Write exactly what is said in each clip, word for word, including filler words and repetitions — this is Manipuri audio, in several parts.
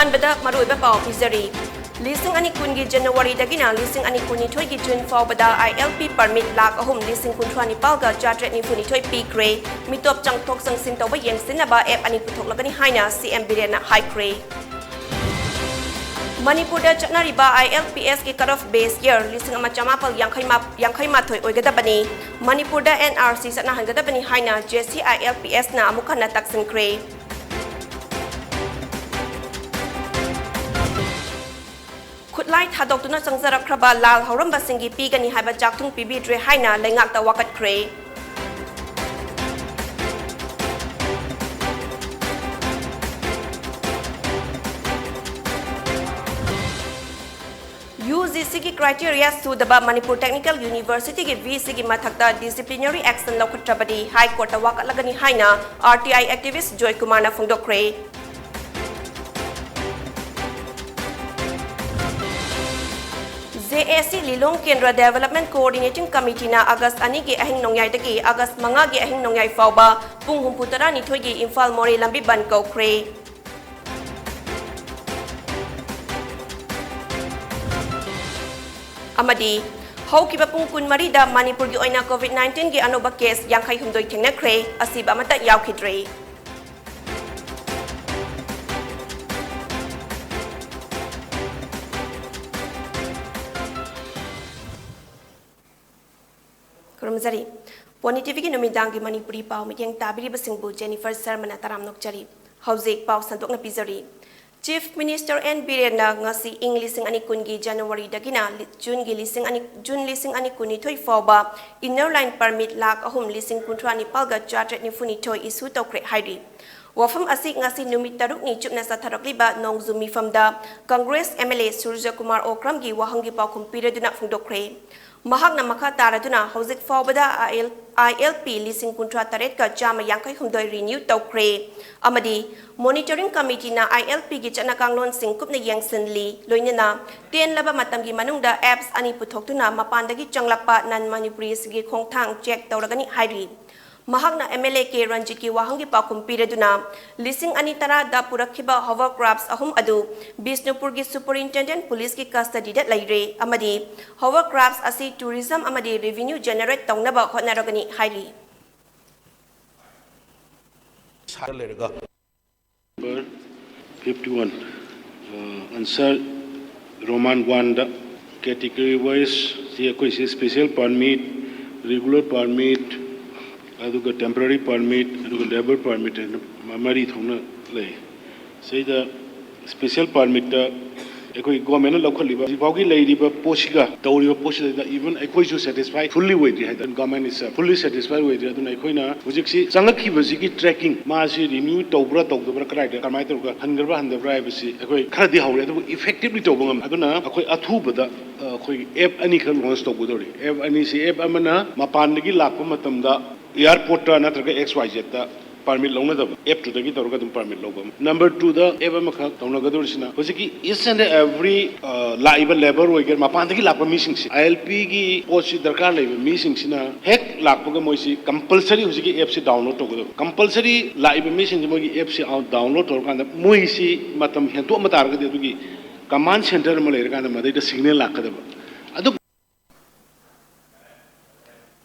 ꯑꯍꯥꯟꯕꯗ ꯃꯔꯨꯑꯣꯏꯕ ꯄꯥꯎ ꯄꯤꯖꯔꯤ꯫ ꯂꯤꯁꯤꯡ ꯑꯅꯤ ꯀꯨꯟꯒꯤ ꯖꯅꯋꯥꯔꯤꯗꯒꯤꯅ ꯂꯤꯁꯤꯡ ꯑꯅꯤ ꯀꯨꯟꯅꯤꯊꯣꯏꯒꯤ ꯖꯨꯟ ꯐꯥꯎꯕꯗ I L P permit lakh ꯑꯍꯨꯝ ꯂꯤꯁꯤꯡ ꯀꯨꯟꯊ꯭ꯔꯥ ꯅꯤꯄꯥꯜꯒ ꯆꯥꯇ꯭ꯔꯦꯠ ꯅꯤꯐꯨ ꯅꯤꯊꯣꯏ ꯄꯤꯈ꯭ꯔꯦ꯫ ꯃꯤꯇꯣꯞ ꯆꯪꯊꯣꯛ ꯆꯪꯁꯤꯟ ꯇꯧꯕ ꯌꯦꯡꯁꯤꯟꯅꯕ app ꯑꯅꯤ ꯄꯨꯊꯣꯛꯂꯒꯅꯤ ꯍꯥꯏꯅ C M ꯕꯤꯔꯦꯟꯅ ꯍꯥꯏꯈ꯭ꯔꯦ꯫ ꯃꯅꯤꯄꯨꯔꯗ ꯆꯠꯅꯔꯤꯕ I L P S ꯀꯤ cut off base year ꯂꯤꯁꯤꯡ ꯑꯃ ꯆꯃꯥꯄꯜ ꯌꯥꯡꯈꯩ ꯃꯥ-, ꯌꯥꯡꯈꯩ ꯃꯥꯊꯣꯏ ꯑꯣꯏꯒꯗꯕꯅꯤ꯫ ꯃꯅꯤꯄꯨꯔꯗ N R C ꯆꯠꯅꯍꯟꯒꯗꯕꯅꯤ ꯍꯥꯏꯅ J C I L P S ꯅ ꯑꯃꯨꯛ ꯍꯟꯅ ꯇꯛꯁꯤꯟꯈ꯭ꯔꯦ꯫ ꯈꯨꯠꯂꯥꯏ ꯊꯥꯗꯣꯛꯇꯨꯅ ꯆꯪꯖꯔꯛꯈ꯭ꯔꯕ ꯂꯥꯜ ꯍꯧꯔꯝꯕꯁꯤꯡꯒꯤ ꯄꯤꯒꯅꯤ ꯍꯥꯏꯕ ꯆꯥꯛꯊꯨꯡ ꯄꯤꯕꯤꯗ꯭ꯔꯦ ꯍꯥꯏꯅ ꯂꯩꯉꯥꯛꯇ ꯋꯥꯀꯠꯈ꯭ꯔꯦ꯫ U G C ꯒꯤ criteria ꯁꯨꯗꯕ ꯃꯅꯤꯄꯨꯔ Technical University ꯒꯤ V C ꯒꯤ ꯃꯊꯛꯇ disciplinary action ꯂꯧꯈꯠꯇ꯭ꯔꯕꯗꯤ High Court ꯇ ꯋꯥꯀꯠꯂꯒꯅꯤ ꯍꯥꯏꯅ R T I activist ꯖꯣꯏ ꯀꯨꯃꯥꯔꯅ ꯐꯣꯡꯗꯣꯛꯈ꯭ꯔꯦ꯫ J A C ꯂꯤꯂꯣꯡ ꯀꯦꯟꯗ꯭ꯔ Development Coordinating Committee ꯅ August ꯑꯅꯤꯒꯤ ꯑꯍꯤꯡ ꯅꯣꯡꯌꯥꯏꯗꯒꯤ August ꯃꯉꯥꯒꯤ ꯑꯍꯤꯡ ꯅꯣꯡꯌꯥꯏ ꯐꯥꯎꯕ ꯄꯨꯡ ꯍꯨꯝꯐꯨ ꯇꯔꯥꯅꯤꯊꯣꯏꯒꯤ ꯏꯝꯐꯥꯜ ꯃꯣꯔꯦ ꯂꯝꯕꯤ ꯕꯟꯗ ꯀꯧꯈ꯭ꯔꯦ꯫ ꯑꯃꯗꯤ ꯍꯧꯈꯤꯕ ꯄꯨꯡ ꯀꯨꯟꯃꯔꯤꯗ ꯃꯅꯤꯄꯨꯔꯒꯤ ꯑꯣꯏꯅ COVID nineteen ꯒꯤ ꯑꯅꯧꯕ case ꯌꯥꯡꯈꯩ ꯍꯨꯝꯗꯣꯏ ꯊꯦꯡꯅꯈ꯭ꯔꯦ, ꯑꯁꯤꯕ ꯑꯃꯠꯇ ꯌꯥꯎꯈꯤꯗ꯭ꯔꯦ꯫ ꯈꯨꯔꯨꯝꯖꯔꯤ꯫ ꯄꯣꯅꯤ T V ꯒꯤ ꯅꯨꯃꯤꯗꯥꯡꯒꯤ ꯃꯅꯤꯄꯨꯔꯤ ꯄꯥꯎ ꯃꯤꯠꯌꯦꯡ ꯇꯥꯕꯤꯔꯤꯕꯁꯤꯡꯕꯨ ꯖꯦꯅꯤꯐꯔ ꯁꯔꯃꯅ ꯇꯔꯥꯝꯅ ꯑꯣꯛꯆꯔꯤ꯫ ꯍꯧꯖꯤꯛ ꯄꯥꯎ ꯁꯟꯗꯣꯛꯅ ꯄꯤꯖꯔꯤ꯫ Chief Minister N ꯕꯤꯔꯦꯟꯅ ꯉꯁꯤ ꯏꯪ ꯂꯤꯁꯤꯡ ꯑꯅꯤ ꯀꯨꯟꯒꯤ ꯖꯅꯋꯥꯔꯤꯗꯒꯤꯅ ꯂꯤ-, ꯖꯨꯟꯒꯤ ꯂꯤꯁꯤꯡ ꯑꯅꯤ, ꯖꯨꯟ ꯂꯤꯁꯤꯡ ꯑꯅꯤ ꯀꯨꯟꯅꯤꯊꯣꯏ ꯐꯥꯎꯕ Inner Line Permit ꯂꯥꯈ ꯑꯍꯨꯝ ꯂꯤꯁꯤꯡ ꯀꯨꯟꯊ꯭ꯔꯥ ꯅꯤꯄꯥꯜꯒ ꯆꯥꯇ꯭ꯔꯦꯠ ꯅꯤꯐꯨ ꯅꯤꯊꯣꯏ issue ꯇꯧꯈ꯭ꯔꯦ ꯍꯥꯏꯔꯤ꯫ ꯋꯥꯐꯝ ꯑꯁꯤ ꯉꯁꯤ ꯅꯨꯃꯤꯠ ꯇꯔꯨꯛꯅꯤ ꯆꯨꯞꯅ ꯆꯠꯊꯔꯛꯂꯤꯕ ꯅꯣꯡꯖꯨ ꯃꯤꯐꯝꯗ Congress M L A ꯁꯨꯔꯖ ꯀꯨꯃꯥꯔ ꯑꯣꯀ꯭ꯔꯝꯒꯤ ꯋꯥꯍꯪꯒꯤ ꯄꯥꯎꯈꯨꯝ ꯄꯤꯔꯗꯨꯅ ꯐꯣꯡꯗꯣꯛꯈ꯭ꯔꯦ꯫ ꯃꯍꯥꯛꯅ ꯃꯈꯥ ꯇꯥꯔꯗꯨꯅ ꯍꯧꯖꯤꯛ ꯐꯥꯎꯕꯗ I L, I L P ꯂꯤꯁꯤꯡ ꯀꯨꯟꯊ꯭ꯔꯥ ꯇꯔꯦꯠꯀ ꯆꯥꯝꯃ ꯌꯥꯡꯈꯩ ꯍꯨꯝꯗꯣꯏ renew ꯇꯧꯈ꯭ꯔꯦ ꯑꯃꯗꯤ Monitoring Committee ꯅ I L P ꯒꯤ ꯆꯠꯅ ꯀꯥꯡꯂꯣꯟꯁꯤꯡ ꯀꯨꯞꯅ ꯌꯦꯡꯁꯤꯜꯂꯤ꯫ ꯂꯣꯏꯅꯅ ꯇꯦꯟꯂꯕ ꯃꯇꯝꯒꯤ ꯃꯅꯨꯡꯗ apps ꯑꯅꯤ ꯄꯨꯊꯣꯛꯇꯨꯅ ꯃꯄꯥꯟꯗꯒꯤ ꯆꯪꯂꯛꯄ non Manipuris ꯒꯤ ꯈꯣꯡꯊꯥꯡ check ꯇꯧꯔꯒꯅꯤ ꯍꯥꯏꯔꯤ꯫ ꯃꯍꯥꯛꯅ MLA ꯀꯦ ꯔꯟꯖꯤꯠꯀꯤ ꯋꯥꯍꯪꯒꯤ ꯄꯥꯎꯈꯨꯝ ꯄꯤꯔꯗꯨꯅ, ꯂꯤꯁꯤꯡ ꯑꯅꯤ ꯇꯔꯥꯗ ꯄꯨꯔꯛꯈꯤꯕ hovercrafts ꯑꯍꯨꯝ ꯑꯗꯨ ꯕꯤꯁꯅꯨꯄꯨꯔꯒꯤ superintendent policeꯀꯤ custodyꯗ ꯂꯩꯔꯦ ꯑꯃꯗꯤ hovercrafts ꯑꯁꯤ tourism ꯑꯃꯗꯤ revenue generate ꯇꯧꯅꯕ ꯍꯣꯠꯅꯔꯒꯅꯤ ꯍꯥꯏꯔꯤ꯫ ꯁꯥꯔ ꯂꯩꯔꯒ꯫ Number fifty one, answer, Roman one ꯗ category wise ꯁꯤ ꯑꯩꯈꯣꯏꯁꯤ special permit, regular permit, ꯑꯗꯨꯒ temporary permit, ꯑꯗꯨꯒ labour permit ꯍꯥꯏꯅ ꯃꯔꯤ ꯊꯣꯛꯅ ꯂꯩ꯫ ꯁꯤꯗ special permitꯇ ꯑꯩꯈꯣꯏ governmentꯅ ꯂꯧꯈꯠꯂꯤꯕ ꯍꯧꯖꯤꯛ ꯐꯥꯎꯒꯤ ꯂꯩꯔꯤꯕ ꯄꯣꯠꯁꯤꯒ ꯇꯧꯔꯤꯕ ꯄꯣꯠꯁꯤꯗ even ꯑꯩꯈꯣꯏꯁꯨ satisfy fully ꯑꯣꯏꯗ꯭ꯔꯤ ꯍꯥꯏꯇꯥꯔꯦ, government is fully satisfied ꯑꯣꯏꯗ꯭ꯔꯤ꯫ ꯑꯗꯨꯅ ꯑꯩꯈꯣꯏꯅ ꯍꯧꯖꯤꯛꯁꯤ ꯆꯪꯂꯛꯈꯤꯕꯁꯤꯒꯤ tracking, ꯃꯥꯁꯤ renew ꯇꯧꯕ꯭ꯔꯥ ꯇꯧꯗꯕ꯭ꯔꯥ, ꯀꯗꯥꯏꯗ ꯀꯃꯥꯏꯅ ꯇꯧꯔꯒ ꯍꯟꯈ꯭ꯔꯕ꯭ꯔꯥ ꯍꯟꯗꯕ꯭ꯔꯥ ꯍꯥꯏꯕꯁꯤ ꯑꯩꯈꯣꯏ ꯈꯔꯗꯤ ꯍꯧꯔꯦ, ꯑꯗꯨꯕꯨ effectively ꯇꯧꯕ ꯉꯝꯃꯦ꯫ ꯑꯗꯨꯅ ꯑꯩꯈꯣꯏ ꯑꯊꯨꯕꯗ ꯑꯩꯈꯣꯏ app ꯑꯅꯤꯈꯛ launch ꯇꯧꯒꯗꯧꯔꯤ꯫ App ꯑꯅꯤꯁꯤ, app ꯑꯃꯅ ꯃꯄꯥꯟꯗꯒꯤ ꯂꯥꯛꯄ ꯃꯇꯝꯗ airportꯇ ꯅꯠꯇ꯭ꯔꯒ XYZꯇ permit ꯂꯧꯅꯗꯕ, app ꯇꯨꯗꯒꯤ ꯇꯧꯔꯒ ꯑꯗꯨꯝ permit ꯂꯧꯕ ꯑꯃ꯫ Number twoꯗ app ꯑꯃꯈꯛ ꯇꯧꯅꯒꯗꯧꯔꯤꯁꯤꯅ ꯍꯧꯖꯤꯛꯀꯤ each and every ꯂꯥꯛꯏꯕ labour ꯑꯣꯏꯒꯦꯔꯥ, ꯃꯄꯥꯟꯗꯒꯤ ꯂꯥꯛꯄ ꯃꯤꯁꯤꯡꯁꯤ, ILPꯒꯤ ꯄꯣꯠꯁꯤ ꯗꯔꯀꯥꯔ ꯂꯩꯕ ꯃꯤꯁꯤꯡꯁꯤꯅ ꯍꯦꯛ ꯂꯥꯛꯄꯒ ꯃꯣꯏꯁꯤ compulsory ꯍꯧꯖꯤꯛꯀꯤ appꯁꯤ download ꯇꯧꯒꯗꯕ꯫ Compulsory ꯂꯥꯛꯏꯕ ꯃꯤꯁꯤꯡꯁꯤ ꯃꯣꯏꯒꯤ appꯁꯤ download ꯇꯧꯔꯀꯥꯟꯗ ꯃꯣꯏꯁꯤ ꯃꯇꯝ ꯍꯦꯟꯗꯣꯛꯑꯝꯕ ꯇꯥꯔꯒꯗꯤ ꯑꯗꯨꯒꯤ command centre ꯑꯃ ꯂꯩꯔꯀꯥꯟꯗ ꯃꯗꯩꯗ signal ꯂꯥꯛꯀꯗꯕ꯫ ꯑꯗꯨ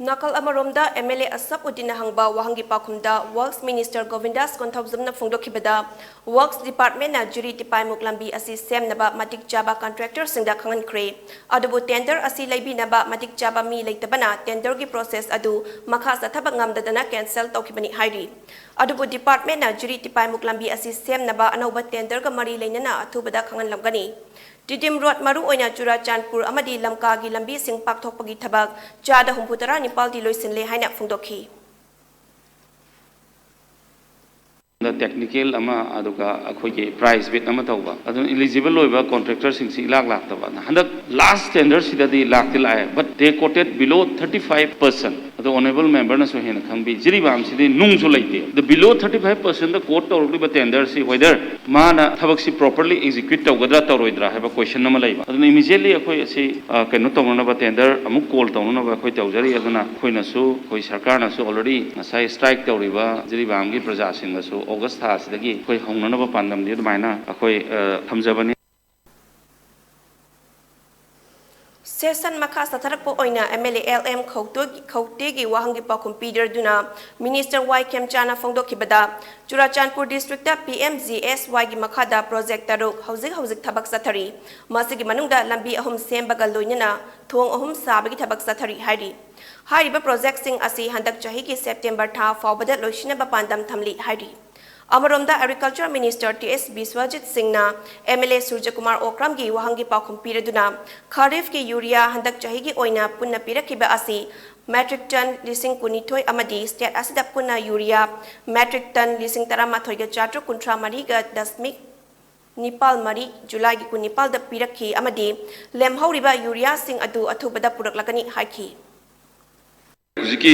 ꯅꯥꯀꯜ ꯑꯃꯔꯣꯝꯗ, MLA ꯑꯁꯐ ꯎꯗꯤꯟꯅ ꯍꯪꯕ ꯋꯥꯍꯪꯒꯤ ꯄꯥꯎꯈꯨꯝꯗ Works Minister ꯒꯣꯕꯤꯟꯗꯥꯁ ꯀꯣꯟꯊꯧꯖꯝꯅ ꯐꯣꯡꯗꯣꯛꯈꯤꯕꯗ, Works Departmentꯅ ꯖꯤꯔꯤ ꯇꯤꯄꯥꯏꯃꯨꯛ ꯂꯝꯕꯤ ꯑꯁꯤ ꯁꯦꯝꯅꯕ ꯃꯇꯤꯛ ꯆꯥꯕ contractorꯁꯤꯡꯗ ꯈꯪꯍꯟꯈ꯭ꯔꯦ꯫ ꯑꯗꯨꯕꯨ tender ꯑꯁꯤ ꯂꯩꯕꯤꯅꯕ ꯃꯇꯤꯛ ꯆꯥꯕ ꯃꯤ ꯂꯩꯇꯕꯅ tenderꯒꯤ process ꯑꯗꯨ ꯃꯈꯥ ꯆꯠꯊꯕ ꯉꯝꯗꯗꯅ cancel ꯇꯧꯈꯤꯕꯅꯤ ꯍꯥꯏꯔꯤ꯫ ꯑꯗꯨꯕꯨ departmentꯅ ꯖꯤꯔꯤ ꯇꯤꯄꯥꯏꯃꯨꯛ ꯂꯝꯕꯤ ꯑꯁꯤ ꯁꯦꯝꯅꯕ ꯑꯅꯧꯕ tenderꯒ ꯃꯔꯤ ꯂꯩꯅꯅ ꯑꯊꯨꯕꯗ ꯈꯪꯍꯜꯂꯝꯒꯅꯤ꯫ ꯇꯤꯗꯤꯝ ꯔꯣꯗ, ꯃꯔꯨꯑꯣꯏꯅ ꯆꯨꯔꯥꯆꯥꯟꯄꯨꯔ ꯑꯃꯗꯤ ꯂꯝꯀꯥꯒꯤ ꯂꯝꯕꯤꯁꯤꯡ ꯄꯥꯛꯊꯣꯛꯄꯒꯤ ꯊꯕꯛ ꯆꯥꯗ ꯍꯨꯝꯐꯨ ꯇꯔꯥ ꯅꯤꯄꯥꯜꯗꯤ ꯂꯣꯏꯁꯤꯜꯂꯦ ꯍꯥꯏꯅ ꯐꯣꯡꯗꯣꯛꯈꯤ꯫ ꯇꯦꯛꯅꯤꯀꯦꯜ ꯑꯃ, ꯑꯗꯨꯒ ꯑꯩꯈꯣꯏꯒꯤ price bid ꯑꯃ ꯇꯧꯕ, ꯑꯗꯨꯅ eligible ꯑꯣꯏꯕ contractorꯁꯤꯡꯁꯤ ꯏꯂꯥꯛ ꯂꯥꯛꯇꯕ꯫ ꯍꯟꯗꯛ last tenderꯁꯤꯗꯗꯤ ꯂꯥꯛꯇꯤ ꯂꯥꯛꯑꯦ, but they quoted below thirty five percent꯫ ꯑꯗꯣ honourable member ꯅꯁꯨ ꯍꯦꯟꯅ ꯈꯪꯕꯤ, ꯖꯤꯔꯤꯕꯥꯝꯁꯤꯗꯤ ꯅꯨꯡꯁꯨ ꯂꯩꯇꯦ꯫ The below thirty five percent the quote ꯇꯧꯔꯛꯂꯤꯕ tender ꯁꯤ whether ꯃꯥꯅ ꯊꯕꯛꯁꯤ properly execute ꯇꯧꯒꯗ꯭ꯔꯥ ꯇꯧꯔꯣꯏꯗ꯭ꯔꯥ ꯍꯥꯏꯕ question ꯑꯃ ꯂꯩꯕ꯫ ꯑꯗꯨꯅ immediately ꯑꯩꯈꯣꯏ ꯑꯁꯤ, ꯑ, ꯀꯩꯅꯣ ꯇꯧꯅꯅꯕ, tender ꯑꯃꯨꯛ call ꯇꯧꯅꯅꯕ ꯑꯩꯈꯣꯏ ꯇꯧꯖꯔꯤ꯫ ꯑꯗꯨꯅ ꯑꯩꯈꯣꯏꯅꯁꯨ, ꯑꯩꯈꯣꯏ ꯁꯔꯀꯥꯔꯅꯁꯨ already ꯉꯁꯥꯏ strike ꯇꯧꯔꯤꯕ ꯖꯤꯔꯤꯕꯥꯝꯒꯤ ꯄ꯭ꯔꯖꯥꯁꯤꯡꯗꯁꯨ August ꯊꯥꯁꯤꯗꯒꯤ ꯑꯩꯈꯣꯏ ꯍꯧꯅꯅꯕ ꯄꯥꯟꯗꯝꯗꯤ ꯑꯗꯨꯃꯥꯏꯅ ꯑꯩꯈꯣꯏ, ꯑ, ꯊꯝꯖꯕꯅꯤ꯫ Session ꯃꯈꯥ ꯆꯠꯊꯔꯛꯄ ꯑꯣꯏꯅ MLA LM ꯈꯧꯇꯣ-, ꯈꯧꯇꯦꯒꯤ ꯋꯥꯍꯪꯒꯤ ꯄꯥꯎꯈꯨꯝ ꯄꯤꯗꯨꯅ Minister ꯋꯥꯏ ꯈꯦꯝꯆꯥꯅ ꯐꯣꯡꯗꯣꯛꯈꯤꯕꯗ, ꯆꯨꯔꯥꯆꯥꯟꯄꯨꯔ district ꯇ PMGSY ꯒꯤ ꯃꯈꯥꯗ project ꯇꯔꯨꯛ ꯍꯧꯖꯤꯛ ꯍꯧꯖꯤꯛ ꯊꯕꯛ ꯆꯠꯊꯔꯤ꯫ ꯃꯁꯤꯒꯤ ꯃꯅꯨꯡꯗ ꯂꯝꯕꯤ ꯑꯍꯨꯝ ꯁꯦꯝꯕꯒ ꯂꯣꯏꯅꯅ ꯊꯣꯡ ꯑꯍꯨꯝ ꯁꯥꯕꯒꯤ ꯊꯕꯛ ꯆꯠꯊꯔꯤ ꯍꯥꯏꯔꯤ꯫ ꯍꯥꯏꯔꯤꯕ project ꯁꯤꯡ ꯑꯁꯤ ꯍꯟꯗꯛ ꯆꯍꯤꯒꯤ September ꯊꯥ ꯐꯥꯎꯕꯗ ꯂꯣꯏꯁꯤꯟꯅꯕ ꯄꯥꯟꯗꯝ ꯊꯝꯂꯤ ꯍꯥꯏꯔꯤ꯫ ꯑꯃꯔꯣꯝꯗ Agriculture Minister ꯇꯤ ꯑꯦꯁ ꯕꯤꯁ꯭ꯋꯖꯤꯠ ꯁꯤꯡꯅ MLA ꯁꯨꯔꯖꯀꯨꯃꯥꯔ ꯑꯣꯀ꯭ꯔꯥꯝꯒꯤ ꯋꯥꯍꯪꯒꯤ ꯄꯥꯎꯈꯨꯝ ꯄꯤꯔꯗꯨꯅ, Kharif ꯀꯤ ꯌꯨꯔꯤꯌꯥ ꯍꯟꯗꯛ ꯆꯍꯤꯒꯤ ꯑꯣꯏꯅ ꯄꯨꯟꯅ ꯄꯤꯔꯛꯈꯤꯕ ꯑꯁꯤ metric ton ꯂꯤꯁꯤꯡ ꯀꯨꯟꯅꯤꯊꯣꯏ ꯑꯃꯗꯤ state ꯑꯁꯤꯗ ꯄꯨꯟꯅ ꯌꯨꯔꯤꯌꯥ metric ton ꯂꯤꯁꯤꯡ ꯇꯔꯥꯃꯥꯊꯣꯏꯒ ꯆꯥꯇ꯭ꯔꯨꯛ ꯀꯨꯟꯊ꯭ꯔꯥ ꯃꯔꯤꯒ ꯗꯁꯃꯤꯛ ꯅꯤꯄꯥꯜ ꯃꯔꯤ July ꯒꯤ ꯀꯨꯟꯅꯤꯄꯥꯜꯗ ꯄꯤꯔꯛꯈꯤ ꯑꯃꯗꯤ ꯂꯦꯝꯍꯧꯔꯤꯕ ꯌꯨꯔꯤꯌꯥꯁꯤꯡ ꯑꯗꯨ ꯑꯊꯨꯕꯗ ꯄꯨꯔꯛꯂꯒꯅꯤ ꯍꯥꯏꯈꯤ꯫ ꯍꯧꯖꯤꯛꯀꯤ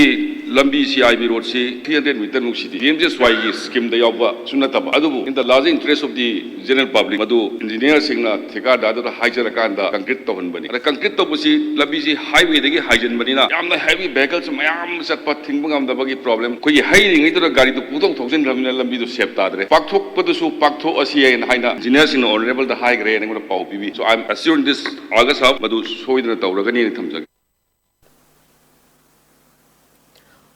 ꯂꯝꯕꯤ CIB road ꯁꯤ three hundred meter ꯃꯨꯛꯁꯤꯗꯤ PMGSY ꯒꯤ scheme ꯗ ꯌꯥꯎꯕꯁꯨ ꯅꯠꯇꯕ, ꯑꯗꯨꯕꯨ in the large interest of the general public, ꯃꯗꯨ engineer ꯁꯤꯡꯅ ꯊꯤꯀꯥꯗꯥꯔꯗꯨꯗ ꯍꯥꯏꯖꯔꯀꯥꯟꯗ concrete ꯇꯧꯍꯟꯕꯅꯤ꯫ ꯑꯗ concrete ꯇꯧꯕꯁꯤ ꯂꯝꯕꯤꯁꯤ highway ꯗꯒꯤ ꯍꯥꯏꯖꯤꯟꯕꯅꯤꯅ ꯌꯥꯝꯅ heavy vehicle ꯁꯨ ꯃꯌꯥꯝ ꯆꯠꯄ ꯊꯤꯡꯕ ꯉꯝꯗꯕꯒꯤ problem, ꯑꯩꯈꯣꯏꯒꯤ ꯍꯩꯔꯤꯉꯩꯗꯨꯗ ꯒꯥꯔꯤꯗꯨ ꯄꯨꯊꯣꯛ ꯊꯧꯖꯤꯟꯈ꯭ꯔꯕꯅꯤꯅ ꯂꯝꯕꯤꯗꯨ safe ꯇꯥꯗ꯭ꯔꯦ꯫ ꯄꯥꯛꯊꯣꯛꯄꯗꯨꯁꯨ ꯄꯥꯛꯊꯣꯛꯑꯁꯤ ꯍꯥꯏꯅ, ꯍꯥꯏꯅ engineer ꯁꯤꯡꯅ honourable ꯗ ꯍꯥꯏꯈ꯭ꯔꯦ, ꯑꯩꯉꯣꯟꯗ ꯄꯥꯎ ꯄꯤꯕꯤ꯫ So I am assured this August half ꯃꯗꯨ ꯁꯣꯏꯗꯅ ꯇꯧꯔꯒꯅꯤ ꯍꯥꯏꯅ ꯊꯝꯖꯒꯦ꯫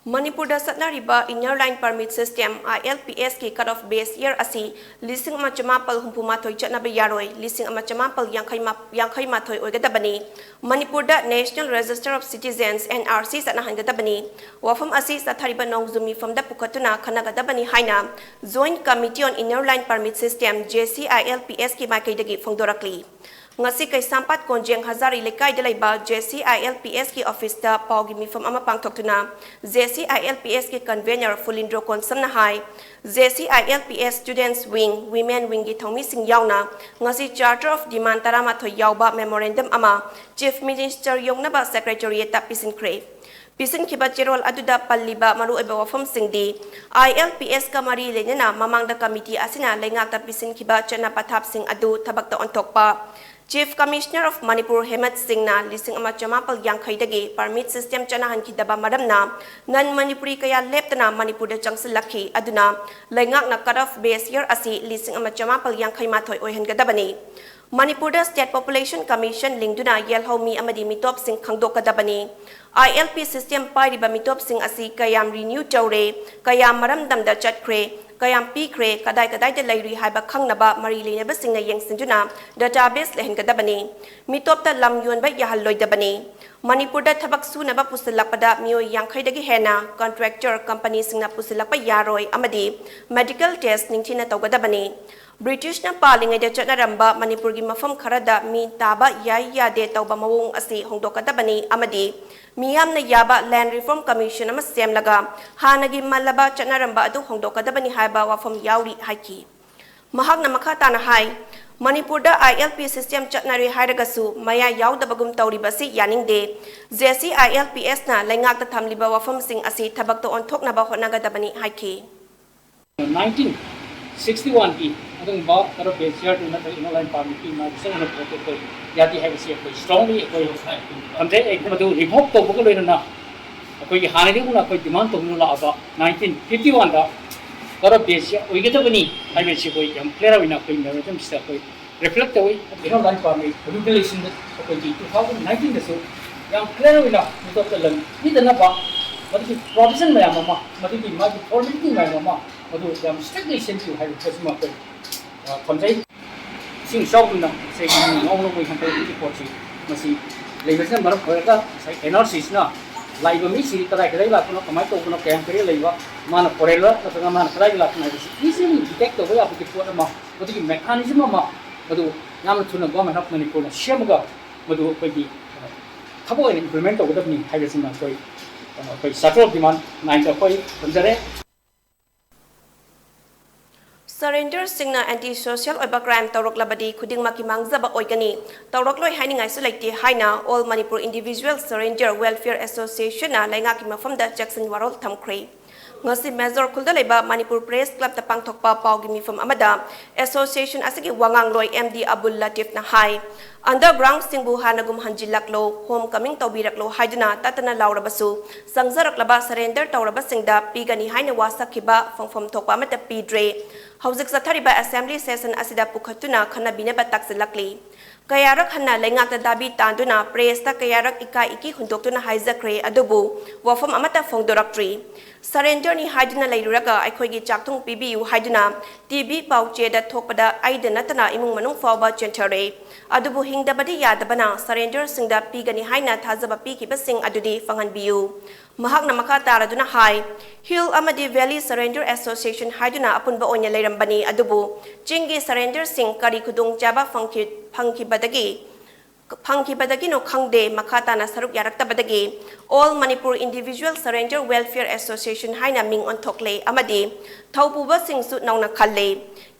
ꯃꯅꯤꯄꯨꯔꯗ ꯆꯠꯅꯔꯤꯕ Inner Line Permit System, ILPS ꯀꯤ cut off base year ꯑꯁꯤ ꯂꯤꯁꯤꯡ ꯑꯃ ꯆꯃꯥꯄꯜ ꯍꯨꯝꯐꯨ ꯃꯥꯊꯣꯏ ꯆꯠꯅꯕ ꯌꯥꯔꯣꯏ, ꯂꯤꯁꯤꯡ ꯑꯃ ꯆꯃꯥꯄꯜ ꯌꯥꯡꯈꯩ ꯃꯥ-, ꯌꯥꯡꯈꯩ ꯃꯥꯊꯣꯏ ꯑꯣꯏꯒꯗꯕꯅꯤ꯫ ꯃꯅꯤꯄꯨꯔꯗ National Register of Citizens, NRC, ꯆꯠꯅꯍꯟꯒꯗꯕꯅꯤ꯫ ꯋꯥꯐꯝ ꯑꯁꯤ ꯆꯠꯊꯔꯤꯕ ꯅꯣꯡꯖꯨ ꯃꯤꯐꯝꯗ ꯄꯨꯈꯠꯇꯨꯅ ꯈꯟꯅꯒꯗꯕꯅꯤ ꯍꯥꯏꯅ Joint Committee on Inner Line Permit System, JCILPS ꯀꯤ ꯃꯥꯏꯀꯩꯗꯒꯤ ꯐꯣꯡꯗꯣꯔꯛꯂꯤ꯫ ꯉꯁꯤ ꯀꯩꯁꯥꯝꯄꯥꯠ ꯀꯣꯟꯖꯦꯡ ꯍꯖꯥꯔꯤ ꯂꯩꯀꯥꯏꯗ ꯂꯩꯕ JCILPS ꯀꯤ office ꯇ ꯄꯥꯎꯒꯤ ꯃꯤꯐꯝ ꯑꯃ ꯄꯥꯡꯊꯣꯛꯇꯨꯅ JCILPS ꯀꯤ convener ꯐꯨꯂꯤꯟꯗ꯭ꯔꯣ ꯀꯣꯟꯁꯝꯅ ꯍꯥꯏ, JCILPS Students Wing, Women Wing ꯒꯤ ꯊꯧꯃꯤꯁꯤꯡ ꯌꯥꯎꯅ ꯉꯁꯤ Charter of Demand ꯇꯔꯥꯃꯥꯊꯣꯏ ꯌꯥꯎꯕ memorandum ꯑꯃ Chief Minister ꯌꯧꯅꯕ Secretariat ꯇ ꯄꯤꯁꯤꯟꯈ꯭ꯔꯦ꯫ ꯄꯤꯁꯤꯟꯈꯤꯕ ꯆꯦꯔꯣꯜ ꯑꯗꯨꯗ ꯄꯜꯂꯤꯕ ꯃꯔꯨꯑꯣꯏꯕ ꯋꯥꯐꯝꯁꯤꯡꯗꯤ, ILPSꯀ ꯃꯔꯤ ꯂꯩꯅꯅ ꯃꯃꯥꯡꯗ ꯀꯃꯤꯇꯤ ꯑꯁꯤꯅ ꯂꯩꯉꯥꯛꯇ ꯄꯤꯁꯤꯟꯈꯤꯕ ꯆꯠꯅ ꯄꯊꯥꯞꯁꯤꯡ ꯑꯗꯨ ꯊꯕꯛꯇ ꯑꯣꯟꯊꯣꯛꯄ, Chief Commissioner of Manipur ꯍꯦꯃꯟꯠ ꯁꯤꯡꯅ ꯂꯤꯁꯤꯡ ꯑꯃ ꯆꯃꯥꯄꯜ ꯌꯥꯡꯈꯩꯗꯒꯤ permit system ꯆꯠꯅꯍꯟꯈꯤꯗꯕ ꯃꯔꯝꯅ non Manipuri ꯀꯌꯥ ꯂꯦꯞꯇꯅ ꯃꯅꯤꯄꯨꯔꯗ ꯆꯪꯁꯤꯜꯂꯛꯈꯤ꯫ ꯑꯗꯨꯅ ꯂꯩꯉꯥꯛꯅ cut off base year ꯑꯁꯤ ꯂꯤꯁꯤꯡ ꯑꯃ ꯆꯃꯥꯄꯜ ꯌꯥꯡꯈꯩ ꯃꯥꯊꯣꯏ ꯑꯣꯏꯍꯟꯒꯗꯕꯅꯤ꯫ ꯃꯅꯤꯄꯨꯔꯗ State Population Commission ꯂꯤꯡꯗꯨꯅ ꯌꯦꯜꯍꯧꯃꯤ ꯑꯃꯗꯤ ꯃꯤꯇꯣꯞꯁꯤꯡ ꯈꯪꯗꯣꯛꯀꯗꯕꯅꯤ꯫ ILP system ꯄꯥꯏꯔꯤꯕ ꯃꯤꯇꯣꯞꯁꯤꯡ ꯑꯁꯤ ꯀꯌꯥꯝ renew ꯇꯧꯔꯦ, ꯀꯌꯥꯝ ꯃꯔꯝꯗꯝꯗ ꯆꯠꯈ꯭ꯔꯦ, ꯀꯌꯥꯝ ꯄꯤꯈ꯭ꯔꯦ, ꯀꯗꯥꯏ ꯀꯗꯥꯏꯗ ꯂꯩꯔꯤ ꯍꯥꯏꯕ ꯈꯪꯅꯕ ꯃꯔꯤ ꯂꯩꯅꯕꯁꯤꯡꯅ ꯌꯦꯡꯁꯤꯟꯗꯨꯅ database ꯂꯩꯍꯟꯒꯗꯕꯅꯤ꯫ ꯃꯤꯇꯣꯞꯇ ꯂꯝ ꯌꯣꯟꯕ ꯌꯥꯍꯜꯂꯣꯏꯗꯕꯅꯤ꯫ ꯃꯅꯤꯄꯨꯔꯗ ꯊꯕꯛ ꯁꯨꯅꯕ ꯄꯨꯁꯤꯜꯂꯛꯄꯗ ꯃꯤꯑꯣꯏ ꯌꯥꯡꯈꯩꯗꯒꯤ ꯍꯦꯟꯅ contractor companyꯁꯤꯡꯅ ꯄꯨꯁꯤꯜꯂꯛꯄ ꯌꯥꯔꯣꯏ ꯑꯃꯗꯤ medical test ꯅꯤꯡꯊꯤꯅ ꯇꯧꯒꯗꯕꯅꯤ꯫ ꯕ꯭ꯔꯤꯇꯤꯁꯅ ꯄꯥꯜꯂꯤꯉꯩꯗ ꯆꯠꯅꯔꯝꯕ ꯃꯅꯤꯄꯨꯔꯒꯤ ꯃꯐꯝ ꯈꯔꯗ ꯃꯤ ꯇꯥꯕ ꯌꯥꯏ ꯌꯥꯗꯦ ꯇꯧꯕ ꯃꯑꯣꯡ ꯑꯁꯤ ꯍꯣꯡꯗꯣꯛꯀꯗꯕꯅꯤ ꯑꯃꯗꯤ ꯃꯤꯌꯥꯝꯅ ꯌꯥꯕ Land Reform Commission ꯑꯃ ꯁꯦꯝꯂꯒ ꯍꯥꯟꯅꯒꯤ ꯃꯜꯂꯕ ꯆꯠꯅꯔꯝꯕ ꯑꯗꯨ ꯍꯣꯡꯗꯣꯛꯀꯗꯕꯅꯤ ꯍꯥꯏꯕ ꯋꯥꯐꯝ ꯌꯥꯎꯔꯤ ꯍꯥꯏꯈꯤ꯫ ꯃꯍꯥꯛꯅ ꯃꯈꯥ ꯇꯥꯅ ꯍꯥꯏ, ꯃꯅꯤꯄꯨꯔꯗ ILP system ꯆꯠꯅꯔꯦ ꯍꯥꯏꯔꯒꯁꯨ ꯃꯌꯥ ꯌꯥꯎꯗꯕꯒꯨꯝ ꯇꯧꯔꯤꯕꯁꯤ ꯌꯥꯅꯤꯡꯗꯦ꯫ JCILPSꯅ ꯂꯩꯉꯥꯛꯇ ꯊꯝꯂꯤꯕ ꯋꯥꯐꯝꯁꯤꯡ ꯑꯁꯤ ꯊꯕꯛꯇ ꯑꯣꯟꯊꯣꯛꯅꯕ ꯍꯣꯠꯅꯒꯗꯕꯅꯤ ꯍꯥꯏꯈꯤ꯫ ꯅꯥꯏꯟꯇꯤꯟ ꯁꯤꯛꯁꯇꯤ ꯋꯥꯟꯒꯤ ꯑꯗꯨꯒꯨꯝꯕ ꯀꯔꯞ ꯕꯦꯟꯆꯤꯌꯔꯗꯨ ꯅꯠꯇ꯭ꯔꯒ ꯏꯅꯔ ꯂꯥꯏꯟ ꯄꯥꯔꯃꯤꯠꯀꯤ ꯃꯥꯒꯤ ꯆꯠꯅ ꯄꯣꯠꯇꯨ ꯑꯩꯈꯣꯏ ꯌꯥꯗꯦ ꯍꯥꯏꯕꯁꯤ ꯑꯩꯈꯣꯏ ꯏꯁꯇ꯭ꯔꯣꯡꯂꯤ ꯑꯩꯈꯣꯏ ꯊꯝꯖꯩ꯫ ꯑꯩ ꯃꯗꯨ ꯔꯤꯚꯣꯛ ꯇꯧꯕꯒ ꯂꯣꯏꯅꯅ ꯑꯩꯈꯣꯏꯒꯤ ꯍꯥꯟꯅꯗꯒꯤ ꯍꯧꯅ ꯑꯩꯈꯣꯏ ꯗꯤꯃꯥꯟ ꯇꯧꯗꯨꯅ ꯂꯥꯛꯑꯕ ꯅꯥꯏꯟꯇꯤꯟ ꯐꯤꯐꯇꯤ ꯋꯥꯟꯗ ꯀꯔꯞ ꯕꯦꯟꯆꯤꯌꯔ ꯑꯣꯏꯒꯗꯕꯅꯤ ꯍꯥꯏꯕꯁꯤ ꯑꯩꯈꯣꯏ ꯌꯥꯝ ꯀ꯭ꯂꯤꯌꯥꯔ ꯑꯣꯏꯅ ꯑꯩꯈꯣꯏ ꯃꯦꯃꯣꯔꯦꯟꯗꯝꯁꯤꯗ ꯑꯩꯈꯣꯏ ꯔꯤꯐ꯭ꯂꯦꯛ ꯇꯧꯏ꯫ ꯏꯅꯔ ꯂꯥꯏꯟ ꯄꯥꯔꯃꯤꯠ ꯔꯤꯒꯨꯂꯦꯁꯟꯗ ꯑꯩꯈꯣꯏꯒꯤ ꯇꯨ ꯊꯥꯎꯖꯟ ꯅꯥꯏꯟꯇꯤꯟꯗꯁꯨ ꯌꯥꯝ ꯀ꯭ꯂꯤꯌꯥꯔ ꯑꯣꯏꯅ ꯃꯤꯇꯣꯞꯇ ꯂꯝ ꯄꯤꯗꯅꯕ ꯃꯗꯨꯒꯤ ꯄ꯭ꯔꯣꯚꯤꯖꯟ ꯃꯌꯥꯝ ꯑꯃ, ꯃꯗꯨꯒꯤ ꯃꯥꯒꯤ ꯐꯣꯔꯃꯦꯂꯤꯇꯤ ꯃꯌꯥꯝ ꯑꯃ, ꯃꯗꯨ ꯌꯥꯝ ꯏꯁꯇ꯭ꯔꯤꯛꯂꯤ ꯁꯦꯝꯕꯤꯌꯨ ꯍꯥꯏꯕ ꯄꯣꯠꯁꯤꯃ ꯑꯩꯈꯣꯏ, ꯑ, ꯊꯝꯖꯩ꯫ ꯏꯁꯤꯡ ꯏꯆꯥꯎꯒꯨꯝꯅ ꯉꯁꯥꯏꯒꯤ ꯉꯥꯎ ꯉꯧꯕꯒꯤ ꯍꯟꯗꯛꯀꯤ ꯄꯣꯠꯁꯤ ꯃꯁꯤ ꯂꯩꯕꯁꯤꯅ ꯃꯔꯝ ꯑꯣꯏꯔꯒ ꯉꯁꯥꯏ NRCꯁꯤꯅ ꯂꯥꯛꯏꯕ ꯃꯤꯁꯤ ꯀꯗꯥꯏ ꯀꯗꯥꯏ ꯂꯥꯛꯄꯅꯣ, ꯀꯃꯥꯏꯅ ꯇꯧꯕꯅꯣ, ꯀꯌꯥꯝ ꯀꯔꯤ ꯂꯩꯕ, ꯃꯥꯅ ꯐꯣꯔꯦꯟꯂ ꯅꯠꯇ꯭ꯔꯒ ꯃꯥꯅ ꯀꯗꯥꯏꯗ ꯂꯥꯛꯄꯅꯣ ꯍꯥꯏꯕꯁꯤ ꯏꯖꯤꯂꯤ ꯗꯤꯇꯦꯛ ꯇꯧꯕ ꯌꯥꯕꯒꯤ ꯄꯣꯠ ꯑꯃ, ꯃꯗꯨꯒꯤ ꯃꯦꯀꯥꯅꯤꯖꯝ ꯑꯃ, ꯃꯗꯨ ꯌꯥꯝꯅ ꯊꯨꯅ Government of ꯃꯅꯤꯄꯨꯔꯅ ꯁꯦꯝꯃꯒ ꯃꯗꯨ ꯑꯩꯈꯣꯏꯒꯤ, ꯑ, ꯊꯕꯛ ꯑꯣꯏꯅ ꯏꯝꯄ꯭ꯂꯤꯃꯦꯟ ꯇꯧꯒꯗꯕꯅꯤ ꯍꯥꯏꯕꯁꯤꯃ ꯑꯩꯈꯣꯏ, ꯑ, ꯑꯩꯈꯣꯏ Charter of Demand nineꯗ ꯑꯩꯈꯣꯏ ꯊꯝꯖꯔꯦ꯫ Surrenderꯁꯤꯡꯅ anti-social ꯑꯣꯏꯕ crime ꯇꯧꯔꯛꯂꯕꯗꯤ ꯈꯨꯗꯤꯡꯃꯛꯀꯤ ꯃꯥꯡꯖꯕ ꯑꯣꯏꯒꯅꯤ, ꯇꯧꯔꯛꯂꯣꯏ ꯍꯥꯏꯅꯤꯡꯉꯥꯏꯁꯨ ꯂꯩꯇꯦ ꯍꯥꯏꯅ All Manipur Individual Surrender Welfare Associationꯅ ꯂꯩꯉꯥꯛꯀꯤ ꯃꯐꯝꯗ ꯆꯦꯛꯁꯤꯟ ꯋꯥꯔꯣꯜ ꯊꯝꯈ꯭ꯔꯦ꯫ ꯉꯁꯤ ꯃꯦꯖꯣꯔ ꯈꯨꯜꯗ ꯂꯩꯕ ꯃꯅꯤꯄꯨꯔ ꯄ꯭ꯔꯦꯁ ꯀ꯭ꯂꯕꯇ ꯄꯥꯡꯊꯣꯛꯄ ꯄꯥꯎꯒꯤ ꯃꯤꯐꯝ ꯑꯃꯗ ꯑꯦꯁꯣꯁꯤꯌꯦꯁꯟ ꯑꯁꯤꯒꯤ ꯋꯥꯉꯥꯡꯂꯣꯏ ꯑꯦꯝ ꯗꯤ ꯑꯕꯨꯜ ꯂꯇꯤꯐꯅ ꯍꯥꯏ, ꯑꯟꯗꯔꯒ꯭ꯔꯥꯎꯟꯁꯤꯡꯕꯨ ꯍꯥꯟꯅꯒꯨꯝ ꯍꯟꯖꯤꯜꯂꯛꯂꯣ, ꯍꯣꯝ ꯀꯃꯤꯡ ꯇꯧꯕꯤꯔꯛꯂꯣ ꯍꯥꯏꯗꯨꯅ ꯇꯠꯇꯅ ꯂꯥꯎꯔꯕꯁꯨ, ꯆꯪꯖꯔꯛꯂꯕ ꯁꯔꯦꯟꯗꯔ ꯇꯧꯔꯕꯁꯤꯡꯗ ꯄꯤꯒꯅꯤ ꯍꯥꯏꯅ ꯋꯥꯁꯛꯈꯤꯕ ꯐꯪꯐꯝ ꯊꯣꯛꯄ ꯑꯃꯠꯇ ꯄꯤꯗ꯭ꯔꯦ꯫ ꯍꯧꯖꯤꯛ ꯆꯠꯊꯔꯤꯕ ꯑꯦꯁꯦꯝꯕ꯭ꯂꯤ ꯁꯦꯁꯟ ꯑꯁꯤꯗ ꯄꯨꯈꯠꯇꯨꯅ ꯈꯟꯅꯕꯤꯅꯕ ꯇꯥꯛꯁꯤꯜꯂꯛꯂꯤ꯫ ꯀꯌꯥꯔꯛ ꯍꯟꯅ ꯂꯩꯉꯥꯛꯇ ꯗꯥꯕꯤ ꯇꯥꯟꯗꯨꯅ ꯄ꯭ꯔꯦꯁꯇ ꯀꯌꯥꯔꯛ ꯏꯀꯥꯏ ꯏꯀꯤ ꯍꯨꯟꯗꯣꯛꯇꯨꯅ ꯍꯥꯏꯖꯈ꯭ꯔꯦ, ꯑꯗꯨꯕꯨ ꯋꯥꯐꯝ ꯑꯃꯠꯇ ꯐꯣꯡꯗꯣꯔꯛꯇ꯭ꯔꯤ꯫ ꯁꯔꯦꯟꯗꯔꯅꯤ ꯍꯥꯏꯗꯨꯅ ꯂꯩꯔꯨꯔꯒ ꯑꯩꯈꯣꯏꯒꯤ ꯆꯥꯛꯊꯨꯡ ꯄꯤꯕꯤꯌꯨ ꯍꯥꯏꯗꯨꯅ ꯇꯤ ꯚꯤ ꯄꯥꯎꯆꯦꯗ ꯊꯣꯛꯄꯗ ꯑꯩꯗ ꯅꯠꯇꯅ ꯏꯃꯨꯡ ꯃꯅꯨꯡ ꯐꯥꯎꯕ ꯆꯦꯟꯊꯔꯦ꯫ ꯑꯗꯨꯕꯨ ꯍꯤꯡꯗꯕꯗꯤ ꯌꯥꯗꯕꯅ ꯁꯔꯦꯟꯗꯔꯁꯤꯡꯗ ꯄꯤꯒꯅꯤ ꯍꯥꯏꯅ ꯊꯥꯖꯕ ꯄꯤꯈꯤꯕꯁꯤꯡ ꯑꯗꯨꯗꯤ ꯐꯪꯍꯟꯕꯤꯌꯨ꯫ ꯃꯍꯥꯛꯅ ꯃꯈꯥ ꯇꯥꯔꯗꯨꯅ ꯍꯥꯏ, Hill ꯑꯃꯗꯤ Valley Surrender Association ꯍꯥꯏꯗꯨꯅ ꯑꯄꯨꯟꯕ ꯑꯣꯏꯅ ꯂꯩꯔꯝꯕꯅꯤ, ꯑꯗꯨꯕꯨ ꯆꯤꯡꯒꯤ ꯁꯔꯦꯟꯗꯔꯁꯤꯡ ꯀꯔꯤ ꯈꯨꯗꯣꯡꯆꯥꯕ ꯐꯪꯈꯤ-, ꯐꯪꯈꯤꯕꯗꯒꯤ, ꯐꯪꯈꯤꯕꯗꯒꯤꯅꯣ ꯈꯪꯗꯦ, ꯃꯈꯥ ꯇꯥꯅ ꯁꯔꯨꯛ ꯌꯥꯔꯛꯇꯕꯗꯒꯤ All Manipur Individual Surrender Welfare Association ꯍꯥꯏꯅ ꯃꯤꯡ ꯑꯣꯟꯊꯣꯛꯂꯦ ꯑꯃꯗꯤ ꯊꯧꯄꯨꯕꯁꯤꯡꯁꯨ ꯅꯧꯅ ꯈꯜꯂꯦ꯫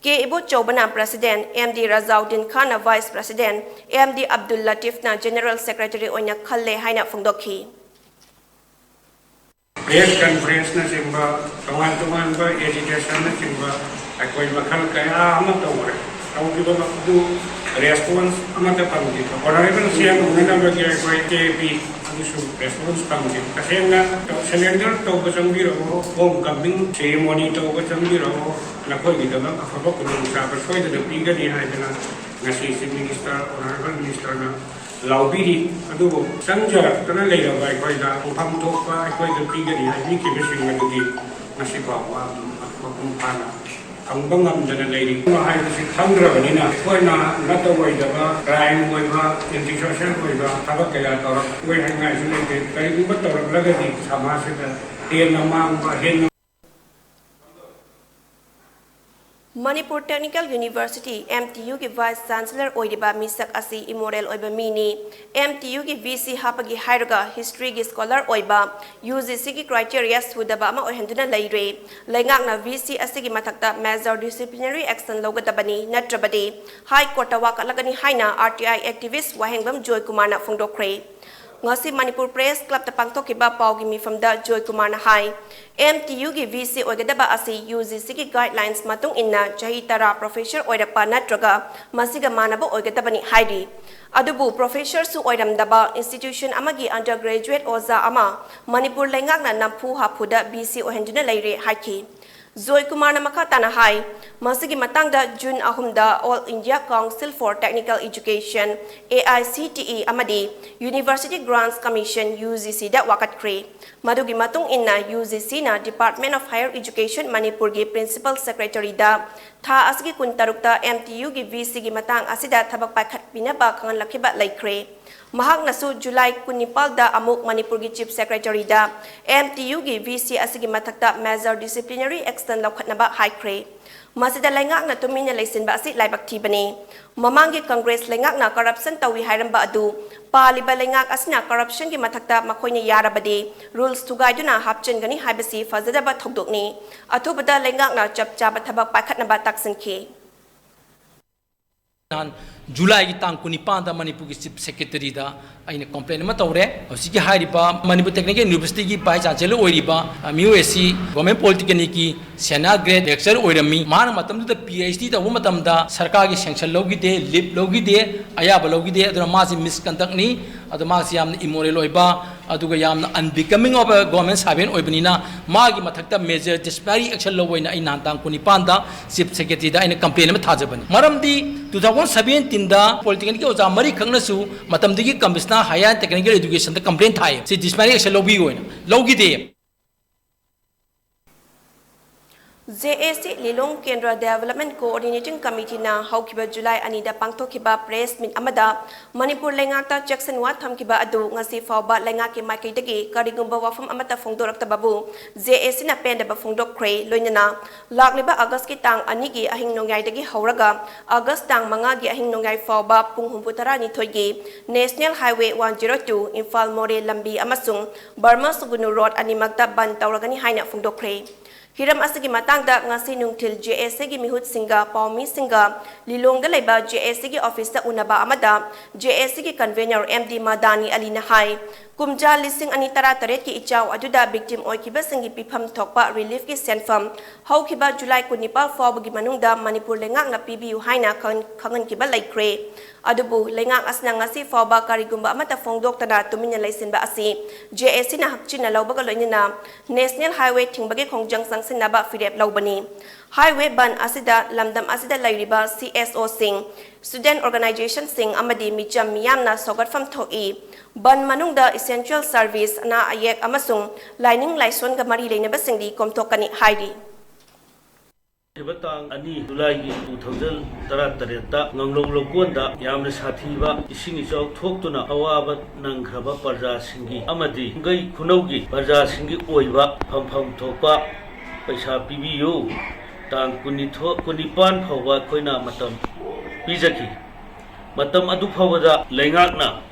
ꯀꯦ ꯏꯕꯣꯆꯧꯕꯅ president, ꯑꯦꯝ ꯗꯤ ꯔꯖꯥꯎꯗꯤꯟ ꯈꯥꯟꯅ vice president, M D Abdul ꯂꯇꯤꯐꯅ general secretary ꯑꯣꯏꯅ ꯈꯜꯂꯦ ꯍꯥꯏꯅ ꯐꯣꯡꯗꯣꯛꯈꯤ꯫ ꯄ꯭ꯔꯦꯁ ꯀꯟꯐꯔꯦꯟꯁꯅꯆꯤꯡꯕ, ꯇꯣꯉꯥꯟ ꯇꯣꯉꯥꯟꯕ ꯑꯦꯖꯤꯇꯦꯁꯟꯅꯆꯤꯡꯕ ꯑꯩꯈꯣꯏ ꯃꯈꯜ ꯀꯌꯥ ꯑꯃ ꯇꯧꯈ꯭ꯔꯦ꯫ ꯇꯧꯈꯤꯕ ꯑꯗꯨ ꯔꯦꯁꯄꯣꯟꯁ ꯑꯃꯠꯇ ꯐꯪꯗꯦ꯫ ꯑꯣꯅꯔꯦꯕꯜ ꯁꯤ ꯑꯦꯝ ꯎꯅꯅꯕꯒꯤ ꯑꯩꯈꯣꯏ ꯀꯦ ꯄꯤ ꯑꯗꯨꯁꯨ ꯔꯦꯁꯄꯣꯟꯁ ꯐꯪꯗꯦ꯫ ꯇꯁꯦꯡꯅ ꯁꯔꯦꯟꯗꯔ ꯇꯧꯕ ꯆꯪꯕꯤꯔꯛꯑꯣ, ꯍꯣꯝ ꯀꯃꯤꯡ ꯁꯦꯔꯤꯃꯣꯅꯤ ꯇꯧꯕ ꯆꯪꯕꯤꯔꯛꯑꯣ, ꯅꯈꯣꯏꯒꯤꯗꯃꯛ ꯑꯐꯕ ꯈꯨꯗꯣꯡꯆꯥꯕ ꯁꯣꯏꯗꯅ ꯄꯤꯒꯅꯤ ꯍꯥꯏꯗꯅ ꯉꯁꯤ ꯆꯤꯐ ꯃꯤꯅꯤꯁꯇꯔ, ꯑꯣꯅꯔꯦꯕꯜ ꯃꯤꯅꯤꯁꯇꯔꯅ ꯂꯥꯎꯕꯤꯔꯤ꯫ ꯑꯗꯨꯕꯨ ꯆꯪꯖꯔꯛꯇꯅ ꯂꯩꯔꯕ ꯑꯩꯈꯣꯏꯗ ꯐꯪꯐꯝ ꯊꯣꯛꯄ ꯑꯩꯈꯣꯏꯗ ꯄꯤꯒꯅꯤ ꯍꯥꯏꯕꯤꯈꯤꯕꯁꯤꯡ ꯑꯗꯨꯗꯤ ꯉꯁꯤ ꯐꯥꯎꯕ ꯑꯗꯨꯝ ꯃꯄꯨꯡ ꯐꯥꯅ ꯐꯪꯕ ꯉꯝꯗꯅ ꯂꯩꯔꯤ꯫ ꯍꯥꯏꯕꯁꯤ ꯈꯪꯗ꯭ꯔꯕꯅꯤꯅ ꯑꯩꯈꯣꯏꯅ ꯅꯠꯇ ꯑꯣꯏꯗꯕ, ꯀ꯭ꯔꯥꯏꯝ ꯑꯣꯏꯕ, ꯑꯦꯟꯇꯤ ꯁꯣꯁꯤꯌꯦꯜ ꯑꯣꯏꯕ ꯊꯕꯛ ꯀꯌꯥ ꯇꯧꯔꯛꯑꯣꯏ ꯍꯥꯏꯅꯤꯡꯉꯥꯏꯁꯨ ꯂꯩꯇꯦ꯫ ꯀꯔꯤꯒꯨꯝꯕ ꯇꯧꯔꯛꯂꯒꯗꯤ ꯁꯃꯥꯖꯁꯤꯗ ꯍꯦꯟꯅ ꯃꯥꯡꯕ, ꯍꯦꯟꯅ Manipur Technical University, M T U ꯒꯤ Vice Chancellor ꯑꯣꯏꯔꯤꯕ ꯃꯤꯁꯛ ꯑꯁꯤ immoral ꯑꯣꯏꯕ ꯃꯤꯅꯤ꯫ M T U ꯒꯤ V C ꯍꯥꯞꯄꯒꯤ ꯍꯥꯏꯔꯒ history ꯒꯤ scholar ꯑꯣꯏꯕ, U G C ꯒꯤ criteria ꯁꯨꯗꯕ ꯑꯃ ꯑꯣꯏꯍꯟꯗꯨꯅ ꯂꯩꯔꯦ꯫ ꯂꯩꯉꯥꯛꯅ V C ꯑꯁꯤꯒꯤ ꯃꯊꯛꯇ major disciplinary action ꯂꯧꯒꯗꯕꯅꯤ, ꯅꯠꯇ꯭ꯔꯕꯗꯤ High Court ꯇ ꯋꯥꯀꯠꯂꯒꯅꯤ ꯍꯥꯏꯅ R T I activist ꯋꯥꯍꯦꯡꯕꯝ ꯖꯣꯏꯀꯨꯃꯥꯔꯅ ꯐꯣꯡꯗꯣꯛꯈ꯭ꯔꯦ꯫ ꯉꯁꯤ ꯃꯅꯤꯄꯨꯔ Press Club ꯇ ꯄꯥꯡꯊꯣꯛꯈꯤꯕ ꯄꯥꯎꯒꯤ ꯃꯤꯐꯝꯗ ꯖꯣꯏꯀꯨꯃꯥꯔꯅ ꯍꯥꯏ, M T U ꯒꯤ V C ꯑꯣꯏꯒꯗꯕ ꯑꯁꯤ U G C ꯒꯤ guidelines ꯃꯇꯨꯡ ꯏꯟꯅ ꯆꯍꯤ ꯇꯔꯥ professor ꯑꯣꯏꯔꯛꯄ ꯅꯠꯇ꯭ꯔꯒ ꯃꯁꯤꯒ ꯃꯥꯟꯅꯕ ꯑꯣꯏꯒꯗꯕꯅꯤ ꯍꯥꯏꯔꯤ꯫ ꯑꯗꯨꯕꯨ professor ꯁꯨ ꯑꯣꯏꯔꯝꯗꯕ institution ꯑꯃꯒꯤ undergraduate ꯑꯣꯖꯥ ꯑꯃ ꯃꯅꯤꯄꯨꯔ ꯂꯩꯉꯥꯛꯅ ꯅꯝꯐꯨ ꯍꯥꯐꯨꯗ V C ꯑꯣꯏꯍꯟꯗꯨꯅ ꯂꯩꯔꯦ ꯍꯥꯏꯈꯤ꯫ ꯖꯣꯏꯀꯨꯃꯥꯔꯅ ꯃꯈꯥ ꯇꯥꯅ ꯍꯥꯏ, ꯃꯁꯤꯒꯤ ꯃꯇꯥꯡꯗ June ꯑꯍꯨꯝꯗ All India Council for Technical Education, A I C T E, ꯑꯃꯗꯤ University Grants Commission, U G C ꯗ ꯋꯥꯀꯠꯈ꯭ꯔꯦ꯫ ꯃꯗꯨꯒꯤ ꯃꯇꯨꯡ ꯏꯟꯅ U G C ꯅ Department of Higher Education ꯃꯅꯤꯄꯨꯔꯒꯤ Principal Secretary ꯗ ꯊꯥ ꯑꯁꯤꯒꯤ ꯀꯨꯟꯇꯔꯨꯛꯇ M T U ꯒꯤ V C ꯒꯤ ꯃꯇꯥꯡ ꯑꯁꯤꯗ ꯊꯕꯛ ꯄꯥꯏꯈꯠꯄꯤꯅꯕ ꯈꯪꯍꯜꯂꯛꯈꯤꯕ ꯂꯩꯈ꯭ꯔꯦ꯫ ꯃꯍꯥꯛꯅꯁꯨ July ꯀꯨꯟꯅꯤꯄꯥꯜꯗ ꯑꯃꯨꯛ ꯃꯅꯤꯄꯨꯔꯒꯤ Chief Secretary ꯗ M T U ꯒꯤ V C ꯑꯁꯤꯒꯤ ꯃꯊꯛꯇ major disciplinary action ꯂꯧꯈꯠꯅꯕ ꯍꯥꯏꯈ꯭ꯔꯦ꯫ ꯃꯁꯤꯗ ꯂꯩꯉꯥꯛꯅ ꯇꯨꯃꯤꯟꯅ ꯂꯩꯁꯤꯟꯕ ꯑꯁꯤ ꯂꯥꯏꯕꯛ ꯊꯤꯕꯅꯤ꯫ ꯃꯃꯥꯡꯒꯤ Congress ꯂꯩꯉꯥꯛꯅ corruption ꯇꯧꯏ ꯍꯥꯏꯔꯝꯕ ꯑꯗꯨ ꯄꯥꯜꯂꯤꯕ ꯂꯩꯉꯥꯛ ꯑꯁꯤꯅ corruption ꯒꯤ ꯃꯊꯛꯇ ꯃꯈꯣꯏꯅ ꯌꯥꯔꯕꯗꯤ rules ꯊꯨꯒꯥꯏꯗꯨꯅ ꯍꯥꯞꯆꯤꯟꯒꯅꯤ ꯍꯥꯏꯕꯁꯤ ꯐꯖꯗꯕ ꯊꯧꯗꯣꯛꯅꯤ꯫ ꯑꯊꯨꯕꯗ ꯂꯩꯉꯥꯛꯅ ꯆꯞ ꯆꯥꯕ ꯊꯕꯛ ꯄꯥꯏꯈꯠꯅꯕ ꯇꯥꯛꯁꯤꯟꯈꯤ꯫ ꯅꯍꯥꯟ July ꯒꯤ ꯇꯥꯡ ꯀꯨꯟꯅꯤꯄꯥꯟꯗ ꯃꯅꯤꯄꯨꯔꯒꯤ Chief Secretary ꯗ ꯑꯩꯅ complaint ꯑꯃ ꯇꯧꯔꯦ꯫ ꯍꯧꯖꯤꯛꯀꯤ ꯍꯥꯏꯔꯤꯕ ꯃꯅꯤꯄꯨꯔ Technical University ꯒꯤ Vice Chancellor ꯑꯣꯏꯔꯤꯕ, ꯑ, ꯃꯤꯑꯣꯏ ꯑꯁꯤ Government Polytechnic ꯀꯤ senior grade lecturer ꯑꯣꯏꯔꯝꯃꯤ꯫ ꯃꯍꯥꯛꯅ ꯃꯇꯝꯗꯨꯗ P H D ꯇꯧꯕ ꯃꯇꯝꯗ ꯁꯔꯀꯥꯔꯒꯤ sanction ꯂꯧꯈꯤꯗꯦ, leave ꯂꯧꯈꯤꯗꯦ, ꯑꯌꯥꯕ ꯂꯧꯈꯤꯗꯦ꯫ ꯑꯗꯨꯅ ꯃꯥꯁꯤ misconduct ꯅꯤ꯫ ꯑꯗꯣ ꯃꯥꯁꯤ ꯌꯥꯝꯅ immoral ꯑꯣꯏꯕ, ꯑꯗꯨꯒ ꯌꯥꯝꯅ unbecoming of a government servant ꯑꯣꯏꯕꯅꯤꯅ ꯃꯥꯒꯤ ꯃꯊꯛꯇ major disciplinary action ꯂꯧꯕ ꯑꯣꯏꯅ ꯑꯩ ꯅꯍꯥꯟ ꯇꯥꯡ ꯀꯨꯟꯅꯤꯄꯥꯟꯗ Chief Secretary ꯗ ꯑꯩꯅ complaint ꯑꯃ ꯊꯥꯖꯕꯅꯤ꯫ ꯃꯔꯝꯗꯤ two thousand seventeen ꯗ Polytechnic ꯀꯤ ꯑꯣꯖꯥ ꯃꯔꯤꯈꯛꯅꯁꯨ ꯃꯇꯝꯗꯨꯒꯤ Commissioner Higher and Technical Education the complaint ꯊꯥꯏ, ꯁꯤ disciplinary action ꯂꯧꯕꯤꯌꯨ ꯍꯥꯏꯅ꯫ ꯂꯧꯈꯤꯗꯦ꯫ ꯖꯦ ꯑꯦ ꯁꯤ ꯂꯤꯂꯣꯡ ꯀꯦꯟꯗ꯭ꯔ Development Coordinating Committeeꯅ ꯍꯧꯈꯤꯕ ꯖꯨꯂꯥꯏ ꯑꯅꯤꯗ ꯄꯥꯡꯊꯣꯛꯈꯤꯕ press meet ꯑꯃꯗ ꯃꯅꯤꯄꯨꯔ ꯂꯩꯉꯥꯛꯇ ꯆꯦꯛꯁꯤꯟꯋꯥ ꯊꯝꯈꯤꯕ ꯑꯗꯨ ꯉꯁꯤ ꯐꯥꯎꯕ ꯂꯩꯉꯥꯛꯀꯤ ꯃꯥꯏꯀꯩꯗꯒꯤ ꯀꯔꯤꯒꯨꯝꯕ ꯋꯥꯐꯝ ꯑꯃꯠꯇ ꯐꯣꯡꯗꯣꯔꯛꯇꯕꯕꯨ ꯖꯦ ꯑꯦ ꯁꯤꯅ ꯄꯦꯟꯗꯕ ꯐꯣꯡꯗꯣꯛꯈ꯭ꯔꯦ꯫ ꯂꯣꯏꯅꯅ ꯂꯥꯛꯂꯤꯕ ꯑꯥꯒꯁꯀꯤ ꯇꯥꯡ ꯑꯅꯤꯒꯤ ꯑꯍꯤꯡ ꯅꯣꯡꯌꯥꯏꯗꯒꯤ ꯍꯧꯔꯒ ꯑꯥꯒꯁ ꯇꯥꯡ ꯃꯉꯥꯒꯤ ꯑꯍꯤꯡ ꯅꯣꯡꯌꯥꯏ ꯐꯥꯎꯕ ꯄꯨꯡ ꯍꯨꯝꯐꯨ ꯇꯔꯥꯅꯤꯊꯣꯏꯒꯤ National Highway one zero two Imphal ꯃꯣꯔꯦ ꯂꯝꯕꯤ ꯑꯃꯁꯨꯡ ꯕꯔꯃꯥ ꯁꯨꯒꯨꯅꯨ ꯔꯣꯗ ꯑꯅꯤꯃꯛꯇ ꯕꯟ ꯇꯧꯔꯒꯅꯤ ꯍꯥꯏꯅ ꯐꯣꯡꯗꯣꯛꯈ꯭ꯔꯦ꯫ ꯍꯤꯔꯝ ꯑꯁꯤꯒꯤ ꯃꯇꯥꯡꯗ ꯉꯁꯤ ꯅꯨꯡꯊꯤꯜ ꯖꯦ ꯑꯦ ꯁꯤꯒꯤ ꯃꯤꯍꯨꯠꯁꯤꯡꯒ ꯄꯥꯎꯃꯤꯁꯤꯡꯒ ꯂꯤꯂꯣꯡꯗ ꯂꯩꯕ ꯖꯦ ꯑꯦ ꯁꯤꯒꯤ ꯑꯣꯐꯤꯁꯇ ꯎꯅꯕ ꯑꯃꯗ ꯖꯦ ꯑꯦ ꯁꯤꯒꯤ convener ꯑꯦꯝ ꯗꯤ ꯃꯗꯥꯅꯤ ꯑꯂꯤꯅ ꯍꯥꯏ, ꯀꯨꯝꯖꯥ ꯂꯤꯁꯤꯡ ꯑꯅꯤ ꯇꯔꯥꯇꯔꯦꯠꯀꯤ ꯏꯆꯥꯎ ꯑꯗꯨꯗ victim ꯑꯣꯏꯈꯤꯕꯁꯤꯡꯒꯤ ꯄꯤꯐꯝ ꯊꯣꯛꯄ reliefꯀꯤ ꯁꯦꯟꯐꯝ ꯍꯧꯈꯤꯕ ꯖꯨꯂꯥꯏ ꯀꯨꯟꯅꯤꯄꯥꯜ ꯐꯥꯎꯕꯒꯤ ꯃꯅꯨꯡꯗ ꯃꯅꯤꯄꯨꯔ ꯂꯩꯉꯥꯛꯅ ꯄꯤꯕꯤꯌꯨ ꯍꯥꯏꯅ ꯈꯪ-, ꯈꯪꯍꯟꯈꯤꯕ ꯂꯩꯈ꯭ꯔꯦ꯫ ꯑꯗꯨꯕꯨ ꯂꯩꯉꯥꯛ ꯑꯁꯤꯅ ꯉꯁꯤ ꯐꯥꯎꯕ ꯀꯔꯤꯒꯨꯝꯕ ꯑꯃꯠꯇ ꯐꯣꯡꯗꯣꯛꯇꯅ ꯇꯨꯃꯤꯟꯅ ꯂꯩꯁꯤꯟꯕ ꯑꯁꯤ ꯖꯦ ꯑꯦ ꯁꯤꯅ ꯍꯛꯆꯤꯟꯅ ꯂꯧꯕꯒ ꯂꯣꯏꯅꯅ National Highway ꯊꯤꯡꯕꯒꯤ ꯈꯣꯡꯖꯪ ꯆꯪꯁꯤꯟꯅꯕ ꯐꯤꯔꯦꯞ ꯂꯧꯕꯅꯤ꯫ Highway ꯕꯟ ꯑꯁꯤꯗ ꯂꯝꯗꯝ ꯑꯁꯤꯗ ꯂꯩꯔꯤꯕ ꯁꯤ ꯑꯦꯁ ꯑꯣꯁꯤꯡ, student organizationꯁꯤꯡ ꯑꯃꯗꯤ ꯃꯤꯆꯝ ꯃꯤꯌꯥꯝꯅ ꯁꯧꯒꯠꯐꯝ ꯊꯣꯛꯏ꯫ ꯕꯟ ꯃꯅꯨꯡꯗ essential service, ꯑꯅꯥ ꯑꯌꯦꯛ ꯑꯃꯁꯨꯡ ꯂꯥꯏꯅꯤꯡ ꯂꯥꯏꯁꯣꯟꯒ ꯃꯔꯤ ꯂꯩꯅꯕꯁꯤꯡꯗꯤ ꯀꯣꯝꯊꯣꯛꯀꯅꯤ ꯍꯥꯏꯔꯤ꯫ ꯍꯧꯈꯤꯕ ꯇꯥꯡ ꯑꯅꯤ ꯖꯨꯂꯥꯏꯒꯤ two thousand ꯇꯔꯥꯇꯔꯦꯠꯇ ꯉꯥꯡꯂꯧ ꯂꯧꯀꯣꯟꯗ ꯌꯥꯝꯅ ꯁꯥꯊꯤꯕ ꯏꯁꯤꯡ ꯏꯆꯥꯎ ꯊꯣꯛꯇꯨꯅ ꯑꯋꯥꯕ ꯅꯪꯈ꯭ꯔꯕ ꯄ꯭ꯔꯖꯥꯁꯤꯡꯒꯤ ꯑꯃꯗꯤ ꯈꯨꯡꯒꯩ ꯈꯨꯅꯧꯒꯤ ꯄ꯭ꯔꯖꯥꯁꯤꯡꯒꯤ ꯑꯣꯏꯕ ꯐꯝꯐꯝ ꯊꯣꯛꯄ ꯄꯩꯁꯥ ꯄꯤꯕꯤꯌꯨ꯫ ꯇꯥꯡ ꯀꯨꯟꯅꯤꯊꯣꯏ, ꯀꯨꯟꯅꯤꯄꯥꯟ ꯐꯥꯎꯕ ꯑꯩꯈꯣꯏꯅ ꯃꯇꯝ ꯄꯤꯖꯈꯤ꯫ ꯃꯇꯝ ꯑꯗꯨ ꯐꯥꯎꯕꯗ ꯂꯩꯉꯥꯛꯅ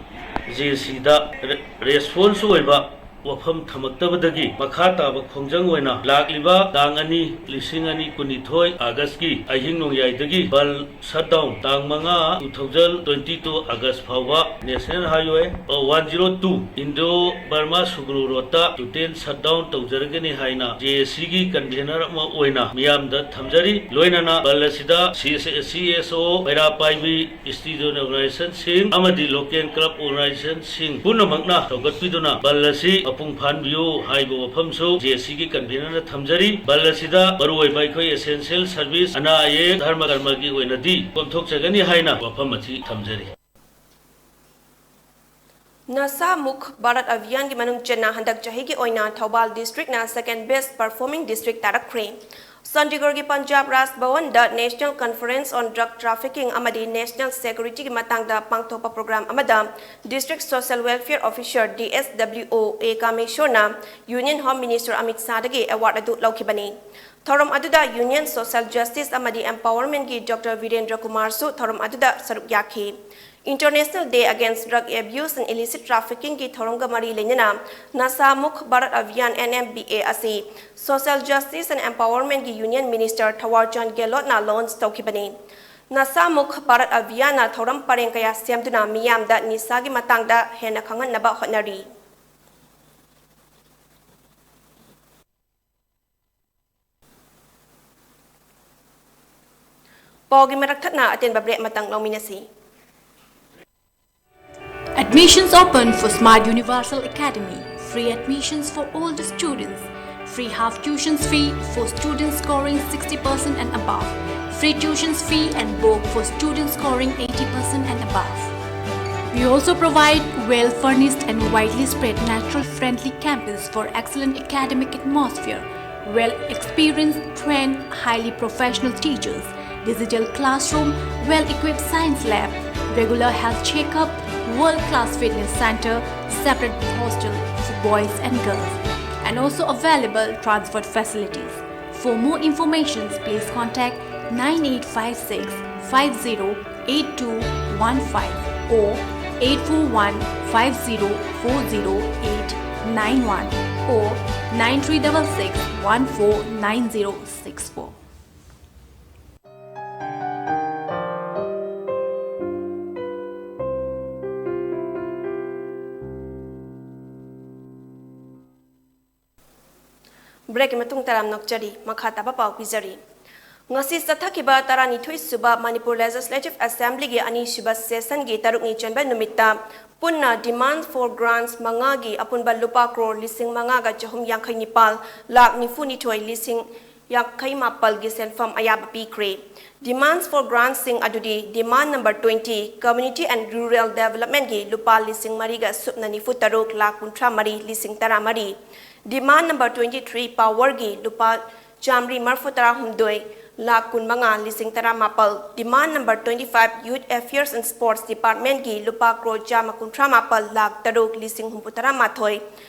ꯖꯦ ꯑꯦ ꯁꯤꯗ ꯔꯦ-, response ꯑꯣꯏꯕ ꯋꯥꯐꯝ ꯊꯝꯃꯛꯇꯕꯗꯒꯤ ꯃꯈꯥ ꯇꯥꯕ ꯈꯣꯡꯖꯪ ꯑꯣꯏꯅ ꯂꯥꯛꯂꯤꯕ ꯇꯥꯡ ꯑꯅꯤ, ꯂꯤꯁꯤꯡ ꯑꯅꯤ ꯀꯨꯟꯅꯤꯊꯣꯏ ꯑꯥꯒꯁꯀꯤ ꯑꯍꯤꯡ ꯅꯣꯡꯌꯥꯏꯗꯒꯤ ꯕꯟ shutdown, ꯇꯥꯡ ꯃꯉꯥ, two thousand twenty two ꯑꯥꯒꯁ ꯐꯥꯎꯕ National Highway, ꯑ, one zero two Indo Burma Sugnu Road ꯇ total shutdown ꯇꯧꯖꯔꯒꯅꯤ ꯍꯥꯏꯅ ꯖꯦ ꯑꯦ ꯁꯤꯒꯤ convener ꯑꯃ ꯑꯣꯏꯅ ꯃꯤꯌꯥꯝꯗ ꯊꯝꯖꯔꯤ꯫ ꯂꯣꯏꯅꯅ ꯕꯟ ꯑꯁꯤꯗ ꯁꯤ ꯑꯦꯁ ꯑꯣ, ꯃꯩꯔꯥ ꯄꯥꯏꯕꯤ, student organizationꯁꯤꯡ ꯑꯃꯗꯤ local club organizationꯁꯤꯡ ꯄꯨꯝꯅꯃꯛꯅ ꯁꯧꯒꯠꯄꯤꯗꯨꯅ ꯕꯟ ꯑꯁꯤ ꯃꯄꯨꯡ ꯐꯥꯍꯟꯕꯤꯌꯨ ꯍꯥꯏꯕ ꯋꯥꯐꯝꯁꯨ ꯖꯦ ꯑꯦ ꯁꯤꯒꯤ convenerꯅ ꯊꯝꯖꯔꯤ꯫ ꯕꯟ ꯑꯁꯤꯗ ꯃꯔꯨꯑꯣꯏꯕ ꯑꯩꯈꯣꯏ essential service, ꯑꯅꯥ ꯑꯌꯦꯛ, ꯙꯔꯃ ꯀꯔꯃꯒꯤ ꯑꯣꯏꯅꯗꯤ ꯀꯣꯝꯊꯣꯛꯆꯒꯅꯤ ꯍꯥꯏꯅ ꯋꯥꯐꯝ ꯑꯁꯤ ꯊꯝꯖꯔꯤ꯫ ꯅꯁꯥ ꯃꯨꯛ ꯚꯥꯔꯠ ꯑꯚꯤꯌꯥꯟꯒꯤ ꯃꯅꯨꯡ ꯆꯟꯅ ꯍꯟꯗꯛ ꯆꯍꯤꯒꯤ ꯑꯣꯏꯅ Thoubal districtꯅ second best performing district ꯇꯥꯔꯛꯈ꯭ꯔꯦ꯫ ꯆꯥꯟꯗꯤꯒꯔꯒꯤ Punjab Raj ꯚꯋꯟꯗ National Conference on Drug Trafficking ꯑꯃꯗꯤ National Security ꯒꯤ ꯃꯇꯥꯡꯗ ꯄꯥꯡꯊꯣꯛꯄ program ꯑꯃꯗ District Social Welfare Officer, D S W O, A ꯀꯥꯃꯦꯁꯣꯔꯅ Union Home Minister Amit ꯁꯥꯍꯗꯒꯤ award ꯑꯗꯨ ꯂꯧꯈꯤꯕꯅꯤ꯫ ꯊꯧꯔꯝ ꯑꯗꯨꯗ Union Social Justice ꯑꯃꯗꯤ Empowerment ꯒꯤ Doctor ꯕꯤꯔꯦꯟꯗ꯭ꯔ ꯀꯨꯃꯥꯔꯁꯨ ꯊꯧꯔꯝ ꯑꯗꯨꯗ ꯁꯔꯨꯛ ꯌꯥꯈꯤ꯫ International Day Against Drug Abuse and Illicit Trafficking ꯒꯤ ꯊꯧꯔꯝꯒ ꯃꯔꯤ ꯂꯩꯅꯅ ꯅꯁꯥ ꯃꯨꯛ ꯚꯥꯔꯠ ꯑꯚꯤꯌꯥꯟ, N M B A, ꯑꯁꯤ Social Justice and Empowerment ꯒꯤ Union Minister ꯊꯋꯥꯔꯆꯥꯟ ꯒꯦꯍꯂꯣꯠꯅ launch ꯇꯧꯈꯤꯕꯅꯤ꯫ ꯅꯁꯥ ꯃꯨꯛ ꯚꯥꯔꯠ ꯑꯚꯤꯌꯥꯟꯅ ꯊꯧꯔꯝ ꯄꯔꯦꯡ ꯀꯌꯥ ꯁꯦꯝꯗꯨꯅ ꯃꯤꯌꯥꯝꯗ ꯅꯤꯁꯥꯒꯤ ꯃꯇꯥꯡꯗ ꯍꯦꯟꯅ ꯈꯪꯍꯟꯅꯕ ꯍꯣꯠꯅꯔꯤ꯫ ꯄꯥꯎꯒꯤ ꯃꯔꯛ ꯊꯠꯅ ꯑꯇꯦꯟꯕ break ꯑꯃꯇꯪ ꯂꯧꯃꯤꯟꯅꯁꯤ꯫ Admissions open for Smart Universal Academy. Free admissions for all the students. Free half tuition fee for students scoring sixty percent and above. Free tuition fee and book for students scoring eighty percent and above. We also provide well-furnished and widely spread natural-friendly campus for excellent academic atmosphere, well-experienced, trained, highly professional teachers, digital classroom, well-equipped science lab, regular health checkup, world-class fitness center, separate hostel for boys and girls, and also available transport facilities. For more information, please contact nine eight five six five zero eight two one five or eight four one five zero four zero eight nine one or nine three double six one four nine zero six four. Break ꯀꯤ ꯃꯇꯨꯡ ꯇꯔꯥꯝꯅ ꯑꯣꯛꯆꯔꯤ꯫ ꯃꯈꯥ ꯇꯥꯕ ꯄꯥꯎ ꯄꯤꯖꯔꯤ꯫ ꯉꯁꯤ ꯆꯠꯊꯈꯤꯕ ꯇꯔꯥꯅꯤꯊꯣꯏ ꯁꯨꯕ Manipur Legislative Assembly ꯒꯤ ꯑꯅꯤꯁꯨꯕ session ꯒꯤ ꯇꯔꯨꯛꯅꯤ ꯆꯟꯕ ꯅꯨꯃꯤꯠꯇ ꯄꯨꯟꯅ demand for grants ꯃꯉꯥꯒꯤ ꯑꯄꯨꯟꯕ ꯂꯨꯄꯥ ꯀ꯭ꯔꯣꯔ ꯂꯤꯁꯤꯡ ꯃꯉꯥꯒ ꯆꯍꯨꯝ ꯌꯥꯡꯈꯩ ꯅꯤꯄꯥꯜ ꯂꯥꯈ ꯅꯤꯐꯨ ꯅꯤꯊꯣꯏ ꯂꯤꯁꯤꯡ ꯌꯥꯡꯈꯩ ꯃꯥꯄꯜꯒꯤ ꯁꯦꯟꯐꯝ ꯑꯌꯥꯕ ꯄꯤꯈ꯭ꯔꯦ꯫ Demands for grants ꯁꯤꯡ ꯑꯗꯨꯗꯤ demand number twenty, Community and Rural Development ꯒꯤ ꯂꯨꯄꯥ ꯂꯤꯁꯤꯡ ꯃꯔꯤꯒ ꯁꯨꯞꯅ ꯅꯤꯐꯨ ꯇꯔꯨꯛ ꯂꯥꯈ ꯀꯨꯟꯊ꯭ꯔꯥ ꯃꯔꯤ ꯂꯤꯁꯤꯡ ꯇꯔꯥ ꯃꯔꯤ, demand number twenty three, Power ꯒꯤ ꯂꯨꯄꯥ ꯆꯥꯝꯃꯔꯤ ꯃꯔꯤꯐꯨ ꯇꯔꯥ ꯍꯨꯝꯗꯣꯏ ꯂꯥꯛ ꯀꯨꯟꯃꯉꯥ ꯂꯤꯁꯤꯡ ꯇꯔꯥꯃꯥꯄꯜ, demand number twenty five Youth Affairs and Sports Department ꯀꯤ ꯂꯨꯄꯥ ꯀ꯭ꯔꯣꯔ ꯆꯥꯝꯃ ꯀꯨꯟꯊ꯭ꯔꯥ ꯃꯥꯄꯜ ꯂꯥꯛ ꯇꯔꯨꯛ ꯂꯤꯁꯤꯡ ꯍꯨꯝꯐꯨ ꯇꯔꯥ ꯃꯥꯊꯣꯏ,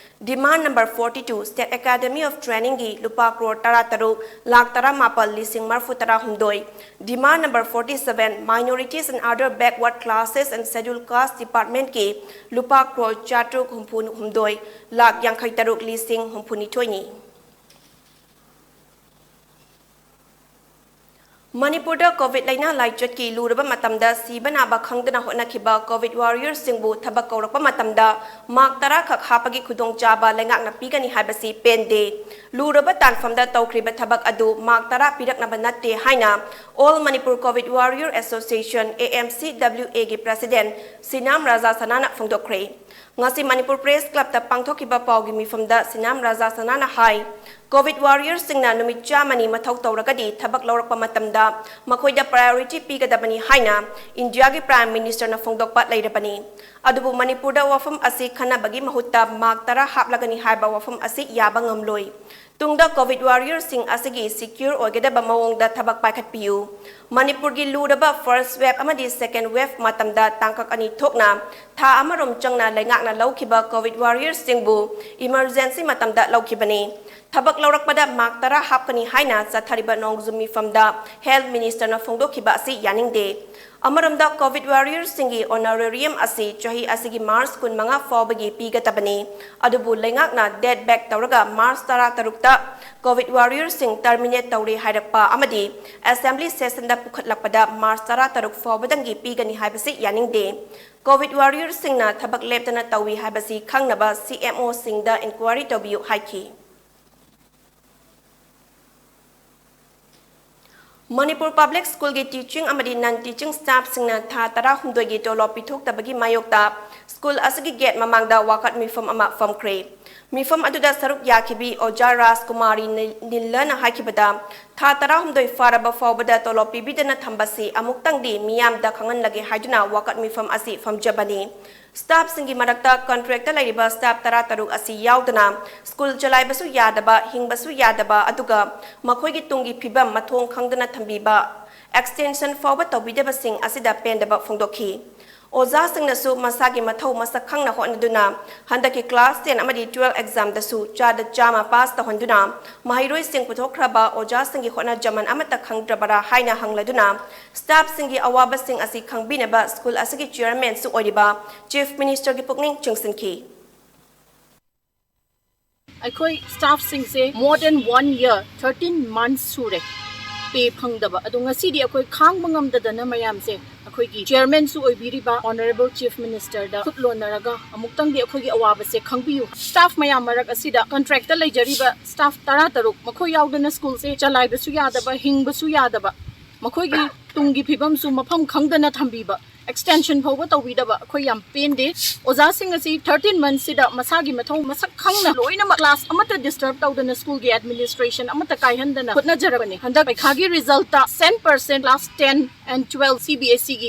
demand number forty two State Academy of Training ꯀꯤ ꯂꯨꯄꯥ ꯀ꯭ꯔꯣꯔ ꯇꯔꯥ ꯇꯔꯨꯛ ꯂꯥꯛ ꯇꯔꯥ ꯃꯥꯄꯜ ꯂꯤꯁꯤꯡ ꯃꯔꯤꯐꯨ ꯇꯔꯥ ꯍꯨꯝꯗꯣꯏ, demand number forty seven Minorities and Other Backward Classes and Scheduled Caste Department ꯀꯤ ꯂꯨꯄꯥ ꯀ꯭ꯔꯣꯔ ꯆꯥꯇ꯭ꯔꯨꯛ ꯍꯨꯝꯐꯨ ꯍꯨꯝꯗꯣꯏ ꯂꯥꯛ ꯌꯥꯡꯈꯩ ꯇꯔꯨꯛ ꯂꯤꯁꯤꯡ ꯍꯨꯝꯐꯨ ꯅꯤꯊꯣꯏꯅꯤ꯫ ꯃꯅꯤꯄꯨꯔꯗ COVID ꯂꯥꯏꯅꯥ ꯂꯥꯏꯆꯠꯀꯤ ꯂꯨꯔꯕ ꯃꯇꯝꯗ ꯁꯤꯕ ꯅꯥꯕ ꯈꯪꯗꯅ ꯍꯣꯠꯅꯈꯤꯕ COVID warriorꯁꯤꯡꯕꯨ ꯊꯕꯛ ꯀꯧꯔꯛꯄ ꯃꯇꯝꯗ mark ꯇꯔꯥ ꯈꯛ ꯍꯥꯞꯄꯒꯤ ꯈꯨꯗꯣꯡꯆꯥꯕ ꯂꯩꯉꯥꯛꯅ ꯄꯤꯒꯅꯤ ꯍꯥꯏꯕꯁꯤ ꯄꯦꯟꯗꯦ꯫ ꯂꯨꯔꯕ ꯇꯥꯟꯐꯝꯗ ꯇꯧꯈ꯭ꯔꯤꯕ ꯊꯕꯛ ꯑꯗꯨ mark ꯇꯔꯥ ꯄꯤꯔꯛꯅꯕ ꯅꯠꯇꯦ ꯍꯥꯏꯅ All Manipur COVID Warrior Association, A M C W A ꯒꯤ president ꯁꯤꯅꯥꯝ ꯔꯥꯖꯥ ꯁꯅꯥꯅ ꯐꯣꯡꯗꯣꯛꯈ꯭ꯔꯦ꯫ ꯉꯁꯤ ꯃꯅꯤꯄꯨꯔ Press Clubꯇ ꯄꯥꯡꯊꯣꯛꯈꯤꯕ ꯄꯥꯎꯒꯤ ꯃꯤꯐꯝꯗ ꯁꯤꯅꯥꯝ ꯔꯥꯖꯥ ꯁꯅꯥꯅ ꯍꯥꯏ, COVID warriorꯁꯤꯡꯅ ꯅꯨꯃꯤꯠ ꯆꯥꯝꯃꯅꯤ ꯃꯊꯧ ꯇꯧꯔꯒꯗꯤ ꯊꯕꯛ ꯂꯧꯔꯛꯄ ꯃꯇꯝꯗ ꯃꯈꯣꯏꯗ priority ꯄꯤꯒꯗꯕꯅꯤ ꯍꯥꯏꯅ ꯏꯟꯗꯤꯌꯥꯒꯤ Prime Ministerꯅ ꯐꯣꯡꯗꯣꯛꯄ ꯂꯩꯔꯕꯅꯤ꯫ ꯑꯗꯨꯕꯨ ꯃꯅꯤꯄꯨꯔꯗ ꯋꯥꯐꯝ ꯑꯁꯤ ꯈꯟꯅꯕꯒꯤ ꯃꯍꯨꯠꯇ mark ꯇꯔꯥ ꯍꯥꯞꯂꯒꯅꯤ ꯍꯥꯏꯕ ꯋꯥꯐꯝ ꯑꯁꯤ ꯌꯥꯕ ꯉꯝꯂꯣꯏ꯫ ꯇꯨꯡꯗ COVID warriorꯁꯤꯡ ꯑꯁꯤꯒꯤ secure ꯑꯣꯏꯒꯗꯕ ꯃꯑꯣꯡꯗ ꯊꯕꯛ ꯄꯥꯏꯈꯠꯄꯤꯌꯨ꯫ ꯃꯅꯤꯄꯨꯔꯒꯤ ꯂꯨꯔꯕ first wave ꯑꯃꯗꯤ second wave ꯃꯇꯝꯗ ꯇꯥꯡꯀꯛ ꯑꯅꯤ ꯊꯣꯛꯅ ꯊꯥ ꯑꯃꯔꯣꯝ ꯆꯪꯅ ꯂꯩꯉꯥꯛꯅ ꯂꯧꯈꯤꯕ COVID warriorꯁꯤꯡꯕꯨ emergency ꯃꯇꯝꯗ ꯂꯧꯈꯤꯕꯅꯤ꯫ ꯊꯕꯛ ꯂꯧꯔꯛꯄꯗ mark ꯇꯔꯥ ꯍꯥꯞꯀꯅꯤ ꯍꯥꯏꯅ ꯆꯠꯊꯔꯤꯕ ꯅꯣꯡꯖꯨ ꯃꯤꯐꯝꯗ Health Ministerꯅ ꯐꯣꯡꯗꯣꯛꯈꯤꯕ ꯑꯁꯤ ꯌꯥꯅꯤꯡꯗꯦ꯫ ꯑꯃꯔꯣꯝꯗ COVID warriorꯁꯤꯡꯒꯤ honorarium ꯑꯁꯤ ꯆꯍꯤ ꯑꯁꯤꯒꯤ March ꯀꯨꯟꯃꯉꯥ ꯐꯥꯎꯕꯒꯤ ꯄꯤꯒꯗꯕꯅꯤ꯫ ꯑꯗꯨꯕꯨ ꯂꯩꯉꯥꯛꯅ date back ꯇꯧꯔꯒ March ꯇꯔꯥ ꯇꯔꯨꯛꯇ COVID warriorꯁꯤꯡ terminate ꯇꯧꯔꯦ ꯍꯥꯏꯔꯛꯄ ꯑꯃꯗꯤ Assembly sessionꯗ ꯄꯨꯈꯠꯂꯛꯄꯗ March ꯇꯔꯥ ꯇꯔꯨꯛ ꯐꯥꯎꯕꯗꯪꯒꯤ ꯄꯤꯒꯅꯤ ꯍꯥꯏꯕꯁꯤ ꯌꯥꯅꯤꯡꯗꯦ꯫ COVID warriorꯁꯤꯡꯅ ꯊꯕꯛ ꯂꯦꯞꯇꯅ ꯇꯧꯏ ꯍꯥꯏꯕꯁꯤ ꯈꯪꯅꯕ CMOꯁꯤꯡꯗ inquiry ꯇꯧꯕꯤꯌꯨ ꯍꯥꯏꯈꯤ꯫ ꯃꯅꯤꯄꯨꯔ Public Schoolꯒꯤ teaching ꯑꯃꯗꯤ non teaching staffꯁꯤꯡꯅ ꯊꯥ ꯇꯔꯥꯍꯨꯝꯗꯣꯏꯒꯤ ꯇꯣꯂꯣꯞ ꯄꯤꯊꯣꯛꯇꯕꯒꯤ ꯃꯥꯌꯣꯛꯇ school ꯑꯁꯤꯒꯤ gate ꯃꯃꯥꯡꯗ ꯋꯥꯀꯠ ꯃꯤꯐꯝ ꯑꯃ ꯐꯝꯈ꯭ꯔꯦ꯫ ꯃꯤꯐꯝ ꯑꯗꯨꯗ ꯁꯔꯨꯛ ꯌꯥꯈꯤꯕꯤ ꯑꯣꯖꯥ ꯔꯥꯖꯀꯨꯃꯥꯔꯤ ꯅꯤꯜ-, ꯅꯤꯜꯂꯅ ꯍꯥꯏꯈꯤꯕꯗ, ꯊꯥ ꯇꯔꯥꯍꯨꯝꯗꯣꯏ ꯐꯥꯔꯕ ꯐꯥꯎꯕꯗ ꯇꯣꯂꯣꯞ ꯄꯤꯕꯤꯗꯅ ꯊꯝꯕꯁꯤ ꯑꯃꯨꯛꯇꯪꯗꯤ ꯃꯤꯌꯥꯝꯗ ꯈꯪꯍꯟꯂꯒꯦ ꯍꯥꯏꯗꯨꯅ ꯋꯥꯀꯠ ꯃꯤꯐꯝ ꯑꯁꯤ ꯐꯝꯖꯕꯅꯤ꯫ ꯁ꯭ꯇꯥꯐꯁꯤꯡꯒꯤ ꯃꯔꯛꯇ ꯀꯟꯇ꯭ꯔꯦꯛꯇ ꯂꯩꯔꯤꯕ ꯁ꯭ꯇꯥꯐ ꯇꯔꯥꯇꯔꯨꯛ ꯑꯁꯤ ꯌꯥꯎꯗꯅ ꯁ꯭ꯀꯨꯜ ꯆꯂꯥꯏꯕꯁꯨ ꯌꯥꯗꯕ, ꯍꯤꯡꯕꯁꯨ ꯌꯥꯗꯕ, ꯑꯗꯨꯒ ꯃꯈꯣꯏꯒꯤ ꯇꯨꯡꯒꯤ ꯐꯤꯕꯝ ꯃꯊꯣꯡ ꯈꯪꯗꯅ ꯊꯝꯕꯤꯕ, ꯑꯦꯛꯁꯇꯦꯟꯁꯟ ꯐꯥꯎꯕ ꯇꯧꯕꯤꯗꯕꯁꯤꯡ ꯑꯁꯤꯗ ꯄꯦꯟꯗꯕ ꯐꯣꯡꯗꯣꯛꯈꯤ꯫ ꯑꯣꯖꯥꯁꯤꯡꯅꯁꯨ ꯃꯁꯥꯒꯤ ꯃꯊꯧ ꯃꯁꯛ ꯈꯪꯅ ꯍꯣꯠꯅꯗꯨꯅ ꯍꯟꯗꯛꯀꯤ ꯀ꯭ꯂꯥꯁ ꯇꯦꯟ ꯑꯃꯗꯤ ꯇꯨꯋꯦꯜꯐ ꯑꯦꯛꯖꯥꯝꯗꯁꯨ ꯆꯥꯗ ꯆꯥꯝꯃ ꯄꯥꯁ ꯇꯧꯍꯟꯗꯨꯅ ꯃꯍꯩꯔꯣꯏꯁꯤꯡ ꯄꯨꯊꯣꯛꯈ꯭ꯔꯕ ꯑꯣꯖꯥꯁꯤꯡꯒꯤ ꯍꯣꯠꯅꯖꯃꯟ ꯑꯃꯠꯇ ꯈꯪꯗ꯭ꯔꯕꯔꯥ ꯍꯥꯏꯅ ꯍꯪꯂꯗꯨꯅ ꯁ꯭ꯇꯥꯐꯁꯤꯡꯒꯤ ꯑꯋꯥꯕꯁꯤꯡ ꯑꯁꯤ ꯈꯪꯕꯤꯅꯕ ꯁ꯭ꯀꯨꯜ ꯑꯁꯤꯒꯤ ꯆꯤꯌꯔꯃꯦꯟꯁꯨ ꯑꯣꯏꯔꯤꯕ ꯆꯤꯐ ꯃꯤꯅꯤꯁꯇꯔꯒꯤ ꯄꯨꯛꯅꯤꯡ ꯆꯤꯡꯁꯤꯟꯈꯤ꯫ ꯑꯩꯈꯣꯏ ꯁ꯭ꯇꯥꯐꯁꯤꯡꯁꯦ more than one year, thirteen months ꯁꯨꯔꯦ ꯄꯦ ꯐꯪꯗꯕ꯫ ꯑꯗꯣ ꯉꯁꯤꯗꯤ ꯑꯩꯈꯣꯏ ꯈꯥꯡꯕ ꯉꯝꯗꯗꯅ ꯃꯌꯥꯝꯁꯦ ꯑꯩꯈꯣꯏꯒꯤ ꯆꯤꯌꯔꯃꯦꯟꯁꯨ ꯑꯣꯏꯕꯤꯔꯤꯕ ꯑꯣꯅꯔꯦꯕꯜ ꯆꯤꯐ ꯃꯤꯅꯤꯁꯇꯔꯗ ꯈꯨꯠ ꯂꯣꯟꯅꯔꯒ ꯑꯃꯨꯛꯇꯪꯗꯤ ꯑꯩꯈꯣꯏꯒꯤ ꯑꯋꯥꯕꯁꯦ ꯈꯪꯕꯤꯌꯨ꯫ ꯁ꯭ꯇꯥꯐ ꯃꯌꯥꯝ ꯃꯔꯛ ꯑꯁꯤꯗ ꯀꯟꯇ꯭ꯔꯦꯛꯇ ꯂꯩꯖꯔꯤꯕ ꯁ꯭ꯇꯥꯐ ꯇꯔꯥꯇꯔꯨꯛ, ꯃꯈꯣꯏ ꯌꯥꯎꯗꯅ ꯁ꯭ꯀꯨꯜꯁꯦ ꯆꯂꯥꯏꯕꯁꯨ ꯌꯥꯗꯕ, ꯍꯤꯡꯕꯁꯨ ꯌꯥꯗꯕ, ꯃꯈꯣꯏꯒꯤ ꯇꯨꯡꯒꯤ ꯐꯤꯕꯝꯁꯨ ꯃꯐꯝ ꯈꯪꯗꯅ ꯊꯝꯕꯤꯕ, ꯑꯦꯛꯁꯇꯦꯟꯁꯟ ꯐꯥꯎꯕ ꯇꯧꯕꯤꯗꯕ ꯑꯩꯈꯣꯏ ꯌꯥꯝ ꯄꯦꯟꯗꯦ꯫ ꯑꯣꯖꯥꯁꯤꯡ ꯑꯁꯤ ꯊꯥꯔꯇꯤꯟ ꯃꯟꯁꯁꯤꯗ ꯃꯁꯥꯒꯤ ꯃꯊꯧ ꯃꯁꯛ ꯈꯪꯅ ꯂꯣꯏꯅꯃꯛ ꯀ꯭ꯂꯥꯁ ꯑꯃꯠꯇ ꯗꯤꯁꯇꯔꯕ ꯇꯧꯗꯅ, ꯁ꯭ꯀꯨꯜꯒꯤ ꯑꯦꯗꯃꯤꯅꯤꯁꯇ꯭ꯔꯦꯁꯟ ꯑꯃꯠꯇ ꯀꯥꯏꯍꯟꯗꯅ ꯍꯣꯠꯅꯖꯔꯕꯅꯤ꯫ ꯍꯟꯗꯛ ꯄꯩꯈꯥꯒꯤ ꯔꯤꯖꯜꯇ ꯁꯦꯟ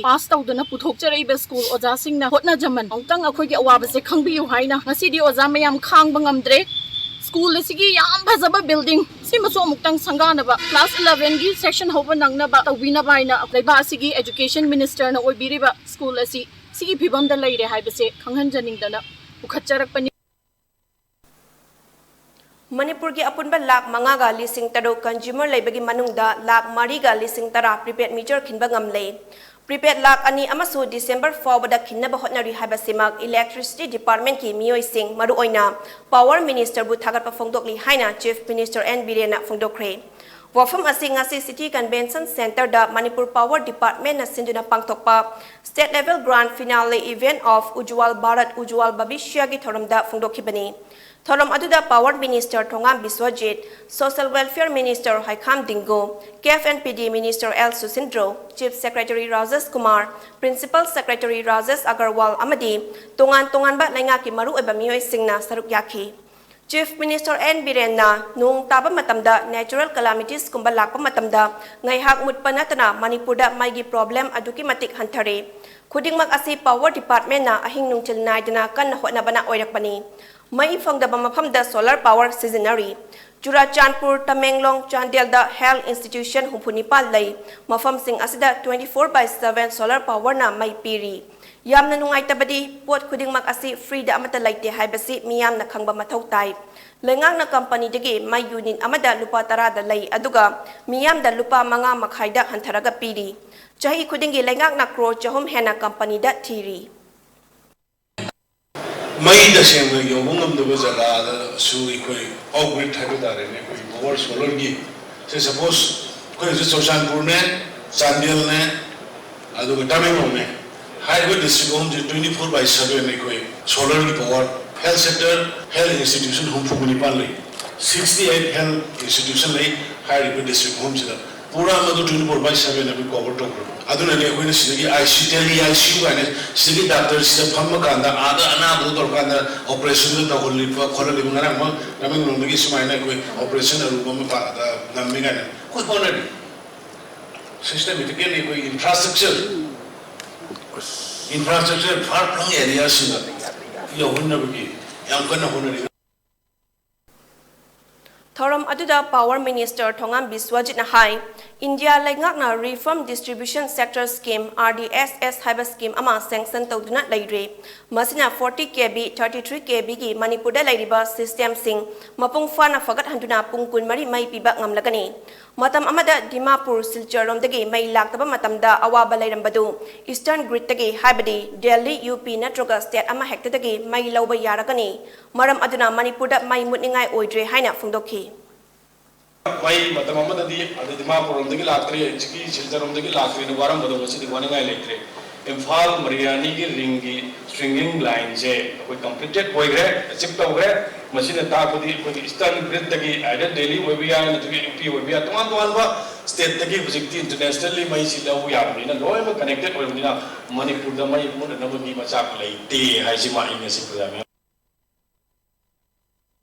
ꯄꯥꯁ ꯇꯧꯗꯨꯅ ꯄꯨꯊꯣꯛꯆꯔꯛꯏꯕ ꯁ꯭ꯀꯨꯜ ꯑꯣꯖꯥꯁꯤꯡꯅ ꯍꯣꯠꯅꯖꯃꯟ ꯑꯃꯨꯛꯇꯪ ꯑꯩꯈꯣꯏꯒꯤ ꯑꯋꯥꯕꯁꯦ ꯈꯪꯕꯤꯌꯨ ꯍꯥꯏꯅ ꯉꯁꯤꯗꯤ ꯑꯣꯖꯥ ꯃꯌꯥꯝ ꯈꯥꯡꯕ ꯉꯝꯗ꯭ꯔꯦ꯫ ꯁ꯭ꯀꯨꯜ ꯑꯁꯤꯒꯤ ꯌꯥꯝ ꯐꯖꯕ ꯕꯤꯜꯗꯤꯡ ꯁꯤꯃꯁꯨ ꯑꯃꯨꯛꯇꯪ ꯁꯪꯒꯥꯅꯕ, ꯀ꯭ꯂꯥꯁ ꯏꯂꯦꯚꯦꯟꯒꯤ ꯁꯦꯁꯟ ꯍꯧꯕ ꯅꯪꯅꯕ ꯇꯧꯕꯤꯅꯕ ꯍꯥꯏꯅ ꯂꯩꯕꯥꯛ ꯑꯁꯤꯒꯤ ꯑꯦꯖꯨꯀꯦꯁꯟ ꯃꯤꯅꯤꯁꯇꯔꯅ ꯑꯣꯏꯕꯤꯔꯤꯕ ꯁ꯭ꯀꯨꯜ ꯑꯁꯤ ꯁꯤꯒꯤ ꯐꯤꯕꯝꯗ ꯂꯩꯔꯦ ꯍꯥꯏꯕꯁꯦ ꯈꯪꯍꯟꯖꯅꯤꯡꯗꯅ ꯄꯨꯈꯠꯆꯔꯛꯄꯅꯤ꯫ ꯃꯅꯤꯄꯨꯔꯒꯤ ꯑꯄꯨꯟꯕ ꯂꯥꯈ ꯃꯉꯥꯒ ꯂꯤꯁꯤꯡ ꯇꯔꯨꯛ ꯀꯟꯖ꯭ꯌꯨꯃꯔ ꯂꯩꯕꯒꯤ ꯃꯅꯨꯡꯗ ꯂꯥꯈ ꯃꯔꯤꯒ ꯂꯤꯁꯤꯡ ꯇꯔꯥ ꯄ꯭ꯔꯤꯄꯦꯗ ꯃꯤꯇꯔ ꯈꯤꯟꯕ ꯉꯝꯂꯦ꯫ ꯄ꯭ꯔꯤꯄꯦꯗ ꯂꯥꯈ ꯑꯅꯤ ꯑꯃꯁꯨ ꯗꯤꯁꯦꯝꯕꯔ ꯐꯥꯎꯕꯗ ꯈꯤꯟꯅꯕ ꯍꯣꯠꯅꯔꯤ ꯍꯥꯏꯕꯁꯤꯃꯛ ꯏꯂꯦꯛꯇ꯭ꯔꯤꯁꯤꯇꯤ ꯗꯤꯄꯥꯔꯠꯃꯦꯟꯠꯀꯤ ꯃꯤꯑꯣꯏꯁꯤꯡ, ꯃꯔꯨꯑꯣꯏꯅ ꯄꯥꯋꯔ ꯃꯤꯅꯤꯁꯇꯔꯕꯨ ꯊꯥꯒꯠꯄ ꯐꯣꯡꯗꯣꯛꯂꯤ ꯍꯥꯏꯅ ꯆꯤꯐ ꯃꯤꯅꯤꯁꯇꯔ ꯑꯦꯟ ꯕꯤꯔꯦꯟꯅ ꯐꯣꯡꯗꯣꯛꯈ꯭ꯔꯦ꯫ ꯋꯥꯐꯝ ꯑꯁꯤ ꯉꯁꯤ ꯁꯤꯇꯤ ꯀꯟꯚꯦꯟꯁꯟ ꯁꯦꯟꯇꯔꯗ ꯃꯅꯤꯄꯨꯔ ꯄꯥꯋꯔ ꯗꯤꯄꯥꯔꯠꯃꯦꯟꯠꯅ ꯁꯤꯟꯗꯨꯅ ꯄꯥꯡꯊꯣꯛꯄ State Level Grand Finale Event of Ujjwal Bharat Ujjwal Bhavishya ꯒꯤ ꯊꯧꯔꯝꯗ ꯐꯣꯡꯗꯣꯛꯈꯤꯕꯅꯤ꯫ ꯊꯧꯔꯝ ꯑꯗꯨꯗ power minister Thongam Biswajit, social welfare minister Heikham Dingo, CAF N P D minister L Susindro, chief secretary Rajesh Kumar, principal secretary Rajesh Agarwal ꯑꯃꯗꯤ ꯇꯣꯉꯥꯟ ꯇꯣꯉꯥꯟꯕ ꯂꯩꯉꯥꯛꯀꯤ ꯃꯔꯨꯑꯣꯏꯕ ꯃꯤꯑꯣꯏꯁꯤꯡꯅ ꯁꯔꯨꯛ ꯌꯥꯈꯤ꯫ Chief Minister N Birenna ꯅꯣꯡ ꯇꯥꯕ ꯃꯇꯝꯗ natural calamitiesꯀꯨꯝꯕ ꯂꯥꯛꯄ ꯃꯇꯝꯗ ꯉꯥꯏꯍꯥꯛ ꯃꯨꯠꯄ ꯅꯠꯇꯅ ꯃꯅꯤꯄꯨꯔꯗ ꯃꯩꯒꯤ problem ꯑꯗꯨꯛꯀꯤ ꯃꯇꯤꯛ ꯍꯟꯊꯔꯦ꯫ ꯈꯨꯗꯤꯡꯃꯛ ꯑꯁꯤ power departmentꯅ ꯑꯍꯤꯡ ꯅꯨꯡꯊꯤꯜ ꯅꯥꯏꯗꯅ ꯀꯟꯅ ꯍꯣꯠꯅꯕꯅ ꯑꯣꯏꯔꯛꯄꯅꯤ꯫ ꯃꯩ ꯐꯪꯗꯕ ꯃꯐꯝꯗ solar power ꯁꯤꯖꯤꯟꯅꯔꯤ꯫ ꯆꯨꯔꯥꯆꯥꯟꯄꯨꯔ, ꯇꯃꯦꯡꯂꯣꯡ, ꯆꯥꯟꯗꯦꯜꯗ health institution ꯍꯨꯝꯐꯨ ꯅꯤꯄꯥꯟ ꯂꯩ꯫ ꯃꯐꯝꯁꯤꯡ ꯑꯁꯤꯗ twenty four by seven solar powerꯅ ꯃꯩ ꯄꯤꯔꯤ꯫ ꯌꯥꯝꯅ ꯅꯨꯡꯉꯥꯏꯇꯕꯗꯤ ꯄꯣꯠ ꯈꯨꯗꯤꯡꯃꯛ ꯑꯁꯤ freeꯗ ꯑꯃꯠꯇ ꯂꯩꯇꯦ ꯍꯥꯏꯕꯁꯤ ꯃꯤꯌꯥꯝꯅ ꯈꯪꯕ ꯃꯊꯧ ꯇꯥꯏ꯫ ꯂꯩꯉꯥꯛꯅ companyꯗꯒꯤ ꯃꯩ unit ꯑꯃꯗ ꯂꯨꯄꯥ ꯇꯔꯥꯗ ꯂꯩ, ꯑꯗꯨꯒ ꯃꯤꯌꯥꯝꯗ ꯂꯨꯄꯥ ꯃꯉꯥ ꯃꯈꯥꯏꯗ ꯍꯟꯊꯔꯒ ꯄꯤꯔꯤ꯫ ꯆꯍꯤ ꯈꯨꯗꯤꯡꯒꯤ ꯂꯩꯉꯥꯛꯅ crore ꯆꯍꯨꯝ ꯍꯦꯟꯅ companyꯗ ꯊꯤꯔꯤ꯫ ꯃꯩ ꯇꯁꯦꯡꯅ ꯌꯧꯕ ꯉꯝꯗꯕ ꯖꯒꯥꯗꯁꯨ ꯑꯩꯈꯣꯏ off grid ꯍꯥꯏꯕ ꯇꯥꯔꯦꯅꯦ, ꯑꯩꯈꯣꯏ power solarꯒꯤ, say suppose ꯑꯩꯈꯣꯏ ꯍꯧꯖꯤꯛ ꯆꯨꯔꯆꯥꯟꯄꯨꯔꯅꯦ, ꯆꯥꯟꯗꯦꯜꯅꯦ, ꯑꯗꯨꯒ ꯇꯃꯦꯡꯂꯣꯡꯅꯦ, ꯍꯥꯏꯔꯤꯕ district ꯑꯍꯨꯝꯁꯤ twenty four by seven ꯑꯩꯈꯣꯏ solarꯒꯤ power, health sector, health institution ꯍꯨꯝꯐꯨ ꯅꯤꯄꯥꯟ ꯂꯩ, sixty eight health institution ꯂꯩ ꯍꯥꯏꯔꯤꯕ district ꯑꯍꯨꯝꯁꯤꯗ꯫ ꯄꯨꯔꯥ ꯃꯗꯨ twenty four by seven ꯑꯩꯈꯣꯏ cover ꯇꯧꯈ꯭ꯔꯕ꯫ ꯑꯗꯨꯅꯅꯦ ꯑꯩꯈꯣꯏꯅ ꯁꯤꯗꯒꯤ I C, tele I C U ꯀꯥꯏꯅ ꯁꯤꯗꯒꯤ doctor ꯁꯤꯗ ꯐꯝꯃ ꯀꯥꯟꯗ ꯑꯥꯗ ꯑꯅꯥꯕꯗꯣ ꯇꯧꯔꯀꯥꯟꯗ operationꯗꯣ ꯇꯧꯍꯜꯂꯤꯕ ꯈꯣꯠꯍꯜꯂꯤꯕ꯫ ꯉꯔꯥꯡ ꯑꯃ ꯇꯃꯦꯡꯂꯣꯡꯗꯒꯤ ꯁꯨꯃꯥꯏꯅ ꯑꯩꯈꯣꯏ operation ꯑꯔꯨꯕ ꯑꯃ ꯄꯥ-, ꯑꯗ ꯅꯝꯃꯤ ꯀꯥꯏꯅ ꯑꯩꯈꯣꯏ ꯍꯣꯠꯅꯔꯤ꯫ Systematically ꯑꯩꯈꯣꯏ infrastructure, infrastructure far flung areaꯁꯤꯡꯗ ꯌꯧꯍꯟꯅꯕꯒꯤ ꯌꯥꯝ ꯀꯟꯅ ꯍꯣꯠꯅꯔꯤ꯫ ꯊꯧꯔꯝ ꯑꯗꯨꯗ Power Minister ꯊꯣꯉꯥꯝ ꯕꯤꯁ꯭ꯋꯖꯤꯠꯅ ꯍꯥꯏ, ꯏꯟꯗꯤꯌꯥ ꯂꯩꯉꯥꯛꯅ Revamped Distribution Sector Scheme, R D S S ꯍꯥꯏꯕ scheme ꯑꯃ sanction ꯇꯧꯗꯨꯅ ꯂꯩꯔꯦ꯫ ꯃꯁꯤꯅ forty K V, thirty three K Vꯒꯤ ꯃꯅꯤꯄꯨꯔꯗ ꯂꯩꯔꯤꯕ systemꯁꯤꯡ ꯃꯄꯨꯡ ꯐꯥꯅ ꯐꯒꯠꯍꯟꯗꯨꯅ ꯄꯨꯡ ꯀꯨꯟꯃꯔꯤ ꯃꯩ ꯄꯤꯕ ꯉꯝꯂꯒꯅꯤ꯫ ꯃꯇꯝ ꯑꯃꯗ ꯗꯤꯃꯥꯄꯨꯔ, ꯁꯤꯜꯆꯔꯔꯣꯝꯗꯒꯤ ꯃꯩ ꯂꯥꯛꯇꯕ ꯃꯇꯝꯗ ꯑꯋꯥꯕ ꯂꯩꯔꯝꯕꯗꯨ Eastern Gridꯇꯒꯤ, ꯍꯥꯏꯕꯗꯤ ꯗꯦꯜꯂꯤ, ꯌꯨ ꯄꯤ ꯅꯠꯇ꯭ꯔꯒ state ꯑꯃ ꯍꯦꯛꯇꯗꯒꯤ ꯃꯩ ꯂꯧꯕ ꯌꯥꯔꯒꯅꯤ꯫ ꯃꯔꯝ ꯑꯗꯨꯅ ꯃꯅꯤꯄꯨꯔꯗ ꯃꯩ ꯃꯨꯠꯅꯤꯡꯉꯥꯏ ꯑꯣꯏꯗ꯭ꯔꯦ ꯍꯥꯏꯅ ꯐꯣꯡꯗꯣꯛꯈꯤ꯫ ꯃꯩ ꯃꯇꯝ ꯑꯃꯗꯗꯤ ꯑꯗ ꯗꯤꯃꯥꯄꯨꯔꯔꯣꯝꯗꯒꯤ ꯂꯥꯛꯇ꯭ꯔꯦ, ꯍꯧꯖꯤꯛꯀꯤ ꯁꯤꯜꯆꯔꯔꯣꯝꯗꯒꯤ ꯂꯥꯛꯇ꯭ꯔꯦꯅ ꯋꯥꯔꯝꯕꯗꯣ ꯉꯁꯤꯗꯤ ꯋꯥꯅꯤꯡꯉꯥꯏ ꯂꯩꯇ꯭ꯔꯦ꯫ ꯏꯝꯐꯥꯜ ꯃꯔꯤꯌꯥꯅꯤꯒꯤ ringꯒꯤ stringing lineꯁꯦ ꯑꯩꯈꯣꯏ completed ꯑꯣꯏꯈ꯭ꯔꯦ, achieve ꯇꯧꯈ꯭ꯔꯦ꯫ ꯃꯁꯤꯅ ꯇꯥꯛꯄꯗꯤ ꯑꯩꯈꯣꯏꯒꯤ Eastern Gridꯇꯒꯤ either ꯗꯦꯜꯂꯤ ꯑꯣꯏꯕ ꯌꯥꯏ, ꯅꯠꯇ꯭ꯔꯒ ꯌꯨ ꯄꯤ ꯑꯣꯏꯕ ꯌꯥꯏ, ꯇꯣꯉꯥꯟ ꯇꯣꯉꯥꯟꯕ stateꯇꯒꯤ ꯍꯧꯖꯤꯛꯇꯤ internationally ꯃꯩꯁꯤ ꯂꯧꯕ ꯌꯥꯕꯅꯤꯅ, ꯂꯣꯏꯅꯃꯛ connected ꯑꯣꯏꯔꯕꯅꯤꯅ ꯃꯅꯤꯄꯨꯔꯗ ꯃꯩ ꯃꯨꯠꯅꯅꯕꯒꯤ ꯃꯆꯥꯛ ꯂꯩꯇꯦ ꯍꯥꯏꯁꯤꯃ ꯑꯩ ꯉꯁꯤ ꯄ꯭ꯔꯖꯥ ꯃꯤꯌꯥꯝ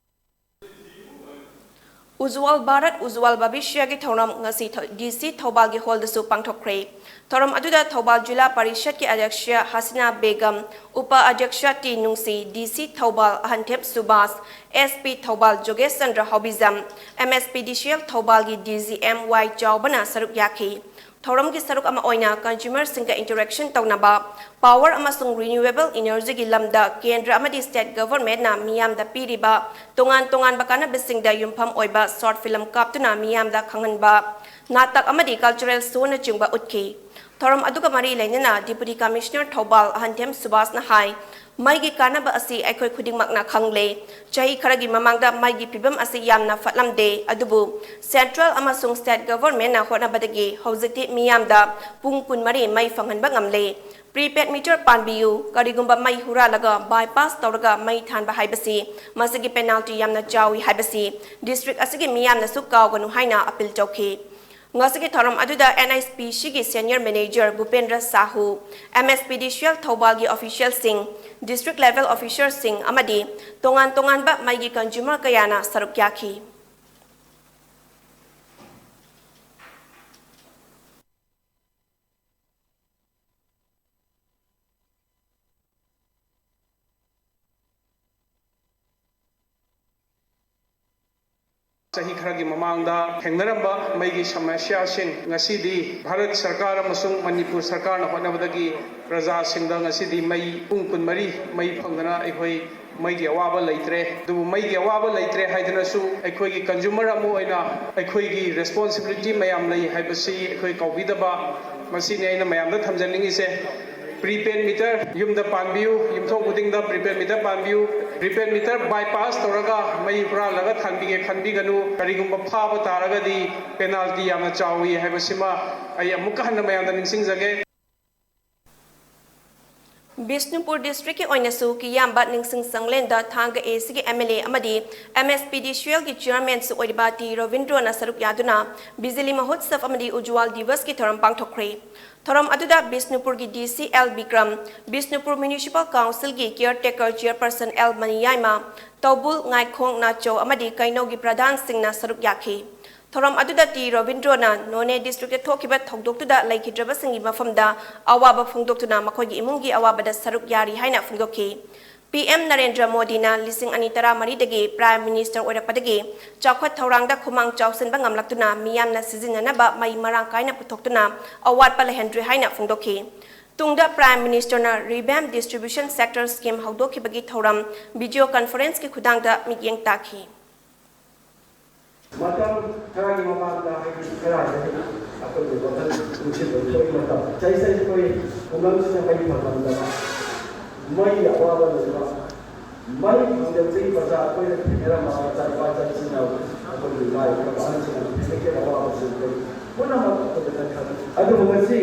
ꯎꯖ꯭ꯋꯥꯜ ꯚꯥꯔꯠ ꯎꯖ꯭ꯋꯥꯜ ꯚꯕꯤꯁ꯭ꯌꯒꯤ ꯊꯧꯔꯝ ꯉꯁꯤ ꯊꯧ-, ꯗꯤ ꯁꯤ ꯊꯧꯕꯥꯜꯒꯤ ꯍꯣꯜꯗꯁꯨ ꯄꯥꯡꯊꯣꯛꯈ꯭ꯔꯦ꯫ ꯊꯧꯔꯝ ꯑꯗꯨꯗ ꯊꯧꯕꯥꯜ ꯖꯤꯂꯥ ꯄꯔꯤꯁꯠꯀꯤ ꯑꯗ꯭ꯌꯛꯁ ꯍꯁꯤꯅꯥ ꯕꯦꯒꯝ, ꯎꯄ ꯑꯗ꯭ꯌꯛꯁ T Nungshi, D C Thoubal Ahanthem Subash, S P Thoubal ꯖꯣꯒꯦꯁ Chandra Haobijam, M S P D C L ꯊꯧꯕꯥꯜꯒꯤ ꯗꯤ ꯖꯤ ꯑꯦꯝ ꯋꯥꯏ ꯆꯥꯎꯕꯅ ꯁꯔꯨꯛ ꯌꯥꯈꯤ꯫ ꯊꯧꯔꯝꯒꯤ ꯁꯔꯨꯛ ꯑꯃ ꯑꯣꯏꯅ ꯀꯟꯖꯨꯃꯔꯁꯤꯡꯒ ꯏꯟꯇꯔꯦꯛꯁꯟ ꯇꯧꯅꯕ, ꯄꯥꯋꯔ ꯑꯃꯁꯨꯡ ꯔꯤꯅ꯭ꯌꯨꯑꯦꯕꯜ ꯏꯅꯔꯖꯤꯒꯤ ꯂꯝꯗ ꯀꯦꯟꯗ꯭ꯔ ꯑꯃꯗꯤ ꯁ꯭ꯇꯦꯠ ꯒꯚꯔꯟꯃꯦꯟꯠꯅ ꯃꯤꯌꯥꯝꯗ ꯄꯤꯔꯤꯕ ꯇꯣꯉꯥꯟ ꯇꯣꯉꯥꯟꯕ ꯀꯥꯟꯅꯕꯁꯤꯡꯗ ꯌꯨꯝꯐꯝ ꯑꯣꯏꯕ ꯁꯣꯔꯠ ꯐꯤꯂꯝ ꯀꯥꯞꯇꯨꯅ ꯃꯤꯌꯥꯝꯗ ꯈꯪꯍꯟꯕ, ꯅꯥꯇꯛ ꯑꯃꯗꯤ ꯀꯜꯆꯔꯦꯜ ꯁꯣꯅꯆꯤꯡꯕ ꯎꯠꯈꯤ꯫ ꯊꯧꯔꯝ ꯑꯗꯨꯒ ꯃꯔꯤ ꯂꯩꯅꯅ ꯗꯤꯄꯨꯇꯤ ꯀꯃꯤꯁꯅꯔ ꯊꯧꯕꯥꯜ ꯑꯍꯟꯊꯦꯝ ꯁꯨꯕꯥꯁꯅ ꯍꯥꯏ, ꯃꯩꯒꯤ ꯀꯥꯟꯅꯕ ꯑꯁꯤ ꯑꯩꯈꯣꯏ ꯈꯨꯗꯤꯡꯃꯛꯅ ꯈꯪꯂꯦ꯫ ꯆꯍꯤ ꯈꯔꯒꯤ ꯃꯃꯥꯡꯗ ꯃꯩꯒꯤ ꯐꯤꯕꯝ ꯑꯁꯤ ꯌꯥꯝꯅ ꯐꯠꯂꯝꯗꯦ, ꯑꯗꯨꯕꯨ ꯁꯦꯟꯇ꯭ꯔꯦꯜ ꯑꯃꯁꯨꯡ ꯁ꯭ꯇꯦꯠ ꯒꯚꯔꯟꯃꯦꯟꯠꯅ ꯍꯣꯠꯅꯕꯗꯒꯤ ꯍꯧꯖꯤꯛꯇꯤ ꯃꯤꯌꯥꯝꯗ ꯄꯨꯡ ꯀꯨꯟꯃꯔꯤ ꯃꯩ ꯐꯪꯍꯟꯕ ꯉꯝꯂꯦ꯫ ꯄ꯭ꯔꯤꯄꯦꯗ ꯃꯤꯇꯔ ꯄꯥꯟꯕꯤꯌꯨ, ꯀꯔꯤꯒꯨꯝꯕ ꯃꯩ ꯍꯨꯔꯥꯜꯂꯒ ꯕꯥꯏꯄꯥꯁ ꯇꯧꯔꯒ ꯃꯩ ꯊꯥꯟꯕ ꯍꯥꯏꯕꯁꯤ ꯃꯁꯤꯒꯤ ꯄꯦꯅꯥꯜꯇꯤ ꯌꯥꯝꯅ ꯆꯥꯎꯏ ꯍꯥꯏꯕꯁꯤ ꯗꯤꯁꯇ꯭ꯔꯤꯛ ꯑꯁꯤꯒꯤ ꯃꯤꯌꯥꯝꯅꯁꯨ ꯀꯥꯎꯒꯅꯨ ꯍꯥꯏꯅ ꯑꯄꯤꯜ ꯇꯧꯈꯤ꯫ ꯉꯁꯤꯒꯤ ꯊꯧꯔꯝ ꯑꯗꯨꯗ ꯑꯦꯟ ꯑꯩꯆ ꯄꯤ ꯁꯤꯒꯤ senior manager Bhupendra Sahu, M S P D C L ꯊꯧꯕꯥꯜꯒꯤ ꯑꯣꯐꯤꯁꯤꯌꯦꯜꯁꯤꯡ, ꯗꯤꯁꯇ꯭ꯔꯤꯛ ꯂꯦꯚꯦꯜ ꯑꯣꯐꯤꯁꯔꯁꯤꯡ ꯑꯃꯗꯤ ꯇꯣꯉꯥꯟ ꯇꯣꯉꯥꯟꯕ ꯃꯩꯒꯤ ꯀꯟꯖꯨꯃꯔ ꯀꯌꯥꯅ ꯁꯔꯨꯛ ꯌꯥꯈꯤ꯫ ꯆꯍꯤ ꯈꯔꯒꯤ ꯃꯃꯥꯡꯗ ꯊꯦꯡꯅꯔꯝꯕ ꯃꯩꯒꯤ ꯁꯃꯁ꯭ꯌꯥꯁꯤꯡ ꯉꯁꯤꯗꯤ ꯚꯥꯔꯠ ꯁꯔꯀꯥꯔ ꯑꯃꯁꯨꯡ ꯃꯅꯤꯄꯨꯔ ꯁꯔꯀꯥꯔꯅ ꯍꯣꯠꯅꯕꯗꯒꯤ ꯄ꯭ꯔꯖꯥꯁꯤꯡꯗ ꯉꯁꯤꯗꯤ ꯃꯩ ꯄꯨꯡ ꯀꯨꯟꯃꯔꯤ ꯃꯩ ꯐꯪꯗꯅ ꯑꯩꯈꯣꯏ ꯃꯩꯒꯤ ꯑꯋꯥꯕ ꯂꯩꯇ꯭ꯔꯦ꯫ ꯑꯗꯨꯕꯨ ꯃꯩꯒꯤ ꯑꯋꯥꯕ ꯂꯩꯇ꯭ꯔꯦ ꯍꯥꯏꯗꯨꯅꯁꯨ ꯑꯩꯈꯣꯏꯒꯤ ꯀꯟꯖꯨꯃꯔ ꯑꯃ ꯑꯣꯏꯅ ꯑꯩꯈꯣꯏꯒꯤ ꯔꯦꯁꯄꯣꯟꯁꯤꯕꯤꯂꯤꯇꯤ ꯃꯌꯥꯝ ꯂꯩ ꯍꯥꯏꯕꯁꯤ ꯑꯩꯈꯣꯏ ꯀꯥꯎꯕꯤꯗꯕ, ꯃꯁꯤꯅꯤ ꯑꯩꯅ ꯃꯌꯥꯝꯗ ꯊꯝꯖꯅꯤꯡꯉꯤꯁꯦ꯫ ꯄ꯭ꯔꯤꯄꯦꯗ ꯃꯤꯇꯔ ꯌꯨꯝꯗ ꯄꯥꯟꯕꯤꯌꯨ, ꯌꯨꯝꯊꯣꯡ ꯈꯨꯗꯤꯡꯗ ꯄ꯭ꯔꯤꯄꯦꯗ ꯃꯤꯇꯔ ꯄꯥꯟꯕꯤꯌꯨ꯫ ꯄ꯭ꯔꯤꯄꯦꯗ ꯃꯤꯇꯔ ꯕꯥꯏꯄꯥꯁ ꯇꯧꯔꯒ ꯃꯩ ꯍꯨꯔꯥꯜꯂꯒ ꯊꯥꯟꯕꯤꯒꯦ ꯈꯟꯕꯤꯒꯅꯨ꯫ ꯀꯔꯤꯒꯨꯝꯕ ꯐꯥꯕ ꯇꯥꯔꯒꯗꯤ ꯄꯦꯅꯥꯜꯇꯤ ꯌꯥꯝꯅ ꯆꯥꯎꯏ ꯍꯥꯏꯕꯁꯤꯃ ꯑꯩ ꯑꯃꯨꯛꯀ ꯍꯟꯅ ꯃꯌꯥꯝꯗ ꯅꯤꯡꯁꯤꯡꯖꯒꯦ꯫ ꯕꯤꯁꯅꯨꯄꯨꯔ ꯗꯤꯁꯇ꯭ꯔꯤꯛꯀꯤ ꯑꯣꯏꯅꯁꯨ ꯀꯤꯌꯥꯝꯕ ꯅꯤꯡꯁꯤꯡ ꯆꯪꯂꯦꯟꯗ ꯊꯥꯡꯒ ꯑꯦ ꯁꯤꯒꯤ ꯑꯦꯝ ꯑꯦꯜ ꯑꯦ ꯑꯃꯗꯤ ꯑꯦꯝ ꯑꯦꯁ ꯄꯤ ꯗꯤ ꯁꯤ ꯑꯦꯜꯒꯤ ꯆꯤꯌꯔꯃꯦꯟꯁꯨ ꯑꯣꯏꯔꯤꯕ ꯇꯤ ꯔꯣꯕꯤꯟꯗ꯭ꯔꯣꯅ ꯁꯔꯨꯛ ꯌꯥꯗꯨꯅ ꯕꯤꯖꯂꯤ ꯃꯍꯣꯠꯁꯕ ꯑꯃꯗꯤ ꯎꯖ꯭ꯋꯥꯜ ꯗꯤꯋꯁꯀꯤ ꯊꯧꯔꯝ ꯄꯥꯡꯊꯣꯛꯈ꯭ꯔꯦ꯫ ꯊꯧꯔꯝ ꯑꯗꯨꯗ ꯕꯤꯁꯅꯨꯄꯨꯔꯒꯤ ꯗꯤ C L Bikram, Bishnupur municipal ꯀꯥꯎꯟꯁꯤꯜꯒꯤ ꯀꯤꯌꯔ ꯇꯦꯀꯔ ꯆꯤꯌꯔꯄꯔꯁꯟ ꯑꯦꯜ ꯃꯅꯤꯌꯥꯏꯃ, ꯇꯧꯕꯨꯜ, ꯉꯥꯏꯈꯣꯡ, ꯅꯥꯆꯧ ꯑꯃꯗꯤ ꯀꯩꯅꯧꯒꯤ ꯄ꯭ꯔꯙꯥꯟꯁꯤꯡꯅ ꯁꯔꯨꯛ ꯌꯥꯈꯤ꯫ ꯊꯧꯔꯝ ꯑꯗꯨꯗ ꯇꯤ ꯔꯣꯕꯤꯟꯗ꯭ꯔꯣꯅ ꯅꯣꯅꯦ ꯗꯤꯁꯇ꯭ꯔꯤꯛꯇ ꯊꯣꯛꯈꯤꯕ ꯊꯧꯗꯣꯛꯇꯨꯗ ꯂꯩꯈꯤꯗ꯭ꯔꯕꯁꯤꯡꯒꯤ ꯃꯐꯝꯗ ꯑꯋꯥꯕ ꯐꯣꯡꯗꯣꯛꯇꯨꯅ ꯃꯈꯣꯏꯒꯤ ꯏꯃꯨꯡꯒꯤ ꯑꯋꯥꯕꯗ ꯁꯔꯨꯛ ꯌꯥꯔꯤ ꯍꯥꯏꯅ ꯐꯣꯡꯗꯣꯛꯈꯤ꯫ ꯄꯤ ꯑꯦꯝ ꯅꯔꯦꯟꯗ꯭ꯔ ꯃꯣꯗꯤꯅ ꯂꯤꯁꯤꯡ ꯑꯅꯤ ꯇꯔꯥꯃꯔꯤꯗꯒꯤ ꯄ꯭ꯔꯥꯏꯝ ꯃꯤꯅꯤꯁꯇꯔ ꯑꯣꯏꯔꯛꯄꯗꯒꯤ ꯆꯥꯎꯈꯠ ꯊꯧꯔꯥꯡꯗ ꯈꯨꯃꯥꯡ ꯆꯥꯎꯁꯤꯟꯕ ꯉꯝꯂꯛꯇꯨꯅ ꯃꯤꯌꯥꯝꯅ ꯁꯤꯖꯤꯟꯅꯅꯕ ꯃꯩ ꯃꯔꯥꯡ ꯀꯥꯏꯅ ꯄꯨꯊꯣꯛꯇꯨꯅ ꯑꯋꯥꯠꯄ ꯂꯩꯍꯟꯗ꯭ꯔꯤ ꯍꯥꯏꯅ ꯐꯣꯡꯗꯣꯛꯈꯤ꯫ ꯇꯨꯡꯗ ꯄ꯭ꯔꯥꯏꯝ ꯃꯤꯅꯤꯁꯇꯔꯅ ꯔꯤꯚꯦꯝ ꯗꯤꯁꯇ꯭ꯔꯤꯕ꯭ꯌꯨꯁꯟ ꯁꯦꯛꯇꯔ ꯁ꯭ꯀꯤꯝ ꯍꯧꯗꯣꯛꯈꯤꯕꯒꯤ ꯊꯧꯔꯝ ꯚꯤꯗꯤꯑꯣ ꯀꯟꯐꯔꯦꯟꯁꯀꯤ ꯈꯨꯠꯊꯥꯡꯗ ꯃꯤꯠꯌꯦꯡ ꯇꯥꯈꯤ꯫ ꯃꯇꯝ ꯈꯔꯒꯤ ꯃꯃꯥꯡꯗ, ꯍꯥꯏꯗꯤ ꯈꯔ ꯍꯥꯏꯔꯗꯤ ꯑꯩꯈꯣꯏꯒꯤ ꯋꯥꯈꯜ ꯅꯨꯡꯁꯤꯠ ꯑꯣꯏꯊꯣꯛꯏ ꯃꯇꯝ, ꯆꯍꯤ ꯆꯍꯤ ꯑꯩꯈꯣꯏ ꯈꯨꯡꯒꯪꯁꯤꯗ ꯃꯩ ꯐꯪꯂꯝꯗꯕ, ꯃꯩꯒꯤ ꯑꯋꯥꯕ ꯂꯩꯕ, ꯃꯩ ꯐꯪꯗꯕꯗꯒꯤ ꯃꯆꯥ ꯑꯩꯈꯣꯏꯅ ꯊꯦꯡꯅꯔꯝꯕ ꯃꯆꯥ ꯅꯨꯄꯥ ꯆꯠꯁꯤꯟꯅ ꯑꯩꯈꯣꯏꯒꯤ ꯏꯃꯥ ꯏꯄꯥ ꯑꯍꯟꯁꯤꯡꯅ ꯊꯦꯡꯅꯈꯤꯕ ꯑꯋꯥꯕꯁꯤꯡ ꯑꯩꯈꯣꯏ ꯄꯨꯝꯅꯃꯛ ꯑꯩꯈꯣꯏꯗ ꯈꯪꯉꯤ꯫ ꯑꯗꯨꯕꯨ ꯉꯁꯤ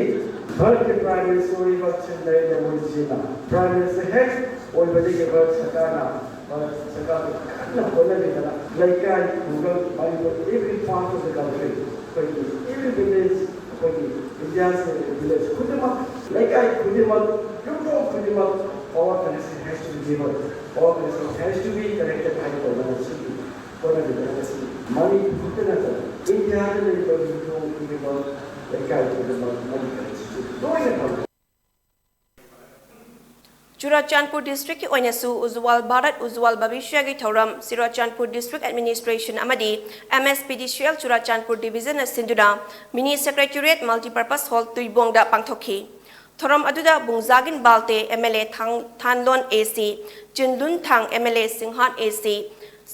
ꯚꯥꯔꯠꯀꯤ ꯄ꯭ꯔꯥꯏꯝ ꯃꯤꯅꯤꯁꯇꯔ ꯑꯣꯏꯔꯤꯕ ꯁ꯭ꯔꯤ ꯅꯔꯦꯟꯗ꯭ꯔ ꯃꯣꯗꯤꯖꯤꯅ ꯄ꯭ꯔꯥꯏꯝ ꯃꯤꯅꯤꯁꯇꯔ ꯍꯦꯛ ꯑꯣꯏꯕꯗꯒꯤ ꯚꯥꯔꯠ ꯁꯔꯀꯥꯔꯅ ꯁꯔꯀꯥꯔꯒꯤ ꯀꯟꯅ ꯍꯣꯠꯅꯕꯤꯗꯅ ꯂꯩꯀꯥꯏ, ꯈꯨꯡꯒꯪ, Manipur, every part of the country, ꯑꯩꯈꯣꯏꯒꯤ every village, ꯑꯩꯈꯣꯏꯒꯤ ꯏꯟꯗꯤꯌꯥꯁꯦ village ꯈꯨꯗꯤꯡꯃꯛ, ꯂꯩꯀꯥꯏ ꯈꯨꯗꯤꯡꯃꯛ, ꯌꯨꯝꯊꯣꯡ ꯈꯨꯗꯤꯡꯃꯛ power connection has to be given, power connection has to be connected ꯍꯥꯏꯅ ꯇꯧꯗꯅ ꯁꯤꯒꯤ ꯍꯣꯠꯅꯕꯤꯗꯅ ꯉꯁꯤ ꯃꯅꯤꯄꯨꯔ ꯈꯛꯇ ꯅꯠꯇꯅ ꯏꯟꯗꯤꯌꯥꯗ ꯂꯩꯔꯤꯕ ꯌꯨꯝꯊꯣꯡ ꯈꯨꯗꯤꯡꯃꯛ, ꯂꯩꯀꯥꯏ ꯈꯨꯗꯤꯡꯃꯛ ꯃꯩ connection ꯁꯤ ꯂꯣꯏꯅ ꯐꯪꯉꯤ꯫ ꯆꯨꯔꯥꯆꯥꯟꯄꯨꯔ ꯗꯤꯁꯇ꯭ꯔꯤꯛꯀꯤ ꯑꯣꯏꯅꯁꯨ ꯎꯖ꯭ꯋꯥꯜ ꯚꯥꯔꯠ ꯎꯖ꯭ꯋꯥꯜ ꯚꯕꯤꯁ꯭ꯌꯒꯤ ꯊꯧꯔꯝ ꯆꯨꯔꯥꯆꯥꯟꯄꯨꯔ ꯗꯤꯁꯇ꯭ꯔꯤꯛ ꯑꯦꯗꯃꯤꯅꯤꯁꯇ꯭ꯔꯦꯁꯟ ꯑꯃꯗꯤ M S P D C L Churachandpur ꯗꯤꯕꯤꯖꯟꯅ ꯁꯤꯟꯗꯨꯅ ꯃꯤꯅꯤ ꯁꯦꯀ꯭ꯔꯦꯇꯔꯤꯌꯦꯠ ꯃꯜꯇꯤꯄꯔꯄꯁ ꯍꯣꯜ ꯇꯨꯏꯕꯣꯡꯗ ꯄꯥꯡꯊꯣꯛꯈꯤ꯫ ꯊꯧꯔꯝ ꯑꯗꯨꯗ ꯕꯨꯡꯖꯥꯒꯤꯟ ꯕꯥꯜꯇꯦ ꯑꯦꯝ ꯑꯦꯜ ꯑꯦ ꯊꯥꯡ-, ꯊꯥꯟꯂꯣꯟ ꯑꯦ ꯁꯤ, ꯆꯤꯟꯂꯨꯟ ꯊꯥꯡ ꯑꯦꯝ ꯑꯦꯜ ꯑꯦ ꯁꯤꯡꯍꯥꯟ ꯑꯦ ꯁꯤ,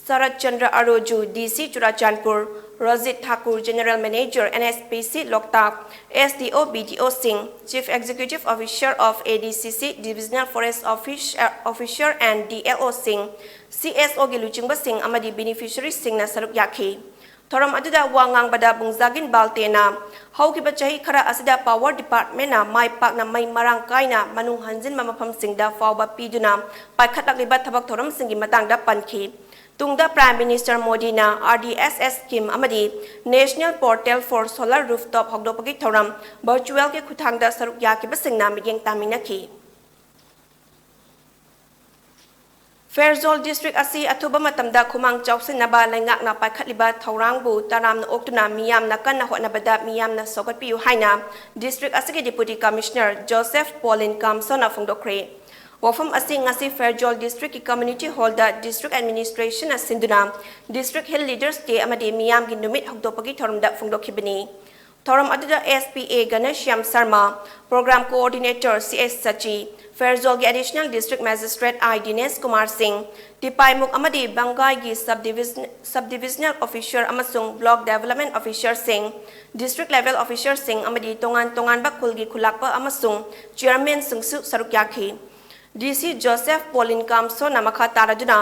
ꯁꯔꯠ Chandra Aroju D C Churachandpur, Rojit Thakur general manager N S P C Loktak, S D O, B D ꯑꯣꯁꯤꯡ, Chief Executive Officer of A D C C, Divisional Forest Officer, Officer and D L Oꯁꯤꯡ, ꯁꯤ ꯑꯦꯁ ꯑꯣꯒꯤ ꯂꯨꯆꯤꯡꯕꯁꯤꯡ ꯑꯃꯗꯤ ꯕꯦꯅꯤꯐꯤꯁꯔꯤꯁꯤꯡꯅ ꯁꯔꯨꯛ ꯌꯥꯈꯤ꯫ ꯊꯧꯔꯝ ꯑꯗꯨꯗ ꯋꯥ ꯉꯥꯡꯕꯗ ꯕꯨꯡꯖꯥꯒꯤꯟ ꯕꯥꯜꯇꯦꯅ ꯍꯧꯈꯤꯕ ꯆꯍꯤ ꯈꯔ ꯑꯁꯤꯗ ꯄꯥꯋꯔ ꯗꯤꯄꯥꯔꯠꯃꯦꯟꯅ ꯃꯥꯏ ꯄꯥꯛꯅ ꯃꯩ ꯃꯔꯥꯡ ꯀꯥꯏꯅ ꯃꯅꯨꯡ ꯍꯟꯖꯤꯟꯕ ꯃꯐꯝꯁꯤꯡꯗ ꯐꯥꯎꯕ ꯄꯤꯗꯨꯅ ꯄꯥꯏꯈꯠꯂꯛꯂꯤꯕ ꯊꯕꯛ ꯊꯧꯔꯝꯁꯤꯡꯒꯤ ꯃꯇꯥꯡꯗ ꯄꯟꯈꯤ꯫ ꯇꯨꯡꯗ ꯄ꯭ꯔꯥꯏꯝ ꯃꯤꯅꯤꯁꯇꯔ ꯃꯣꯗꯤꯅ ꯑꯥꯔ ꯗꯤ ꯑꯦꯁ ꯑꯦꯁ ꯁ꯭ꯀꯤꯝ ꯑꯃꯗꯤ ꯅꯦꯁꯅꯦꯜ ꯄꯣꯔꯇꯦꯜ ꯐꯣꯔ ꯁꯣꯂꯔ ꯔꯨꯐꯇꯣꯞ ꯍꯧꯗꯣꯛꯄꯒꯤ ꯊꯧꯔꯝ ꯚꯔꯆꯨꯋꯦꯜꯒꯤ ꯈꯨꯠꯊꯥꯡꯗ ꯁꯔꯨꯛ ꯌꯥꯈꯤꯕꯁꯤꯡꯅ ꯃꯤꯠꯌꯦꯡ ꯇꯥꯃꯤꯟꯅꯈꯤ꯫ ꯐꯦꯔꯖꯣꯜ ꯗꯤꯁꯇ꯭ꯔꯤꯛ ꯑꯁꯤ ꯑꯊꯨꯕ ꯃꯇꯝꯗ ꯈꯨꯃꯥꯡ ꯆꯥꯎꯁꯤꯟꯅꯕ ꯂꯩꯉꯥꯛꯅ ꯄꯥꯏꯈꯠꯂꯤꯕ ꯊꯧꯔꯥꯡꯕꯨ ꯇꯔꯥꯝꯅ ꯑꯣꯛꯇꯨꯅ ꯃꯤꯌꯥꯝꯅ ꯀꯟꯅ ꯍꯣꯠꯅꯕꯗ ꯃꯤꯌꯥꯝꯅ ꯁꯧꯒꯠꯄꯤꯌꯨ ꯍꯥꯏꯅ ꯗꯤꯁꯇ꯭ꯔꯤꯛ ꯑꯁꯤꯒꯤ ꯗꯤꯄꯨꯇꯤ ꯀꯃꯤꯁꯅꯔ ꯖꯣꯁꯦꯐ ꯄꯣꯂꯤꯟ ꯀꯥꯝꯁꯣꯅ ꯐꯣꯡꯗꯣꯛꯈ꯭ꯔꯦ꯫ ꯋꯥꯐꯝ ꯑꯁꯤ ꯉꯁꯤ ꯐꯦꯔꯖꯣꯜ ꯗꯤꯁꯇ꯭ꯔꯤꯛꯀꯤ ꯀꯝꯃ꯭ꯌꯨꯅꯤꯇꯤ ꯍꯣꯜꯗ ꯗꯤꯁꯇ꯭ꯔꯤꯛ ꯑꯦꯗꯃꯤꯅꯤꯁꯇ꯭ꯔꯦꯁꯟꯅ ꯁꯤꯟꯗꯨꯅ ꯗꯤꯁꯇ꯭ꯔꯤꯛ ꯍꯤꯜ ꯂꯤꯗꯔꯁ ꯗꯦ ꯑꯃꯗꯤ ꯃꯤꯌꯥꯝꯒꯤ ꯅꯨꯃꯤꯠ ꯍꯧꯗꯣꯛꯄꯒꯤ ꯊꯧꯔꯝꯗ ꯐꯣꯡꯗꯣꯛꯈꯤꯕꯅꯤ꯫ ꯊꯧꯔꯝ ꯑꯗꯨꯗ S P A ꯘꯅꯁ꯭ꯌꯥꯝ Sharma, Program Coordinator C S Shashi, ꯐꯦꯔꯖꯣꯜꯒꯤ Additional District Magistrate I ꯗꯤꯅꯦꯁ ꯀꯨꯃꯥꯔ ꯁꯤꯡ, ꯇꯤꯄꯥꯏꯃꯨꯛ ꯑꯃꯗꯤ ꯕꯪꯒꯥꯏꯒꯤ Sub Division-, Sub Divisional Officer ꯑꯃꯁꯨꯡ Block Development Officerꯁꯤꯡ, District Level Officerꯁꯤꯡ ꯑꯃꯗꯤ ꯇꯣꯉꯥꯟ ꯇꯣꯉꯥꯟꯕ ꯈꯨꯜꯒꯤ ꯈꯨꯂꯥꯛꯄ ꯑꯃꯁꯨꯡ ꯆꯤꯌꯔꯃꯦꯟꯁꯤꯡꯁꯨ ꯁꯔꯨꯛ ꯌꯥꯈꯤ꯫ D C ꯖꯣꯁꯦꯐ ꯄꯣꯂꯤꯟ ꯀꯥꯝꯁꯣꯅ ꯃꯈꯥ ꯇꯥꯔꯗꯨꯅ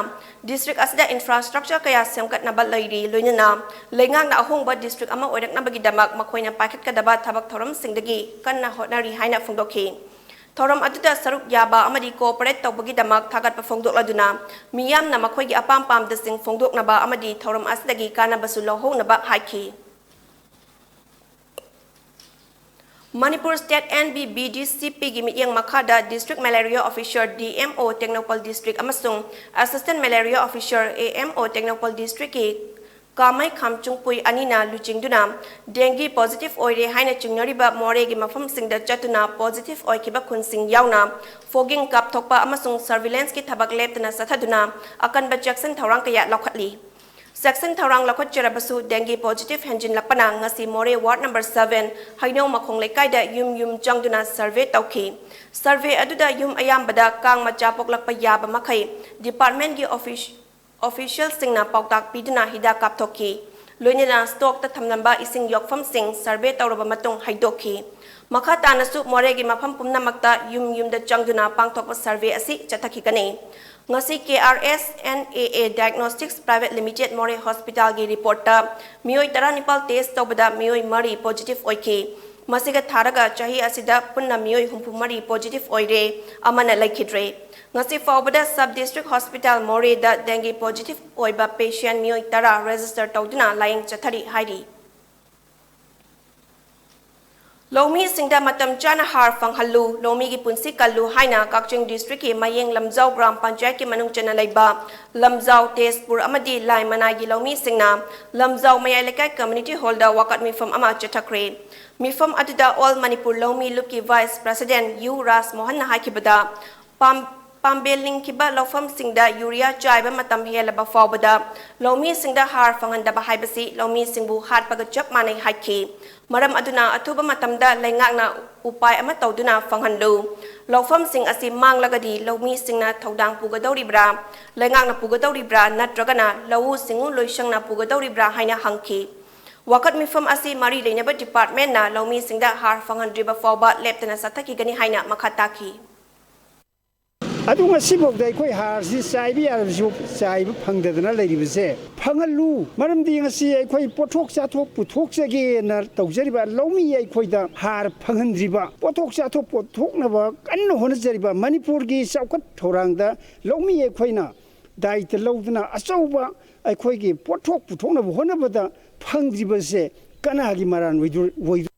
ꯗꯤꯁꯇ꯭ꯔꯤꯛ ꯑꯁꯤꯗ ꯏꯟꯐ꯭ꯔꯥꯁ꯭ꯇ꯭ꯔꯛꯆꯔ ꯀꯌꯥ ꯁꯦꯝꯒꯠꯅꯕ ꯂꯩꯔꯤ, ꯂꯣꯏꯅꯅ ꯂꯩꯉꯥꯛꯅ ꯑꯍꯣꯡꯕ ꯗꯤꯁꯇ꯭ꯔꯤꯛ ꯑꯃ ꯑꯣꯏꯔꯛꯅꯕꯒꯤꯗꯃꯛ ꯃꯈꯣꯏꯅ ꯄꯥꯏꯈꯠꯀꯗꯕ ꯊꯕꯛ ꯊꯧꯔꯝꯁꯤꯡꯗꯒꯤ ꯀꯟꯅ ꯍꯣꯠꯅꯔꯤ ꯍꯥꯏꯅ ꯐꯣꯡꯗꯣꯛꯈꯤ꯫ ꯊꯧꯔꯝ ꯑꯗꯨꯗ ꯁꯔꯨꯛ ꯌꯥꯕ ꯑꯃꯗꯤ ꯀꯣꯑꯣꯄꯔꯦꯠ ꯇꯧꯕꯒꯤꯗꯃꯛ ꯊꯥꯒꯠꯄ ꯐꯣꯡꯗꯣꯛꯂꯗꯨꯅ ꯃꯤꯌꯥꯝꯅ ꯃꯈꯣꯏꯒꯤ ꯑꯄꯥꯝ ꯄꯥꯝꯗꯁꯤꯡ ꯐꯣꯡꯗꯣꯛꯅꯕ ꯑꯃꯗꯤ ꯊꯧꯔꯝ ꯑꯁꯤꯗꯒꯤ ꯀꯥꯟꯅꯕꯁꯨ ꯂꯧꯍꯧꯅꯕ ꯍꯥꯏꯈꯤ꯫ Manipur state N B B D C Pꯒꯤ ꯃꯤꯠꯌꯦꯡ ꯃꯈꯥꯗ District Malaria Officer D M O Tengnoupal District ꯑꯃꯁꯨꯡ Assistant Malaria Officer A M O Tengnoupal Districtꯀꯤ ꯀꯥꯃꯩ ꯈꯥꯝꯆꯨꯡꯄꯨꯏ ꯑꯅꯤꯅ ꯂꯨꯆꯤꯡꯗꯨꯅ dengue positive ꯑꯣꯏꯔꯦ ꯍꯥꯏꯅ ꯆꯤꯡꯅꯔꯤꯕ ꯃꯣꯔꯦꯒꯤ ꯃꯐꯝꯁꯤꯡꯗ ꯆꯠꯇꯨꯅ positive ꯑꯣꯏꯈꯤꯕ ꯈꯨꯟꯁꯤꯡ ꯌꯥꯎꯅ fogging ꯀꯥꯞꯊꯣꯛꯄ ꯑꯃꯁꯨꯡ surveillancekꯤ ꯊꯕꯛ ꯂꯦꯞꯇꯅ ꯆꯠꯊꯗꯨꯅ ꯑꯀꯟꯕ ꯆꯦꯛꯁꯤꯟ ꯊꯧꯔꯥꯡ ꯀꯌꯥ ꯂꯧꯈꯠꯂꯤ꯫ ꯆꯦꯛꯁꯤꯟ ꯊꯧꯔꯥꯡ ꯂꯧꯈꯠꯆꯔꯕꯁꯨ dengue positive ꯍꯦꯟꯖꯤꯜꯂꯛꯄꯅ ꯉꯁꯤ ꯃꯣꯔꯦ ward number seven ꯍꯩꯅꯧ ꯃꯈꯣꯡ ꯂꯩꯀꯥꯏꯗ ꯌꯨꯝ ꯌꯨꯝ ꯆꯪꯗꯨꯅ survey ꯇꯧꯈꯤ꯫ Survey ꯑꯗꯨꯗ ꯌꯨꯝ ꯑꯌꯥꯝꯕꯗ ꯀꯥꯡ ꯃꯆꯥ ꯄꯣꯛꯂꯛꯄ ꯌꯥꯕ ꯃꯈꯩ departmentꯀꯤ office-, officialꯁꯤꯡꯅ ꯄꯥꯎꯇꯥꯛ ꯄꯤꯗꯨꯅ ꯍꯤꯗꯥꯛ ꯀꯥꯞꯊꯣꯛꯈꯤ꯫ ꯂꯣꯏꯅꯅ stockꯇ ꯊꯝꯂꯝꯕ ꯏꯁꯤꯡ ꯌꯣꯛꯐꯝꯁꯤꯡ survey ꯇꯧꯔꯕ ꯃꯇꯨꯡ ꯍꯩꯗꯣꯛꯈꯤ꯫ ꯃꯈꯥ ꯇꯥꯅꯁꯨ ꯃꯣꯔꯦꯒꯤ ꯃꯐꯝ ꯄꯨꯝꯅꯃꯛꯇ ꯌꯨꯝ ꯌꯨꯝꯗ ꯆꯪꯗꯨꯅ ꯄꯥꯡꯊꯣꯛꯄ survey ꯑꯁꯤ ꯆꯠꯊꯈꯤꯒꯅꯤ꯫ ꯉꯁꯤ K R S N A A Diagnostics Private Limited ꯃꯣꯔꯦ hospitalꯒꯤ reportꯇ ꯃꯤꯑꯣꯏ ꯇꯔꯥꯅꯤꯄꯥꯜ test ꯇꯧꯕꯗ ꯃꯤꯑꯣꯏ ꯃꯔꯤ positive ꯑꯣꯏꯈꯤ꯫ ꯃꯁꯤꯒ ꯊꯥꯔꯒ ꯆꯍꯤ ꯑꯁꯤꯗ ꯄꯨꯟꯅ ꯃꯤꯑꯣꯏ ꯍꯨꯝꯐꯨ ꯃꯔꯤ positive ꯑꯣꯏꯔꯦ, ꯑꯃꯅ ꯂꯩꯈꯤꯗ꯭ꯔꯦ꯫ ꯉꯁꯤ ꯐꯥꯎꯕꯗ sub district hospital ꯃꯣꯔꯦꯗ dengue positive ꯑꯣꯏꯕ patient ꯃꯤꯑꯣꯏ ꯇꯔꯥ register ꯇꯧꯗꯨꯅ ꯂꯥꯌꯦꯡ ꯆꯠꯊꯔꯤ ꯍꯥꯏꯔꯤ꯫ ꯂꯧꯃꯤꯁꯤꯡꯗ ꯃꯇꯝ ꯆꯥꯅ ꯍꯥꯔ ꯐꯪꯍꯜꯂꯨ, ꯂꯧꯃꯤꯒꯤ ꯄꯨꯟꯁꯤ ꯀꯜꯂꯨ ꯍꯥꯏꯅ ꯀꯛꯆꯤꯡ ꯗꯤꯁꯇ꯭ꯔꯤꯛꯀꯤ ꯃꯌꯦꯡ ꯂꯝꯖꯥꯎ ꯒ꯭ꯔꯥꯝ ꯄꯟꯆꯥꯌꯠꯀꯤ ꯃꯅꯨꯡ ꯆꯟꯅ ꯂꯩꯕ ꯂꯝꯖꯥꯎ, ꯇꯦꯖꯄꯨꯔ ꯑꯃꯗꯤ ꯂꯥꯏꯃꯅꯥꯏꯒꯤ ꯂꯧꯃꯤꯁꯤꯡꯅ ꯂꯝꯖꯥꯎ ꯃꯌꯥꯏ ꯂꯩꯀꯥꯏ ꯀꯝꯃ꯭ꯌꯨꯅꯤꯇꯤ ꯍꯣꯜꯗ ꯋꯥꯀꯠ ꯃꯤꯐꯝ ꯑꯃ ꯆꯠꯊꯈ꯭ꯔꯦ꯫ ꯃꯤꯐꯝ ꯑꯗꯨꯗ ꯑꯣꯜ ꯃꯅꯤꯄꯨꯔ ꯂꯧꯃꯤ ꯂꯨꯞꯀꯤ ꯚꯥꯏꯁ ꯄ꯭ꯔꯁꯤꯗꯦꯟꯠ ꯌꯨ ꯔꯥꯖ ꯃꯣꯍꯟꯅ ꯍꯥꯏꯈꯤꯕꯗ, ꯄꯥꯝ-, ꯄꯥꯝꯕꯦꯜ ꯂꯤꯡꯈꯤꯕ ꯂꯧꯐꯝꯁꯤꯡꯗ ꯌꯨꯔꯤꯌꯥ ꯆꯥꯏꯕ ꯃꯇꯝ ꯍꯦꯜꯂꯕ ꯐꯥꯎꯕꯗ ꯂꯧꯃꯤꯁꯤꯡꯗ ꯍꯥꯔ ꯐꯪꯍꯟꯗꯕ ꯍꯥꯏꯕꯁꯤ ꯂꯧꯃꯤꯁꯤꯡꯕꯨ ꯍꯥꯠꯄꯒ ꯆꯞ ꯃꯥꯟꯅꯩ ꯍꯥꯏꯈꯤ꯫ ꯃꯔꯝ ꯑꯗꯨꯅ ꯑꯊꯨꯕ ꯃꯇꯝꯗ ꯂꯩꯉꯥꯛꯅ ꯎꯄꯥꯏ ꯑꯃ ꯇꯧꯗꯨꯅ ꯐꯪꯍꯜꯂꯨ꯫ ꯂꯧꯐꯝꯁꯤꯡ ꯑꯁꯤ ꯃꯥꯡꯂꯒꯗꯤ ꯂꯧꯃꯤꯁꯤꯡꯅ ꯊꯧꯗꯥꯡ ꯄꯨꯒꯗꯧꯔꯤꯕ꯭ꯔꯥ, ꯂꯩꯉꯥꯛꯅ ꯄꯨꯒꯗꯧꯔꯤꯕ꯭ꯔꯥ, ꯅꯠꯇ꯭ꯔꯒꯅ ꯂꯧꯎ ꯁꯤꯡꯎ ꯂꯣꯏꯁꯪꯅ ꯄꯨꯒꯗꯧꯔꯤꯕ꯭ꯔꯥ ꯍꯥꯏꯅ ꯍꯪꯈꯤ꯫ ꯋꯥꯀꯠ ꯃꯤꯐꯝ ꯑꯁꯤ ꯃꯔꯤ ꯂꯩꯅꯕ ꯗꯤꯄꯥꯔꯠꯃꯦꯟꯠꯅ ꯂꯧꯃꯤꯁꯤꯡꯗ ꯍꯥꯔ ꯐꯪꯍꯟꯗ꯭ꯔꯤꯕ ꯐꯥꯎꯕ ꯂꯦꯞꯇꯅ ꯆꯠꯊꯈꯤꯒꯅꯤ ꯍꯥꯏꯅ ꯃꯈꯥ ꯇꯥꯈꯤ꯫ ꯑꯗꯨ ꯉꯁꯤꯐꯥꯎꯗ ꯑꯩꯈꯣꯏ ꯍꯥꯔꯁꯤ ꯆꯥꯏꯕ ꯌꯥꯔꯕꯁꯨ ꯆꯥꯏꯕ ꯐꯪꯗꯗꯅ ꯂꯩꯔꯤꯕꯁꯦ ꯐꯪꯍꯜꯂꯨ꯫ ꯃꯔꯝꯗꯤ ꯉꯁꯤ ꯑꯩꯈꯣꯏ ꯄꯣꯠꯊꯣꯛ ꯆꯥꯊꯣꯛ ꯄꯨꯊꯣꯛꯆꯒꯦꯅ ꯇꯧꯖꯔꯤꯕ ꯂꯧꯃꯤ ꯑꯩꯈꯣꯏꯗ ꯍꯥꯔ ꯐꯪꯍꯟꯗ꯭ꯔꯤꯕ, ꯄꯣꯠꯊꯣꯛ ꯆꯥꯊꯣꯛ ꯄꯨꯊꯣꯛꯅꯕ ꯀꯟꯅ ꯍꯣꯠꯅꯖꯔꯤꯕ ꯃꯅꯤꯄꯨꯔꯒꯤ ꯆꯥꯎꯈꯠ ꯊꯧꯔꯥꯡꯗ ꯂꯧꯃꯤ ꯑꯩꯈꯣꯏꯅ ꯗꯥꯌꯤꯠꯇ ꯂꯧꯗꯨꯅ ꯑꯆꯧꯕ ꯑꯩꯈꯣꯏꯒꯤ ꯄꯣꯠꯊꯣꯛ ꯄꯨꯊꯣꯛꯅꯕ ꯍꯣꯠꯅꯕꯗ ꯐꯪꯗ꯭ꯔꯤꯕꯁꯦ ꯀꯅꯥꯒꯤ ꯃꯔꯥꯟ ꯑꯣꯏꯗꯣ-, ꯑꯣꯏꯗꯣ-?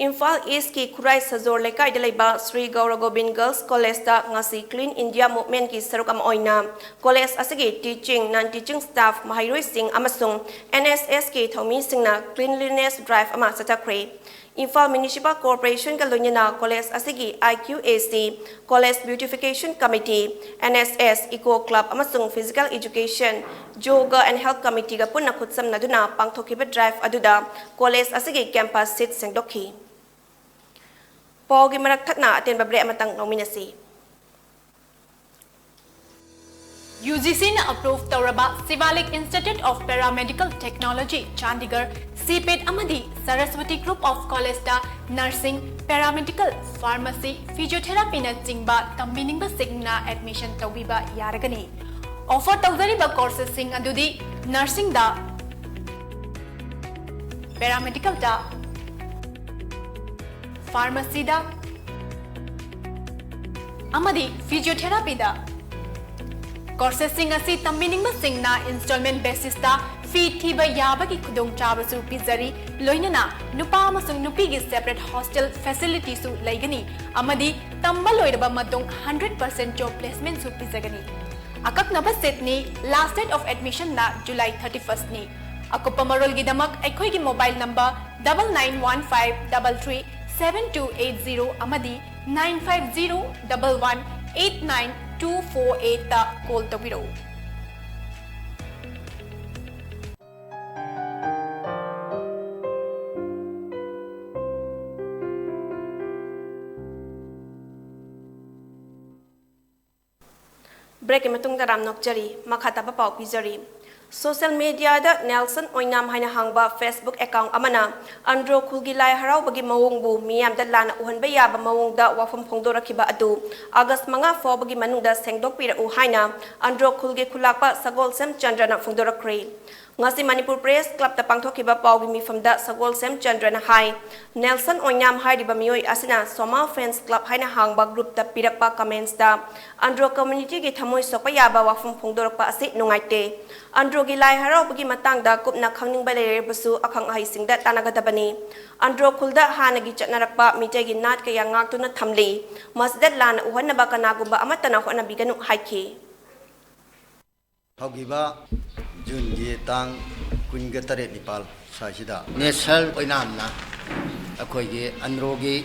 ꯏꯝꯐꯥꯜ ꯏꯁꯀꯤ ꯈꯨꯔꯥꯏ ꯁꯖꯣꯔ ꯂꯩꯀꯥꯏꯗ ꯂꯩꯕ ꯁ꯭ꯔꯤ ꯒꯧꯔ ꯒꯣꯕꯤꯟ ꯒꯔꯜꯁ ꯀꯣꯂꯦꯖꯇ ꯉꯁꯤ ꯀ꯭ꯂꯤꯟ ꯏꯟꯗꯤꯌꯥ ꯃꯨꯚꯃꯦꯟꯠꯀꯤ ꯁꯔꯨꯛ ꯑꯃ ꯑꯣꯏꯅ ꯀꯣꯂꯦꯖ ꯑꯁꯤꯒꯤ ꯇꯤꯆꯤꯡ, ꯅꯟ ꯇꯤꯆꯤꯡ ꯁ꯭ꯇꯥꯐ, ꯃꯍꯩꯔꯣꯏꯁꯤꯡ ꯑꯃꯁꯨꯡ ꯑꯦꯟ ꯑꯦꯁ ꯑꯦꯁꯀꯤ ꯊꯧꯃꯤꯁꯤꯡꯅ ꯀ꯭ꯂꯤꯟꯂꯤꯅꯦꯁ ꯗ꯭ꯔꯥꯏꯚ ꯑꯃ ꯆꯠꯊꯈ꯭ꯔꯦ꯫ ꯏꯝꯐꯥꯜ ꯃ꯭ꯌꯨꯅꯤꯁꯤꯄꯥꯜ ꯀꯣꯔꯄꯣꯔꯦꯁꯟꯒ ꯂꯣꯏꯅꯅ ꯀꯣꯂꯦꯖ ꯑꯁꯤꯒꯤ ꯑꯥꯏ Q A C, college beautification committee, N S S, eco club ꯑꯃꯁꯨꯡ physical education, yoga and health ꯀꯃꯤꯇꯤꯒ ꯄꯨꯟꯅ ꯈꯨꯠꯁꯝꯅꯗꯨꯅ ꯄꯥꯡꯊꯣꯛꯈꯤꯕ ꯗ꯭ꯔꯥꯏꯚ ꯑꯗꯨꯗ ꯀꯣꯂꯦꯖ ꯑꯁꯤꯒꯤ ꯀꯦꯝꯄꯁ ꯁꯤꯠ ꯁꯦꯡꯗꯣꯛꯈꯤ꯫ ꯄꯥꯎꯒꯤ ꯃꯔꯛ ꯊꯠꯅ ꯑꯇꯦꯟꯕ ꯕ꯭ꯔꯦꯛ ꯑꯃꯇꯪ ꯂꯧꯃꯤꯟꯅꯁꯤ꯫ ꯌꯨ ꯖꯤ ꯁꯤꯅ ꯑꯦꯄ꯭ꯔꯨꯚ ꯇꯧꯔꯕ Shivalik institute of paramedical technology, Chandigarh, CIPET ꯑꯃꯗꯤ ꯁꯔꯁꯋꯇꯤ ꯒ꯭ꯔꯨꯞ ꯑꯣꯐ ꯀꯣꯂꯦꯖꯇ ꯅꯔꯁꯤꯡ, ꯄꯦꯔꯥꯃꯦꯗꯤꯀꯦꯜ, ꯐꯥꯔꯃꯥꯁꯤ, ꯐꯤꯖꯤꯑꯣꯊꯦꯔꯥꯄꯤꯅꯆꯤꯡꯕ ꯇꯝꯕꯤꯅꯤꯡꯕꯁꯤꯡꯅ ꯑꯦꯗꯃꯤꯁꯟ ꯇꯧꯕꯤꯕ ꯌꯥꯔꯒꯅꯤ꯫ ꯑꯣꯐꯔ ꯇꯧꯖꯔꯤꯕ ꯀꯣꯔꯁꯦꯁꯁꯤꯡ ꯑꯗꯨꯗꯤ ꯅꯔꯁꯤꯡꯗ, ꯄꯦꯔꯥꯃꯦꯗꯤꯀꯦꯜꯗ, ꯐꯥꯔꯃꯥꯁꯤꯗ ꯑꯃꯗꯤ ꯐꯤꯖꯤꯑꯣꯊꯦꯔꯥꯄꯤꯗ Courses ꯁꯤꯡ ꯑꯁꯤ ꯇꯝꯕꯤꯅꯤꯡꯕꯁꯤꯡꯅ installment basis ꯇ fee ꯊꯤꯕ ꯌꯥꯕꯒꯤ ꯈꯨꯗꯣꯡꯆꯥꯕꯁꯨ ꯄꯤꯖꯔꯤ, ꯂꯣꯏꯅꯅ ꯅꯨꯄꯥ ꯑꯃꯁꯨꯡ ꯅꯨꯄꯤꯒꯤ separate hostel facility ꯁꯨ ꯂꯩꯒꯅꯤ, ꯑꯃꯗꯤ ꯇꯝꯕ ꯂꯣꯏꯔꯕ ꯃꯇꯨꯡ hundred percent job placement ꯁꯨ ꯄꯤꯖꯒꯅꯤ꯫ ꯑꯀꯛꯅꯕ seat ꯅꯤ, last date of admission ꯅ July thirty first ꯅꯤ꯫ ꯑꯀꯨꯞꯄ ꯃꯔꯣꯜꯒꯤꯗꯃꯛ ꯑꯩꯈꯣꯏꯒꯤ mobile number double nine one five double three seven two eight zero ꯑꯃꯗꯤ nine five zero double one eight nine two four eight ꯇ call ꯇꯧꯕꯤꯔꯛꯎ꯫ Break ꯀꯤ ꯃꯇꯨꯡꯗ ꯔꯥꯝ ꯅꯣꯛꯆꯔꯤ꯫ ꯃꯈꯥ ꯇꯥꯕ ꯄꯥꯎ ꯄꯤꯖꯔꯤ꯫ Social media ꯗ ꯅꯦꯜꯁꯟ ꯑꯣꯏꯅꯥꯝ ꯍꯥꯏꯅ ꯍꯥꯡꯕ Facebook account ꯑꯃꯅ ꯑꯟꯗ꯭ꯔꯣ ꯈꯨꯜꯒꯤ ꯂꯥꯏ ꯍꯔꯥꯎꯕꯒꯤ ꯃꯑꯣꯡꯕꯨ ꯃꯤꯌꯥꯝꯗ ꯂꯥꯟꯅ ꯎꯍꯟꯕ ꯌꯥꯕ ꯃꯑꯣꯡꯗ ꯋꯥꯐꯝ ꯐꯣꯡꯗꯣꯔꯛꯈꯤꯕ ꯑꯗꯨ August ꯃꯉꯥ ꯐꯥꯎꯕꯒꯤ ꯃꯅꯨꯡꯗ ꯁꯦꯡꯗꯣꯛꯄꯤꯔꯛꯎ ꯍꯥꯏꯅ ꯑꯟꯗ꯭ꯔꯣ ꯈꯨꯜꯒꯤ ꯈꯨꯂꯥꯛꯄ ꯁꯒꯣꯜꯁꯦꯝ ꯆꯟꯗ꯭ꯔꯅ ꯐꯣꯡꯗꯣꯔꯛꯈ꯭ꯔꯦ꯫ ꯉꯁꯤ ꯃꯅꯤꯄꯨꯔ Press Club ꯇ ꯄꯥꯡꯊꯣꯛꯈꯤꯕ ꯄꯥꯎꯒꯤ ꯃꯤꯐꯝꯗ ꯁꯒꯣꯜꯁꯦꯝ ꯆꯟꯗ꯭ꯔꯅ ꯍꯥꯏ, ꯅꯦꯜꯁꯟ ꯑꯣꯏꯅꯥꯝ ꯍꯥꯏꯔꯤꯕ ꯃꯤꯑꯣꯏ ꯑꯁꯤꯅ Soma Fans Club ꯍꯥꯏꯅ ꯍꯥꯡꯕ group ꯇ ꯄꯤꯔꯛꯄ comments ꯇ ꯑꯟꯗ꯭ꯔꯣ community ꯒꯤ ꯊꯃꯣꯏ ꯁꯣꯛꯄ ꯌꯥꯕ ꯋꯥꯐꯝ ꯐꯣꯡꯗꯣꯔꯛꯄ ꯑꯁꯤ ꯅꯨꯡꯉꯥꯏꯇꯦ꯫ ꯑꯟꯗ꯭ꯔꯣꯒꯤ ꯂꯥꯏ ꯍꯔꯥꯎꯕꯒꯤ ꯃꯇꯥꯡꯗ ꯀꯨꯞꯅ ꯈꯪꯅꯤꯡꯕ ꯂꯩꯔꯕꯁꯨ ꯑꯈꯪ ꯑꯍꯩꯁꯤꯡꯗ ꯇꯥꯟꯅꯒꯗꯕꯅꯤ꯫ ꯑꯟꯗ꯭ꯔꯣ ꯈꯨꯜꯗ ꯍꯥꯟꯅꯒꯤ ꯆꯠꯅꯔꯛꯄ ꯃꯤꯇꯩꯒꯤ ꯅꯥꯠ ꯀꯌꯥ ꯉꯥꯛꯇꯨꯅ ꯊꯝꯂꯤ꯫ ꯃꯁꯤꯗ ꯂꯥꯟꯅ ꯎꯍꯟꯅꯕ ꯀꯅꯥꯒꯨꯝꯕ ꯑꯃꯠꯇꯅ ꯍꯣꯠꯅꯕꯤꯒꯅꯨ ꯍꯥꯏꯈꯤ꯫ ꯍꯧꯈꯤꯕ June ꯒꯤ ꯇꯥꯡ ꯀꯨꯟꯒ ꯇꯔꯦꯠ ꯅꯤꯄꯥꯜ ꯁ꯭ꯋꯥꯏꯁꯤꯗ ꯅꯦꯁꯜ ꯑꯣꯏꯅꯥꯝꯅ ꯑꯩꯈꯣꯏꯒꯤ ꯑꯟꯗ꯭ꯔꯣꯒꯤ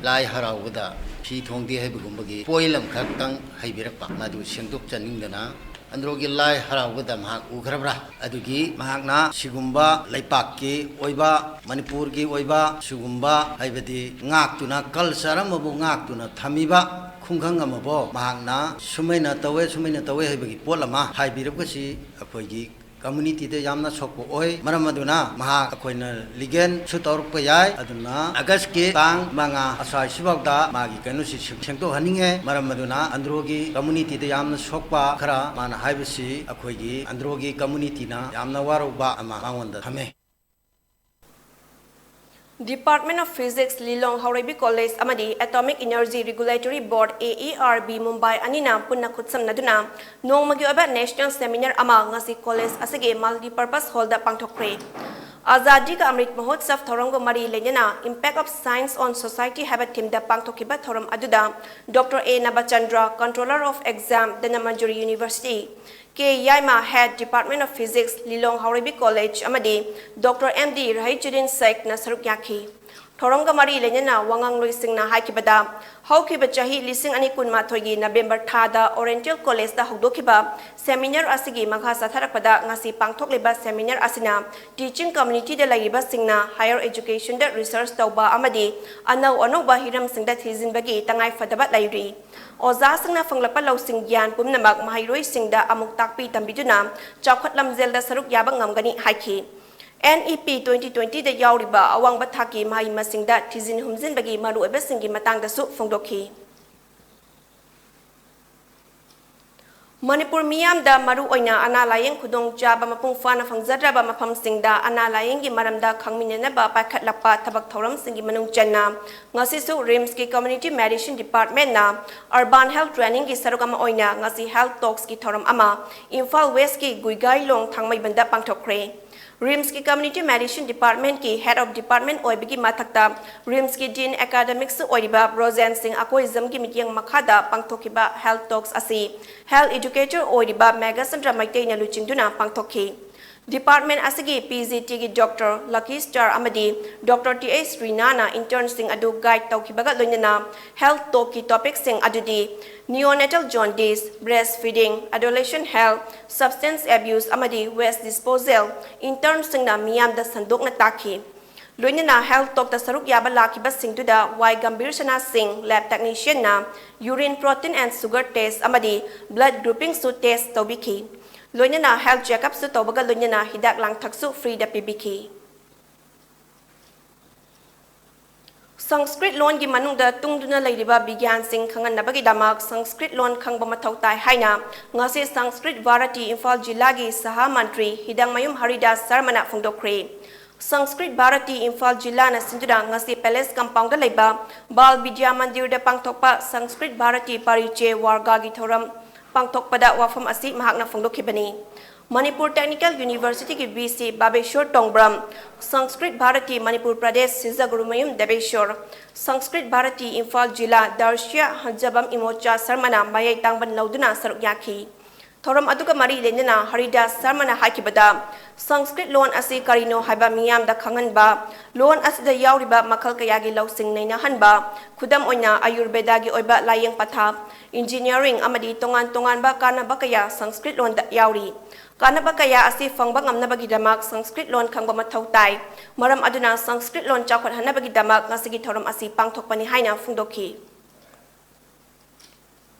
ꯂꯥꯏ ꯍꯔꯥꯎꯕꯗ ꯐꯤ ꯊꯣꯡꯗꯦ ꯍꯥꯏꯕꯒꯨꯝꯕꯒꯤ ꯄꯣꯏꯟ ꯑꯃꯈꯛꯇꯪ ꯍꯩꯕꯤꯔꯛꯄ, ꯃꯗꯨ ꯁꯦꯡꯗꯣꯛꯆꯅꯤꯡꯗꯅ, ꯑꯟꯗ꯭ꯔꯣꯒꯤ ꯂꯥꯏ ꯍꯔꯥꯎꯕꯗ ꯃꯍꯥꯛ ꯎꯈ꯭ꯔꯕ꯭ꯔꯥ? ꯑꯗꯨꯒꯤ ꯃꯍꯥꯛꯅ ꯁꯤꯒꯨꯝꯕ ꯂꯩꯄꯥꯛꯀꯤ ꯑꯣꯏꯕ, ꯃꯅꯤꯄꯨꯔꯒꯤ ꯑꯣꯏꯕ ꯁꯤꯒꯨꯝꯕ, ꯍꯥꯏꯕꯗꯤ ꯉꯥꯛꯇꯨꯅ, culture ꯑꯃꯕꯨ ꯉꯥꯛꯇꯨꯅ ꯊꯝꯃꯤꯕ ꯈꯨꯡꯒꯪ ꯑꯃꯕꯨ ꯃꯍꯥꯛꯅ ꯁꯨꯃꯥꯏꯅ ꯇꯧꯋꯦ, ꯁꯨꯃꯥꯏꯅ ꯇꯧꯋꯦ ꯍꯥꯏꯕꯒꯤ ꯄꯣꯠ ꯑꯃ ꯍꯥꯏꯕꯤꯔꯛꯄꯁꯤ ꯑꯩꯈꯣꯏꯒꯤ community ꯗ ꯌꯥꯝꯅ ꯁꯣꯛꯄ ꯑꯣꯏ꯫ ꯃꯔꯝ ꯑꯗꯨꯅ ꯃꯍꯥꯛ ꯑꯩꯈꯣꯏꯅ legal ꯁꯨ ꯇꯧꯔꯛꯄ ꯌꯥꯏ꯫ ꯑꯗꯨꯅ August ꯀꯤ ꯇꯥꯡ ꯃꯉꯥ ꯑꯁ꯭ꯋꯥꯏꯁꯤꯐꯥꯎꯗ ꯃꯥꯒꯤ ꯀꯩꯅꯣꯁꯤ ꯁꯦꯡ-, ꯁꯦꯡꯗꯣꯛꯍꯟꯅꯤꯡꯉꯦ꯫ ꯃꯔꯝ ꯑꯗꯨꯅ ꯑꯟꯗ꯭ꯔꯣꯒꯤ community ꯗ ꯌꯥꯝꯅ ꯁꯣꯛꯄ ꯈꯔ ꯃꯥꯅ ꯍꯥꯏꯕꯁꯤ ꯑꯩꯈꯣꯏꯒꯤ ꯑꯟꯗ꯭ꯔꯣꯒꯤ community ꯅ ꯌꯥꯝꯅ ꯋꯥꯔꯧꯕ ꯑꯃ ꯃꯉꯣꯟꯗ ꯊꯝꯃꯦ꯫ Department of Physics, Lilong Haoreibi College ꯑꯃꯗꯤ Atomic Energy Regulatory Board, A E R B, Mumbai ꯑꯅꯤꯅ ꯄꯨꯟꯅ ꯈꯨꯠꯁꯝꯅꯗꯨꯅ ꯅꯣꯡꯃꯒꯤ ꯑꯣꯏꯕ National Seminar ꯑꯃ ꯉꯁꯤ college ꯑꯁꯤꯒꯤ Multipurpose Hallꯗ ꯄꯥꯡꯊꯣꯛꯈ꯭ꯔꯦ꯫ Azadi Ka Amrit Mahotsav ꯊꯧꯔꯝꯒ ꯃꯔꯤ ꯂꯩꯅꯅ Impact of Science on Society ꯍꯥꯏꯕ themeꯗ ꯄꯥꯡꯊꯣꯛꯈꯤꯕ ꯊꯧꯔꯝ ꯑꯗꯨꯗ Doctor A Nabachandra, Controller of Exam, Dhanamanjuri University, K Yaima, Head, Department of Physics, Lilong Haoreibi College, ꯑꯃꯗꯤ Doctor M D Rahidjudin Sheikhꯅ ꯁꯔꯨꯛ ꯌꯥꯈꯤ꯫ ꯊꯧꯔꯝꯒ ꯃꯔꯤ ꯂꯩꯅꯅ ꯋꯥꯉꯥꯡꯂꯣꯏꯁꯤꯡꯅ ꯍꯥꯏꯈꯤꯕꯗ, ꯍꯧꯈꯤꯕ ꯆꯍꯤ ꯂꯤꯁꯤꯡ ꯑꯅꯤ ꯀꯨꯟꯃꯥꯊꯣꯏꯒꯤ November ꯊꯥꯗ Oriental Collegeꯇ ꯍꯧꯗꯣꯛꯈꯤꯕ seminar ꯑꯁꯤꯒꯤ ꯃꯈꯥ ꯆꯠꯊꯔꯛꯄꯗ ꯉꯁꯤ ꯄꯥꯡꯊꯣꯛꯂꯤꯕ seminar ꯑꯁꯤꯅ teaching communityꯗ ꯂꯩꯔꯤꯕꯁꯤꯡꯅ higher educationꯗ research ꯇꯧꯕ ꯑꯃꯗꯤ ꯑꯅꯧ ꯑꯅꯧꯕ ꯍꯤꯔꯝꯁꯤꯡꯗ ꯊꯤꯖꯤꯟꯕꯒꯤ ꯇꯉꯥꯏ ꯐꯗꯕ ꯂꯩꯔꯤ꯫ ꯑꯣꯖꯥꯁꯤꯡꯅ ꯐꯪꯂꯛꯄ ꯂꯧꯁꯤꯡ ꯒ꯭ꯌꯥꯟ ꯄꯨꯝꯅꯃꯛ ꯃꯍꯩꯔꯣꯏꯁꯤꯡꯗ ꯑꯃꯨꯛ ꯇꯥꯛꯄꯤ ꯇꯝꯕꯤꯗꯨꯅ ꯆꯥꯎꯈꯠ ꯂꯝꯖꯦꯜꯗ ꯁꯔꯨꯛ ꯌꯥꯕ ꯉꯝꯒꯅꯤ ꯍꯥꯏꯈꯤ꯫ N E P twenty twentyꯗ ꯌꯥꯎꯔꯤꯕ ꯑꯋꯥꯡꯕ ꯊꯥꯛꯀꯤ ꯃꯍꯩ ꯃꯁꯤꯡꯗ ꯊꯤꯖꯤꯟ ꯍꯨꯝꯖꯤꯟꯕꯒꯤ ꯃꯔꯨꯑꯣꯏꯕꯁꯤꯡꯒꯤ ꯃꯇꯥꯡꯗꯁꯨ ꯐꯣꯡꯗꯣꯛꯈꯤ꯫ ꯃꯅꯤꯄꯨꯔ ꯃꯤꯌꯥꯝꯗ ꯃꯔꯨꯑꯣꯏꯅ ꯑꯅꯥ ꯂꯥꯌꯦꯡ ꯈꯨꯗꯣꯡꯆꯥꯕ ꯃꯄꯨꯡ ꯐꯥꯅ ꯐꯪꯖꯗ꯭ꯔꯕ ꯃꯐꯝꯁꯤꯡꯗ ꯑꯅꯥ ꯂꯥꯌꯦꯡꯒꯤ ꯃꯔꯝꯗ ꯈꯪꯃꯤꯟꯅꯅꯕ ꯄꯥꯏꯈꯠꯂꯛꯄ ꯊꯕꯛ ꯊꯧꯔꯝꯁꯤꯡꯒꯤ ꯃꯅꯨꯡ ꯆꯟꯅ ꯉꯁꯤꯁꯨ RIMSꯀꯤ Community Medicine Departmentꯅ Urban Health Trainingꯒꯤ ꯁꯔꯨꯛ ꯑꯃ ꯑꯣꯏꯅ ꯉꯁꯤ Health Talksꯀꯤ ꯊꯧꯔꯝ ꯑꯃ Imphal Westꯀꯤ ꯒꯨꯏꯒꯥꯏꯂꯣꯡ ꯊꯥꯡꯃꯩꯕꯟꯗ ꯄꯥꯡꯊꯣꯛꯈ꯭ꯔꯦ꯫ RIMSꯀꯤ Community Medicine Departmentꯀꯤ Head of Department ꯑꯣꯏꯕꯒꯤ ꯃꯊꯛꯇ RIMSꯀꯤ Dean Academicsꯁꯨ ꯑꯣꯏꯔꯤꯕ ꯕ꯭ꯔꯣꯖꯦꯟ ꯁꯤꯡ ꯑꯀꯣꯏꯖꯝꯒꯤ ꯃꯤꯠꯌꯦꯡ ꯃꯈꯥꯗ ꯄꯥꯡꯊꯣꯛꯈꯤꯕ Health Talks ꯑꯁꯤ Health Educator ꯑꯣꯏꯔꯤꯕ ꯃꯦꯘꯆꯟꯗ꯭ꯔ ꯃꯩꯇꯩꯅ ꯂꯨꯆꯤꯡꯗꯨꯅ ꯄꯥꯡꯊꯣꯛꯈꯤ꯫ Department ꯑꯁꯤꯒꯤ P G Tꯒꯤ Doctor Lucky Star ꯑꯃꯗꯤ Doctor T H ꯔꯤꯅꯥꯅ internꯁꯤꯡ ꯑꯗꯨ guide ꯇꯧꯈꯤꯕꯒ ꯂꯣꯏꯅꯅ Health Talkꯀꯤ topicꯁꯤꯡ ꯑꯗꯨꯗꯤ Neonatal Jaundice, Breastfeeding, Adolescent Health, Substance Abuse ꯑꯃꯗꯤ Waste Disposal internꯁꯤꯡꯅ ꯃꯤꯌꯥꯝꯗ ꯁꯟꯗꯣꯛꯅ ꯇꯥꯛꯈꯤ꯫ ꯂꯣꯏꯅꯅ Health Talkꯇ ꯁꯔꯨꯛ ꯌꯥꯕ ꯂꯥꯛꯈꯤꯕꯁꯤꯡꯗꯨꯗ ꯋꯥꯏ ꯒꯝꯚꯤꯔ ꯁꯅꯥ ꯁꯤꯡ, Lab Technicianꯅ urine protein and sugar test ꯑꯃꯗꯤ blood groupingꯁꯨ test ꯇꯧꯕꯤꯈꯤ꯫ ꯂꯣꯏꯅꯅ health checkupꯁꯨ ꯇꯧꯕꯒ ꯂꯣꯏꯅꯅ ꯍꯤꯗꯥꯛ ꯂꯥꯡꯊꯛꯁꯨ freeꯗ ꯄꯤꯕꯤꯈꯤ꯫ ꯁꯪꯁꯀ꯭ꯔꯤꯠ ꯂꯣꯟꯒꯤ ꯃꯅꯨꯡꯗ ꯇꯨꯡꯗꯨꯅ ꯂꯩꯔꯤꯕ ꯕꯤꯒ꯭ꯌꯥꯟꯁꯤꯡ ꯈꯪꯍꯟꯅꯕꯒꯤꯗꯃꯛ ꯁꯪꯁꯀ꯭ꯔꯤꯠ ꯂꯣꯟ ꯈꯪꯕ ꯃꯊꯧ ꯇꯥꯏ ꯍꯥꯏꯅ ꯉꯁꯤ ꯁꯪꯁꯀ꯭ꯔꯤꯠ ꯚꯥꯔꯇꯤ ꯏꯝꯐꯥꯜ ꯖꯤꯂꯥꯒꯤ ꯁꯍꯥ ꯃꯟꯇ꯭ꯔꯤ ꯍꯤꯗꯥꯡꯃꯌꯨꯝ ꯍꯔꯤꯗꯥꯁ ꯁꯔꯃꯅ ꯐꯣꯡꯗꯣꯛꯈ꯭ꯔꯦ꯫ ꯁꯪꯁꯀ꯭ꯔꯤꯠ ꯚꯥꯔꯇꯤ ꯏꯝꯐꯥꯜ ꯖꯤꯂꯥꯅ ꯁꯤꯟꯗꯨꯅ ꯉꯁꯤ ꯄꯦꯂꯦꯁ ꯀꯝꯄꯥꯎꯟꯗ ꯂꯩꯕ ꯕꯥꯜ ꯕꯤꯗ꯭ꯌꯥ ꯃꯟꯗꯤꯔꯗ ꯄꯥꯡꯊꯣꯛꯄ ꯁꯪꯁꯀ꯭ꯔꯤꯠ ꯚꯥꯔꯇꯤ ꯄꯥꯔꯤꯆꯦ ꯋꯥꯔꯒꯥꯒꯤ ꯊꯧꯔꯝ ꯄꯥꯡꯊꯣꯛꯄꯗ ꯋꯥꯐꯝ ꯑꯁꯤ ꯃꯍꯥꯛꯅ ꯐꯣꯡꯗꯣꯛꯈꯤꯕꯅꯤ꯫ ꯃꯅꯤꯄꯨꯔ ꯇꯦꯛꯅꯤꯀꯦꯜ ꯌꯨꯅꯤꯚꯔꯁꯤꯇꯤꯒꯤ ꯚꯤ ꯁꯤ ꯕꯥꯕꯦꯁꯣꯔ ꯇꯣꯡꯕ꯭ꯔꯝ, ꯁꯪꯁꯀ꯭ꯔꯤꯠ ꯚꯥꯔꯇꯤ ꯃꯅꯤꯄꯨꯔ ꯄ꯭ꯔꯗꯦꯁ ꯁꯤꯖꯒꯨꯔꯨꯃꯌꯨꯝ ꯗꯦꯕꯦꯁꯣꯔ, ꯁꯪꯁꯀ꯭ꯔꯤꯠ ꯚꯥꯔꯇꯤ ꯏꯝꯐꯥꯜ ꯖꯤꯂꯥ ꯗꯥꯔꯁꯤꯌꯥ ꯍꯟꯖꯕꯝ ꯏꯃꯣꯆꯥ ꯁꯔꯃꯅ ꯃꯌꯥꯏ ꯇꯥꯡꯕꯟ ꯂꯧꯗꯨꯅ ꯁꯔꯨꯛ ꯌꯥꯈꯤ꯫ ꯊꯧꯔꯝ ꯑꯗꯨꯒ ꯃꯔꯤ ꯂꯩꯅꯅ ꯍꯔꯤꯗꯥꯁ ꯁꯔꯃꯅ ꯍꯥꯏꯈꯤꯕꯗ, ꯁꯪꯁꯀ꯭ꯔꯤꯠ ꯂꯣꯟ ꯑꯁꯤ ꯀꯔꯤꯅꯣ ꯍꯥꯏꯕ ꯃꯤꯌꯥꯝꯗ ꯈꯪꯍꯟꯕ, ꯂꯣꯟ ꯑꯁꯤꯗ ꯌꯥꯎꯔꯤꯕ ꯃꯈꯜ ꯀꯌꯥꯒꯤ ꯂꯧꯁꯤꯡ ꯅꯩꯅꯍꯟꯕ, ꯈꯨꯗꯝ ꯑꯣꯏꯅ ꯑꯌꯨꯔꯕꯦꯗꯥꯒꯤ ꯑꯣꯏꯕ ꯂꯥꯏꯌꯦꯡ ꯄꯊꯥꯞ, ꯏꯟꯖꯤꯅꯤꯌꯥꯔꯤꯡ ꯑꯃꯗꯤ ꯇꯣꯉꯥꯟ ꯇꯣꯉꯥꯟꯕ ꯀꯥꯟꯅꯕ ꯀꯌꯥ ꯁꯪꯁꯀ꯭ꯔꯤꯠ ꯂꯣꯟꯗ ꯌꯥꯎꯔꯤ꯫ ꯀꯥꯟꯅꯕ ꯀꯌꯥ ꯑꯁꯤ ꯐꯪꯕ ꯉꯝꯅꯕꯒꯤꯗꯃꯛ ꯁꯪꯁꯀ꯭ꯔꯤꯠ ꯂꯣꯟ ꯈꯪꯕ ꯃꯊꯧ ꯇꯥꯏ꯫ ꯃꯔꯝ ꯑꯗꯨꯅ ꯁꯪꯁꯀ꯭ꯔꯤꯠ ꯂꯣꯟ ꯆꯥꯎꯈꯠꯍꯟꯅꯕꯒꯤꯗꯃꯛ ꯉꯁꯤꯒꯤ ꯊꯧꯔꯝ ꯑꯁꯤ ꯄꯥꯡꯊꯣꯛꯄꯅꯤ ꯍꯥꯏꯅ ꯐꯣꯡꯗꯣꯛꯈꯤ꯫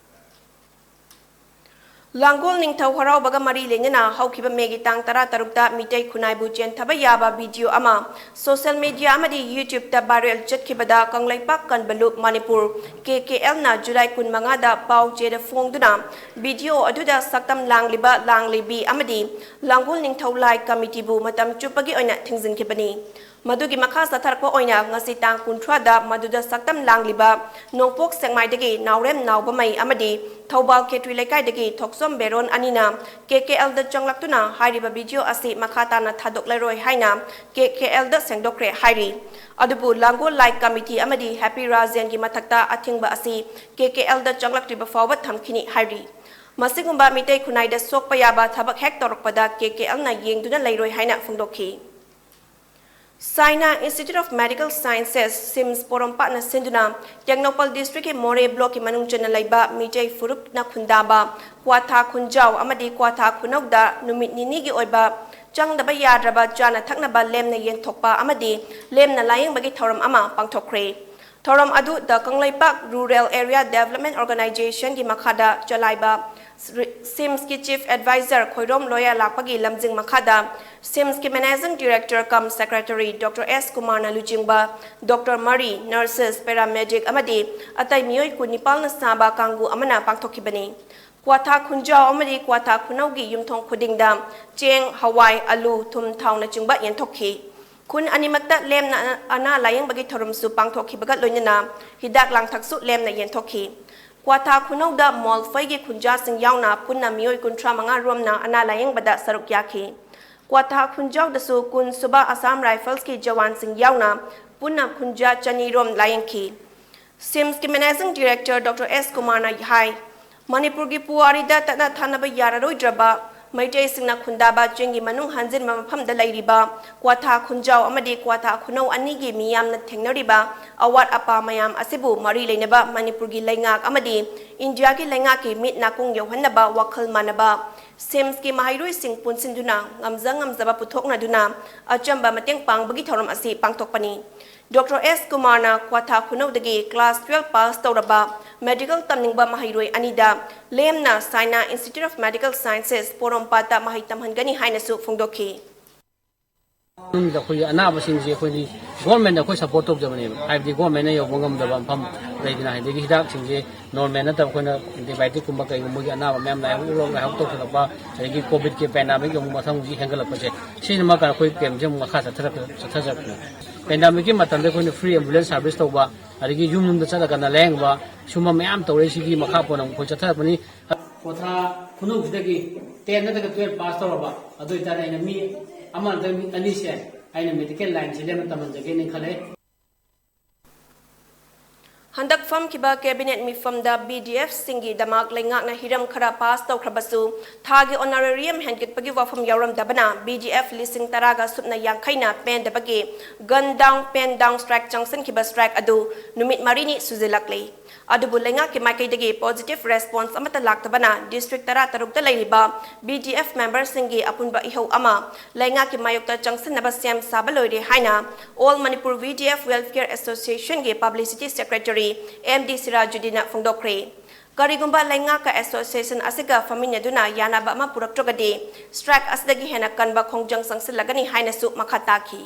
ꯂꯥꯡꯒꯣꯜ ꯅꯤꯡꯊꯧ ꯍꯔꯥꯎꯕꯒ ꯃꯔꯤ ꯂꯩꯅꯅ ꯍꯧꯈꯤꯕ ꯃꯦꯒꯤ ꯇꯥꯡ ꯇꯔꯥꯇꯔꯨꯛꯇ ꯃꯤꯇꯩ ꯈꯨꯟꯅꯥꯏꯕꯨ ꯆꯦꯟꯊꯕ ꯌꯥꯕ ꯚꯤꯗꯤꯑꯣ ꯑꯃ ꯁꯣꯁꯤꯌꯦꯜ ꯃꯤꯗꯤꯌꯥ ꯑꯃꯗꯤ YouTubeꯇ ꯚꯥꯏꯔꯦꯜ ꯆꯠꯈꯤꯕꯗ ꯀꯪꯂꯩꯄꯥꯛ ꯀꯟꯕ ꯂꯨꯞ ꯃꯅꯤꯄꯨꯔ, ꯀꯦ ꯀꯦ ꯑꯦꯜꯅ ꯖꯨꯂꯥꯏ ꯀꯨꯟꯃꯉꯥꯗ ꯄꯥꯎ ꯆꯦꯗ ꯐꯣꯡꯗꯨꯅ ꯚꯤꯗꯤꯑꯣ ꯑꯗꯨꯗ ꯁꯛꯇꯝ ꯂꯥꯡꯂꯤꯕ ꯂꯥꯡꯂꯤꯕꯤ ꯑꯃꯗꯤ ꯂꯥꯡꯒꯣꯜ ꯅꯤꯡꯊꯧ ꯂꯥꯏ ꯀꯃꯤꯇꯤꯕꯨ ꯃꯇꯝ ꯆꯨꯞꯄꯒꯤ ꯑꯣꯏꯅ ꯊꯤꯡꯖꯤꯟꯈꯤꯕꯅꯤ꯫ ꯃꯗꯨꯒꯤ ꯃꯈꯥ ꯆꯠꯊꯔꯛꯄ ꯑꯣꯏꯅ ꯉꯁꯤ ꯇꯥꯡ ꯀꯨꯟꯊ꯭ꯔꯥꯗ ꯃꯗꯨꯗ ꯁꯛꯇꯝ ꯂꯥꯡꯂꯤꯕ ꯅꯣꯡꯄꯣꯛ ꯁꯦꯛꯃꯥꯏꯗꯒꯤ ꯅꯥꯎꯔꯦꯝ ꯅꯥꯎꯕꯃꯩ ꯑꯃꯗꯤ ꯊꯧꯕꯥꯜ ꯈꯦꯇ꯭ꯔꯤ ꯂꯩꯀꯥꯏꯗꯒꯤ ꯊꯣꯛꯆꯣꯝ ꯕꯦꯔꯣꯟ ꯑꯅꯤꯅ ꯀꯦ ꯀꯦ ꯑꯦꯜꯗ ꯆꯪꯂꯛꯇꯨꯅ ꯍꯥꯏꯔꯤꯕ ꯚꯤꯗꯤꯑꯣ ꯑꯁꯤ ꯃꯈꯥ ꯇꯥꯅ ꯊꯥꯗꯣꯛꯂꯔꯣꯏ ꯍꯥꯏꯅ ꯀꯦ ꯀꯦ ꯑꯦꯜꯗ ꯁꯦꯡꯗꯣꯛꯈ꯭ꯔꯦ ꯍꯥꯏꯔꯤ꯫ ꯑꯗꯨꯕꯨ ꯂꯥꯡꯒꯣꯜ ꯂꯥꯏ ꯀꯃꯤꯇꯤ ꯑꯃꯗꯤ ꯍꯦꯄꯤ ꯔꯥꯖꯦꯟꯒꯤ ꯃꯊꯛꯇ ꯑꯊꯤꯡꯕ ꯑꯁꯤ ꯀꯦ ꯀꯦ ꯑꯦꯜꯗ ꯆꯪꯂꯛꯇ꯭ꯔꯤꯕ ꯐꯥꯎꯕ ꯊꯝꯈꯤꯅꯤ ꯍꯥꯏꯔꯤ꯫ ꯃꯁꯤꯒꯨꯝꯕ ꯃꯤꯇꯩ ꯈꯨꯟꯅꯥꯏꯗ ꯁꯣꯛꯄ ꯌꯥꯕ ꯊꯕꯛ ꯍꯦꯛ ꯇꯧꯔꯛꯄꯗ ꯀꯦ ꯀꯦ ꯑꯦꯜꯅ ꯌꯦꯡꯗꯨꯅ ꯂꯩꯔꯣꯏ ꯍꯥꯏꯅ ꯐꯣꯡꯗꯣꯛꯈꯤ꯫ Saina Institute of Medical Sciences, ꯁꯤꯝꯁ ꯄꯣꯔꯣꯝꯄꯥꯠꯅ ꯁꯤꯟꯗꯨꯅ ꯇꯦꯡꯅꯧꯄꯜ ꯗꯤꯁꯇ꯭ꯔꯤꯛꯀꯤ ꯃꯣꯔꯦ ꯕ꯭ꯂꯣꯛꯀꯤ ꯃꯅꯨꯡ ꯆꯟꯅ ꯂꯩꯕ ꯃꯤꯇꯩ ꯐꯨꯔꯨꯞꯅ ꯈꯨꯟꯗꯥꯕ ꯀ꯭ꯋꯥꯊꯥ ꯈꯨꯟꯖꯥꯎ ꯑꯃꯗꯤ ꯀ꯭ꯋꯥꯊꯥ ꯈꯨꯅꯧꯗ ꯅꯨꯃꯤꯠ ꯅꯤꯅꯤꯒꯤ ꯑꯣꯏꯕ ꯆꯪꯗꯕ ꯌꯥꯗ꯭ꯔꯕ ꯆꯥꯅ ꯊꯛꯅꯕ ꯂꯦꯝꯅ ꯌꯦꯟꯊꯣꯛꯄ ꯑꯃꯗꯤ ꯂꯦꯝꯅ ꯂꯥꯌꯦꯡꯕꯒꯤ ꯊꯧꯔꯝ ꯑꯃ ꯄꯥꯡꯊꯣꯛꯈ꯭ꯔꯦ꯫ ꯊꯧꯔꯝ ꯑꯗꯨꯗ ꯀꯪꯂꯩꯄꯥꯛ Rural Area Development Organizationꯒꯤ ꯃꯈꯥꯗ ꯆꯂꯥꯏꯕ ꯁꯤꯝꯁꯀꯤ Chief Advisor ꯈꯣꯏꯔꯣꯝ ꯂꯣꯌꯥ ꯂꯥꯛꯄꯒꯤ ꯂꯝꯖꯤꯡ ꯃꯈꯥꯗ ꯁꯤꯝꯁꯀꯤ Managing Director cum Secretary Doctor ꯑꯦꯁ ꯀꯨꯃꯥꯔꯅ ꯂꯨꯆꯤꯡꯕ doctor ꯃꯔꯤ, nurses, paramedic ꯑꯃꯗꯤ ꯑꯇꯩ ꯃꯤꯑꯣꯏ ꯀꯨꯟꯅꯤꯄꯥꯜꯅ ꯁꯥꯕ ꯀꯥꯡꯕꯨ ꯑꯃꯅ ꯄꯥꯡꯊꯣꯛꯈꯤꯕꯅꯤ꯫ ꯀ꯭ꯋꯥꯊꯥ ꯈꯨꯟꯖꯥꯎ ꯑꯃꯗꯤ ꯀ꯭ꯋꯥꯊꯥ ꯈꯨꯅꯧꯒꯤ ꯌꯨꯝꯊꯣꯡ ꯈꯨꯗꯤꯡꯗ ꯆꯦꯡ, ꯍꯋꯥꯏ, ꯑꯂꯨ, ꯊꯨꯝ, ꯊꯥꯎꯅꯆꯤꯡꯕ ꯌꯦꯟꯊꯣꯛꯈꯤ꯫ ꯈꯨꯟ ꯑꯅꯤꯃꯛꯇ ꯂꯦꯝꯅ ꯑꯅꯥ ꯂꯥꯌꯦꯡꯕꯒꯤ ꯊꯧꯔꯝꯁꯨ ꯄꯥꯡꯊꯣꯛꯈꯤꯕꯒ ꯂꯣꯏꯅꯅ ꯍꯤꯗꯥꯛ ꯂꯥꯡꯊꯛꯁꯨ ꯂꯦꯝꯅ ꯌꯦꯟꯊꯣꯛꯈꯤ꯫ ꯀ꯭ꯋꯥꯊꯥ ꯈꯨꯅꯧꯗ ꯃꯣꯜꯐꯩꯒꯤ ꯈꯨꯟꯖꯥꯁꯤꯡ ꯌꯥꯎꯅ ꯄꯨꯟꯅ ꯃꯤꯑꯣꯏ ꯀꯨꯟꯊ꯭ꯔꯥ ꯃꯉꯥ ꯔꯣꯝꯅ ꯑꯅꯥ ꯂꯥꯌꯦꯡꯕꯗ ꯁꯔꯨꯛ ꯌꯥꯈꯤ꯫ ꯀ꯭ꯋꯥꯊꯥ ꯈꯨꯟꯖꯥꯎꯗꯁꯨ ꯀꯨꯟ ꯁꯨꯕ ꯑꯁꯥꯝ ꯔꯥꯏꯐꯜꯁꯀꯤ ꯖꯋꯥꯟꯁꯤꯡ ꯌꯥꯎꯅ ꯄꯨꯟꯅ ꯈꯨꯟꯖꯥ ꯆꯅꯤ ꯔꯣꯝ ꯂꯥꯌꯦꯡꯈꯤ꯫ ꯁꯤꯝꯁꯀꯤ Managing Director Doctor S ꯀꯨꯃꯥꯔꯅ ꯍꯥꯏ, ꯃꯅꯤꯄꯨꯔꯒꯤ ꯄꯨꯋꯥꯔꯤꯗ ꯇꯠꯅ ꯊꯥꯅꯕ ꯌꯥꯔꯔꯣꯏꯗ꯭ꯔꯕ ꯃꯩꯇꯩꯁꯤꯡꯅ ꯈꯨꯟꯗꯥꯕ ꯆꯤꯡꯒꯤ ꯃꯅꯨꯡ ꯍꯟꯖꯤꯟꯕ ꯃꯐꯝꯗ ꯂꯩꯔꯤꯕ ꯀ꯭ꯋꯥꯊꯥ ꯈꯨꯟꯖꯥꯎ ꯑꯃꯗꯤ ꯀ꯭ꯋꯥꯊꯥ ꯈꯨꯅꯧ ꯑꯅꯤꯒꯤ ꯃꯤꯌꯥꯝꯅ ꯊꯦꯡꯅꯔꯤꯕ ꯑꯋꯥꯠ ꯑꯄꯥ ꯃꯌꯥꯝ ꯑꯁꯤꯕꯨ ꯃꯔꯤ ꯂꯩꯅꯕ ꯃꯅꯤꯄꯨꯔꯒꯤ ꯂꯩꯉꯥꯛ ꯑꯃꯗꯤ ꯏꯟꯗꯤꯌꯥꯒꯤ ꯂꯩꯉꯥꯛꯀꯤ ꯃꯤꯠ ꯅꯥꯀꯣꯡ ꯌꯧꯍꯟꯅꯕ ꯋꯥꯈꯜ ꯃꯥꯟꯅꯕ ꯁꯤꯝꯁꯀꯤ ꯃꯍꯩꯔꯣꯏꯁꯤꯡ ꯄꯨꯟꯁꯤꯟꯗꯨꯅ ꯉꯝꯖ ꯉꯝꯖꯕ ꯄꯨꯊꯣꯛꯅꯗꯨꯅ ꯑꯆꯝꯕ ꯃꯇꯦꯡ ꯄꯥꯡꯕꯒꯤ ꯊꯧꯔꯝ ꯑꯁꯤ ꯄꯥꯡꯊꯣꯛꯄꯅꯤ꯫ ꯗꯣꯛꯇꯔ ꯑꯦꯁ ꯀꯨꯃꯥꯔꯅ ꯀ꯭ꯋꯥꯊꯥ ꯈꯨꯅꯧꯗꯒꯤ ꯀ꯭ꯂꯥꯁ ꯇꯨꯋꯦꯜꯐ ꯄꯥꯁ ꯇꯧꯔꯕ ꯃꯦꯗꯤꯀꯦꯜ ꯇꯝꯅꯤꯡꯕ ꯃꯍꯩꯔꯣꯏ ꯑꯅꯤꯗ ꯂꯦꯝꯅ ꯁꯥꯏꯅꯥ Institute of Medical Sciences ꯄꯣꯔꯣꯝꯄꯥꯠꯇ ꯃꯍꯩ ꯇꯝꯍꯟꯒꯅꯤ ꯍꯥꯏꯅꯁꯨ ꯐꯣꯡꯗꯣꯛꯈꯤ꯫ ꯃꯅꯨꯡꯗ ꯑꯩꯈꯣꯏꯒꯤ ꯑꯅꯥꯕꯁꯤꯡꯁꯦ ꯑꯩꯈꯣꯏꯗꯤ ꯒꯣꯔꯃꯦꯟꯗ ꯑꯩꯈꯣꯏ ꯁꯞꯄꯣꯔꯠ ꯇꯧꯖꯕꯅꯦꯕ꯫ ꯍꯥꯏꯕꯗꯤ ꯒꯣꯔꯃꯦꯟꯅ ꯌꯧꯕ ꯉꯝꯗꯕ ꯃꯐꯝ ꯂꯩꯗꯅ, ꯑꯗꯒꯤ ꯍꯤꯗꯥꯛꯁꯤꯡꯁꯦ ꯅꯣꯔꯃꯦꯜ ꯅꯠꯇꯕ, ꯑꯩꯈꯣꯏꯅ ꯑꯦꯟꯇꯤꯕꯥꯌꯣꯇꯤꯛꯀꯨꯝꯕ ꯀꯩꯒꯨꯝꯕꯒꯤ ꯑꯅꯥꯕ ꯃꯌꯥꯝ ꯂꯥꯏꯍꯧ, ꯂꯣꯛ ꯂꯥꯏꯍꯧ ꯇꯧꯁꯤꯜꯂꯛꯄ, ꯑꯗꯒꯤ ꯀꯣꯚꯤꯗꯀꯤ ꯄꯦꯟꯗꯥꯃꯤꯛ ꯑꯃꯨꯛ ꯃꯊꯪ ꯍꯧꯖꯤꯛ ꯍꯦꯟꯒꯠꯂꯛꯄꯁꯦ, ꯁꯤꯅ ꯃꯔꯝ ꯑꯣꯏꯔꯒ ꯑꯩꯈꯣꯏ ꯀꯦꯝꯁꯦ ꯑꯃꯨꯛ ꯃꯈꯥ ꯆꯠꯊꯔꯛ-, ꯆꯠꯊꯖꯔꯛꯄꯅꯦ꯫ ꯄꯦꯟꯗꯥꯃꯤꯛꯀꯤ ꯃꯇꯝꯗ ꯑꯩꯈꯣꯏꯅ ꯐ꯭ꯔꯤ ꯑꯦꯝꯕꯨꯂꯦꯟꯁ ꯁꯥꯔꯚꯤꯁ ꯇꯧꯕ, ꯑꯗꯒꯤ ꯌꯨꯝ ꯌꯨꯝꯗ ꯆꯠꯂꯒꯅ ꯂꯥꯌꯦꯡꯕ, ꯁꯨꯝꯕ ꯃꯌꯥꯝ ꯇꯧꯔꯛꯏꯁꯤꯒꯤ ꯃꯈꯥ ꯄꯣꯟꯅ ꯑꯃꯨꯛ ꯑꯩꯈꯣꯏ ꯆꯠꯊꯔꯛꯄꯅꯤ꯫ ꯀ꯭ꯋꯥꯊꯥ ꯈꯨꯅꯧꯁꯤꯗꯒꯤ ꯇꯦꯟ ꯅꯠꯇ꯭ꯔꯒ ꯇꯨꯋꯦꯜꯐ ꯄꯥꯁ ꯇꯧꯔꯕ, ꯑꯗꯨ ꯑꯣꯏꯇꯥꯔꯗꯤ ꯑꯩꯅ ꯃꯤ ꯑꯃ ꯅꯠꯇ꯭ꯔꯒ ꯃꯤ ꯑꯅꯤꯁꯦ ꯑꯩꯅ ꯃꯦꯗꯤꯀꯦꯜ ꯂꯥꯏꯟꯁꯤꯗ ꯑꯃ ꯇꯝꯍꯟꯖꯒꯦꯅ ꯈꯜꯂꯦ꯫ ꯍꯟꯗꯛ ꯐꯝꯈꯤꯕ ꯀꯦꯕꯤꯅꯦꯠ ꯃꯤꯐꯝꯗ ꯕꯤ ꯗꯤ ꯑꯦꯐꯁꯤꯡꯒꯤꯗꯃꯛ ꯂꯩꯉꯥꯛꯅ ꯍꯤꯔꯝ ꯈꯔ ꯄꯥꯁ ꯇꯧꯈ꯭ꯔꯕꯁꯨ, ꯊꯥꯒꯤ ꯑꯣꯅꯔꯦꯔꯤꯌꯝ ꯍꯦꯟꯒꯠꯄꯒꯤ ꯋꯥꯐꯝ ꯌꯥꯎꯔꯝꯗꯕꯅ ꯕꯤ ꯗꯤ ꯑꯦꯐ ꯂꯤꯁꯤꯡ ꯇꯔꯥꯒ ꯁꯨꯞꯅ ꯌꯥꯡꯈꯩꯅ ꯄꯦꯟꯗꯕꯒꯤ gun down, pen down strike ꯆꯪꯁꯤꯟꯈꯤꯕ ꯁ꯭ꯇ꯭ꯔꯥꯏꯛ ꯑꯗꯨ ꯅꯨꯃꯤꯠ ꯃꯔꯤꯅꯤ ꯁꯨꯖꯤꯜꯂꯛꯂꯤ꯫ ꯑꯗꯨꯕꯨ ꯂꯩꯉꯥꯛꯀꯤ ꯃꯥꯏꯀꯩꯗꯒꯤ ꯄꯣꯖꯤꯇꯤꯚ ꯔꯦꯁꯄꯣꯟꯁ ꯑꯃꯠꯇ ꯂꯥꯛꯇꯕꯅ ꯗꯤꯁꯇ꯭ꯔꯤꯛ ꯇꯔꯥ ꯇꯔꯨꯛꯇ ꯂꯩꯔꯤꯕ ꯕꯤ ꯗꯤ ꯑꯦꯐ ꯃꯦꯝꯕꯔꯁꯤꯡꯒꯤ ꯑꯄꯨꯟꯕ ꯏꯍꯧ ꯑꯃ ꯂꯩꯉꯥꯛꯀꯤ ꯃꯥꯌꯣꯛꯇ ꯆꯪꯁꯤꯟꯅꯕ ꯁꯦꯝ ꯁꯥꯕ ꯂꯣꯏꯔꯦ ꯍꯥꯏꯅ All Manipur V D F Welfare Associationꯒꯤ ꯄꯕ꯭ꯂꯤꯁꯤꯇꯤ ꯁꯦꯀ꯭ꯔꯦꯇꯔꯤ ꯑꯦꯝ ꯗꯤ ꯁꯤꯔꯥꯖꯨꯗꯤꯟꯅ ꯐꯣꯡꯗꯣꯛꯈ꯭ꯔꯦ꯫ ꯀꯔꯤꯒꯨꯝꯕ ꯂꯩꯉꯥꯛꯀ ꯑꯦꯁꯣꯁꯤꯌꯦꯁꯟ ꯑꯁꯤꯒ ꯐꯝꯃꯤꯟꯅꯗꯨꯅ ꯌꯥꯅꯕ ꯑꯃ ꯄꯨꯔꯛꯇ꯭ꯔꯒꯗꯤ ꯁ꯭ꯇ꯭ꯔꯥꯏꯛ ꯑꯁꯤꯗꯒꯤ ꯍꯦꯟꯅ ꯀꯟꯕ ꯈꯣꯡꯖꯪ ꯆꯪꯁꯤꯜꯂꯒꯅꯤ ꯍꯥꯏꯅꯁꯨ ꯃꯈꯥ ꯇꯥꯈꯤ꯫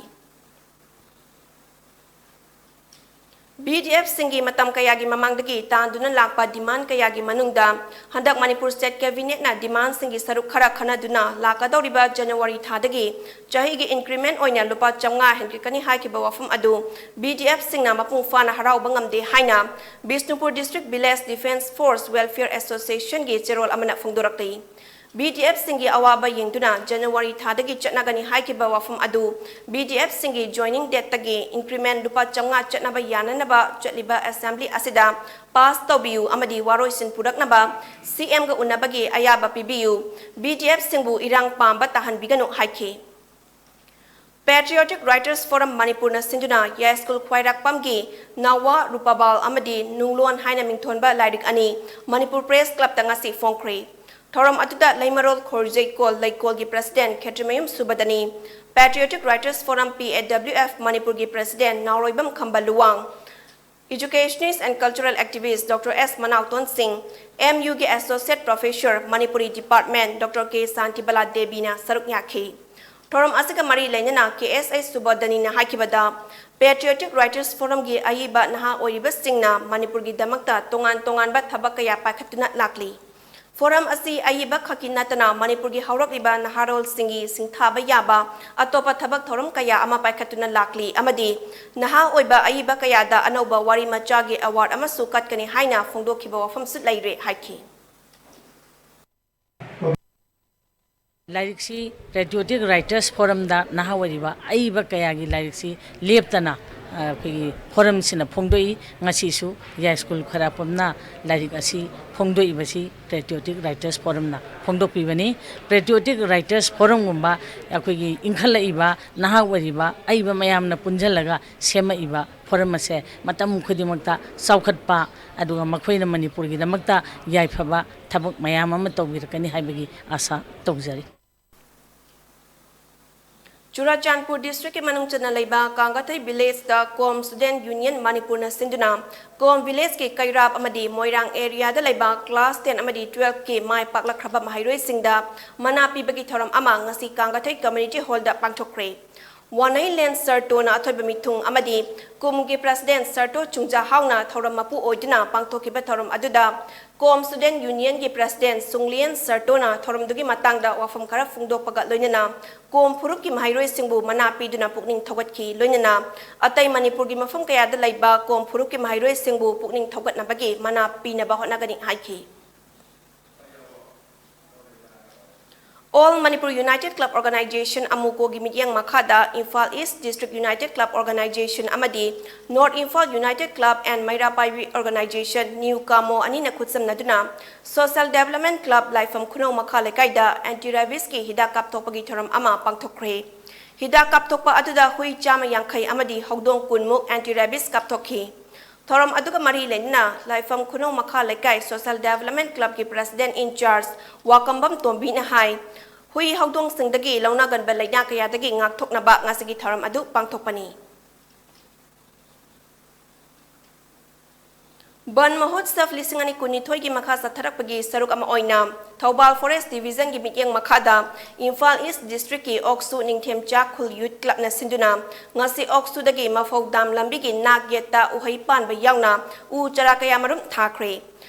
ꯕꯤ ꯗꯤ ꯑꯦꯐꯁꯤꯡꯒꯤ ꯃꯇꯝ ꯀꯌꯥꯒꯤ ꯃꯃꯥꯡꯗꯒꯤ ꯇꯥꯟꯗꯨꯅ ꯂꯥꯛꯄ demand ꯀꯌꯥꯒꯤ ꯃꯅꯨꯡꯗ ꯍꯟꯗꯛ ꯃꯅꯤꯄꯨꯔ State Cabinetꯅ demandꯁꯤꯡꯒꯤ ꯁꯔꯨꯛ ꯈꯔ ꯈꯟꯅꯗꯨꯅ ꯂꯥꯛꯀꯗꯧꯔꯤꯕ January ꯊꯥꯗꯒꯤ ꯆꯍꯤꯒꯤ increment ꯑꯣꯏꯅ ꯂꯨꯄꯥ ꯆꯥꯝꯃꯉꯥ ꯍꯦꯟꯒꯠꯀꯅꯤ ꯍꯥꯏꯈꯤꯕ ꯋꯥꯐꯝ ꯑꯗꯨ ꯕꯤ ꯗꯤ ꯑꯦꯐꯁꯤꯡꯅ ꯃꯄꯨꯡ ꯐꯥꯅ ꯍꯔꯥꯎꯕ ꯉꯝꯗꯦ ꯍꯥꯏꯅ Bishnupur District Village Defence Force Welfare Associationꯒꯤ ꯆꯦꯔꯣꯜ ꯑꯃꯅ ꯐꯣꯡꯗꯣꯔꯛꯂꯤ꯫ ꯕꯤ ꯗꯤ ꯑꯦꯐꯁꯤꯡꯒꯤ ꯑꯋꯥꯕ ꯌꯦꯡꯗꯨꯅ January ꯊꯥꯗꯒꯤ ꯆꯠꯅꯒꯅꯤ ꯍꯥꯏꯈꯤꯕ ꯋꯥꯐꯝ ꯑꯗꯨ ꯕꯤ ꯗꯤ ꯑꯦꯐꯁꯤꯡꯒꯤ joining dateꯇꯒꯤ increment ꯂꯨꯄꯥ ꯆꯥꯝꯃꯉꯥ ꯆꯠꯅꯕ ꯌꯥꯅꯅꯕ ꯆꯠꯂꯤꯕ assembly ꯑꯁꯤꯗ pass ꯇꯧꯕꯤꯌꯨ ꯑꯃꯗꯤ ꯋꯥꯔꯣꯏꯁꯤꯟ ꯄꯨꯔꯛꯅꯕ ꯁꯤ ꯑꯦꯝꯒ ꯎꯅꯕꯒꯤ ꯑꯌꯥꯕ ꯄꯤꯕꯤꯌꯨ, ꯕꯤ ꯗꯤ ꯑꯦꯐꯁꯤꯡꯕꯨ ꯏꯔꯥꯡ ꯄꯥꯝꯕ ꯇꯥꯍꯟꯕꯤꯒꯅꯨ ꯍꯥꯏꯈꯤ꯫ Patriotic Writers Forum ꯃꯅꯤꯄꯨꯔꯅ ꯁꯤꯟꯗꯨꯅ ꯌꯥꯏꯁ꯭ꯀꯨꯜ ꯈ꯭ꯋꯥꯏꯔꯥꯛꯄꯝꯒꯤ ꯅꯥꯋꯥ ꯔꯨꯄꯥꯕꯥꯜ ꯑꯃꯗꯤ ꯅꯨꯡꯂꯣꯟ ꯍꯥꯏꯅ ꯃꯤꯡꯊꯣꯟꯕ ꯂꯥꯏꯔꯤꯛ ꯑꯅꯤ ꯃꯅꯤꯄꯨꯔ Press Clubꯇ ꯉꯁꯤ ꯐꯣꯡꯈ꯭ꯔꯦ꯫ ꯊꯧꯔꯝ ꯑꯗꯨꯗ ꯂꯩꯃꯔꯣꯜ ꯈꯣꯔꯖꯩꯀꯣꯜ ꯂꯩꯀꯣꯜꯒꯤ President Khetrimayum ꯁꯨꯕꯗꯅꯤ, Patriotic Writers Forum P A W F ꯃꯅꯤꯄꯨꯔꯒꯤ President ꯅꯥꯎꯔꯣꯏꯕꯝ Khamba Luwang, Educationist and Cultural Activist Doctor S ꯃꯅꯥꯎꯇꯣꯟ ꯁꯤꯡ, M Uꯒꯤ Associate Professor Manipuri Department Doctor K Shantibala ꯗꯦꯕꯤꯅ ꯁꯔꯨꯛ ꯌꯥꯈꯤ꯫ ꯊꯧꯔꯝ ꯑꯁꯤꯒ ꯃꯔꯤ ꯂꯩꯅꯅ K S I ꯁꯨꯕꯣꯙꯅꯤꯅ ꯍꯥꯏꯈꯤꯕꯗ, Patriotic Writers Forumꯒꯤ ꯑꯏꯕ ꯅꯍꯥ ꯑꯣꯏꯔꯤꯕꯁꯤꯡꯅ ꯃꯅꯤꯄꯨꯔꯒꯤꯗꯃꯛꯇ ꯇꯣꯉꯥꯟ ꯇꯣꯉꯥꯟꯕ ꯊꯕꯛ ꯀꯌꯥ ꯄꯥꯏꯈꯠꯇꯨꯅ ꯂꯥꯛꯂꯤ꯫ Forum ꯑꯁꯤ ꯑꯏꯕ ꯈꯛꯀꯤ ꯅꯠꯇꯅ ꯃꯅꯤꯄꯨꯔꯒꯤ ꯍꯧꯔꯛꯂꯤꯕ ꯅꯍꯥꯔꯣꯜꯁꯤꯡꯒꯤ ꯁꯤꯡꯊꯥꯕ ꯌꯥꯕ ꯑꯇꯣꯞꯄ ꯊꯕꯛ ꯊꯧꯔꯝ ꯀꯌꯥ ꯑꯃ ꯄꯥꯏꯈꯠꯇꯨꯅ ꯂꯥꯛꯂꯤ ꯑꯃꯗꯤ ꯅꯍꯥ ꯑꯣꯏꯕ ꯑꯏꯕ ꯀꯌꯥꯗ ꯑꯅꯧꯕ ꯋꯥꯔꯤ ꯃꯆꯥꯒꯤ award ꯑꯃꯁꯨ ꯀꯠꯀꯅꯤ ꯍꯥꯏꯅ ꯐꯣꯡꯗꯣꯛꯈꯤꯕ ꯋꯥꯐꯝꯁꯨ ꯂꯩꯔꯦ ꯍꯥꯏꯈꯤ꯫ ꯂꯥꯏꯔꯤꯛꯁꯤ Patriotic Writers Forumꯗ ꯅꯍꯥ ꯑꯣꯏꯔꯤꯕ ꯑꯏꯕ ꯀꯌꯥꯒꯤ ꯂꯥꯏꯔꯤꯛꯁꯤ ꯂꯦꯞꯇꯅ ꯑꯩꯈꯣꯏꯒꯤ forumꯁꯤꯅ ꯐꯣꯡꯗꯣꯛꯏ꯫ ꯉꯁꯤꯁꯨ ꯌꯥꯏꯁ꯭ꯀꯨꯜ ꯈ꯭ꯋꯥꯏꯔꯥꯛꯄꯝꯅ ꯂꯥꯏꯔꯤꯛ ꯑꯁꯤ ꯐꯣꯡꯗꯣꯛꯏꯕꯁꯤ Patriotic Writers Forumꯅ ꯐꯣꯡꯗꯣꯛꯄꯤꯕꯅꯤ꯫ Patriotic Writers Forumꯒꯨꯝꯕ ꯑꯩꯈꯣꯏꯒꯤ ꯏꯟꯈꯠꯂꯛꯏꯕ ꯅꯍꯥ ꯑꯣꯏꯔꯤꯕ ꯑꯏꯕ ꯃꯌꯥꯝꯅ ꯄꯨꯟꯁꯤꯜꯂꯒ ꯁꯦꯝꯃꯛꯏꯕ forum ꯑꯁꯦ ꯃꯇꯝ ꯈꯨꯗꯤꯡꯃꯛꯇ ꯆꯥꯎꯈꯠꯄ, ꯑꯗꯨꯒ ꯃꯈꯣꯏꯅ ꯃꯅꯤꯄꯨꯔꯒꯤꯗꯃꯛꯇ ꯌꯥꯏꯐꯕ ꯊꯕꯛ ꯃꯌꯥꯝ ꯑꯃ ꯇꯧꯕꯤꯔꯛꯀꯅꯤ ꯍꯥꯏꯕꯒꯤ ꯑꯥꯁꯥ ꯇꯧꯖꯔꯤ꯫ ꯆꯨꯔꯥꯆꯥꯟꯄꯨꯔ Districtꯀꯤ ꯃꯅꯨꯡ ꯆꯟꯅ ꯂꯩꯕ ꯀꯥꯡꯒꯊꯩ Villageꯇ ꯀꯣꯝ Student Union ꯃꯅꯤꯄꯨꯔꯅ ꯁꯤꯟꯗꯨꯅ ꯀꯣꯝ Villageꯀꯤ ꯀꯩꯔꯥꯞ ꯑꯃꯗꯤ ꯃꯣꯏꯔꯥꯡ areaꯗ ꯂꯩꯕ class ten ꯑꯃꯗꯤ twelveꯀꯤ ꯃꯥꯏ ꯄꯥꯛꯂꯛꯈ꯭ꯔꯕ ꯃꯍꯩꯔꯣꯏꯁꯤꯡꯗ ꯃꯅꯥ ꯄꯤꯕꯒꯤ ꯊꯧꯔꯝ ꯑꯃ ꯉꯁꯤ ꯀꯥꯡꯒꯊꯩ Community Hallꯗ ꯄꯥꯡꯊꯣꯛꯈ꯭ꯔꯦ꯫ ꯋꯥꯅꯩꯂꯦꯟ ꯁꯔꯇꯣꯅ ꯑꯊꯣꯏꯕ ꯃꯤꯊꯨꯡ ꯑꯃꯗꯤ ꯀꯨꯝꯒꯤ President ꯁꯔꯇꯣ ꯆꯨꯡꯖꯥꯍꯥꯎꯅ ꯊꯧꯔꯝ ꯃꯄꯨ ꯑꯣꯏꯗꯨꯅ ꯄꯥꯡꯊꯣꯛꯈꯤꯕ ꯊꯧꯔꯝ ꯑꯗꯨꯗ ꯀꯣꯝ Student Unionꯒꯤ President ꯁꯨꯡꯂꯤꯌꯟ ꯁꯔꯇꯣꯅ ꯊꯧꯔꯝꯗꯨꯒꯤ ꯃꯇꯥꯡꯗ ꯋꯥꯐꯝ ꯈꯔ ꯐꯣꯡꯗꯣꯛꯄꯒ ꯂꯣꯏꯅꯅ ꯀꯣꯝ ꯐꯨꯔꯨꯞꯀꯤ ꯃꯍꯩꯔꯣꯏꯁꯤꯡꯕꯨ ꯃꯅꯥ ꯄꯤꯗꯨꯅ ꯄꯨꯛꯅꯤꯡ ꯊꯧꯒꯠꯈꯤ꯫ ꯂꯣꯏꯅꯅ ꯑꯇꯩ ꯃꯅꯤꯄꯨꯔꯒꯤ ꯃꯐꯝ ꯀꯌꯥꯗ ꯂꯩꯕ ꯀꯣꯝ ꯐꯨꯔꯨꯞꯀꯤ ꯃꯍꯩꯔꯣꯏꯁꯤꯡꯕꯨ ꯄꯨꯛꯅꯤꯡ ꯊꯧꯒꯠꯅꯕꯒꯤ ꯃꯅꯥ ꯄꯤꯅꯕ ꯍꯣꯠꯅꯒꯅꯤ ꯍꯥꯏꯈꯤ꯫ All Manipur United Club Organization, ꯑꯃꯨꯀꯣꯒꯤ ꯃꯤꯠꯌꯦꯡ ꯃꯈꯥꯗ Imphal East District United Club Organization ꯑꯃꯗꯤ North Imphal United Club and Meira Paibi Organization, new ꯀꯥꯃꯣ ꯑꯅꯤꯅ ꯈꯨꯠꯁꯝꯅꯗꯨꯅ Social Development Club ꯂꯥꯏꯐꯝ ꯈꯨꯅꯧ ꯃꯈꯥ ꯂꯩꯀꯥꯏꯗ anti rabiesꯀꯤ ꯍꯤꯗꯥꯛ ꯀꯥꯞꯊꯣꯛꯄꯒꯤ ꯊꯧꯔꯝ ꯑꯃ ꯄꯥꯡꯊꯣꯛꯈ꯭ꯔꯦ꯫ ꯍꯤꯗꯥꯛ ꯀꯥꯞꯊꯣꯛꯄ ꯑꯗꯨꯗ ꯍꯨꯏ ꯆꯥꯝꯃ ꯌꯥꯡꯈꯩ ꯑꯃꯗꯤ ꯍꯧꯗꯣꯡ ꯀꯨꯟꯃꯨꯛ anti rabies ꯀꯥꯞꯊꯣꯛꯈꯤ꯫ ꯊꯧꯔꯝ ꯑꯗꯨꯒ ꯃꯔꯤ ꯂꯩꯅꯅ ꯂꯥꯏꯐꯝ ꯈꯨꯅꯧ ꯃꯈꯥ ꯂꯩꯀꯥꯏ Social Development Clubꯀꯤ President in Charge ꯋꯥꯀꯝꯕꯝ ꯇꯣꯝꯕꯤꯅ ꯍꯥꯏ, ꯍꯨꯏ ꯍꯧꯗꯣꯡꯁꯤꯡꯗꯒꯤ ꯂꯧꯅꯒꯟꯕ ꯂꯥꯏꯅꯥ ꯀꯌꯥꯗꯒꯤ ꯉꯥꯛꯊꯣꯛꯅꯕ ꯉꯁꯤꯒꯤ ꯊꯧꯔꯝ ꯑꯗꯨ ꯄꯥꯡꯊꯣꯛꯄꯅꯤ꯫ ꯕꯟ ꯃꯍꯣꯠꯁꯕ ꯂꯤꯁꯤꯡ ꯑꯅꯤ ꯀꯨꯟꯅꯤꯊꯣꯏꯒꯤ ꯃꯈꯥ ꯆꯠꯊꯔꯛꯄꯒꯤ ꯁꯔꯨꯛ ꯑꯃ ꯑꯣꯏꯅ ꯊꯧꯕꯥꯜ Forest Divisionꯒꯤ ꯃꯤꯠꯌꯦꯡ ꯃꯈꯥꯗ ꯏꯝꯐꯥꯜ East Districtꯀꯤ ꯑꯣꯛꯁꯨ ꯅꯤꯡꯊꯦꯝꯆꯥ ꯈꯨꯜ Youth Clubꯅ ꯁꯤꯟꯗꯨꯅ ꯉꯁꯤ ꯑꯣꯛꯁꯨꯗꯒꯤ ꯃꯐꯧ ꯗꯥꯝ ꯂꯝꯕꯤꯒꯤ ꯅꯥꯛ ꯌꯦꯠꯇ ꯎꯍꯩ ꯄꯥꯟꯕ ꯌꯥꯎꯅ ꯎ ꯆꯥꯔꯥ ꯀꯌꯥ ꯃꯔꯨꯝ ꯊꯥꯈ꯭ꯔꯦ꯫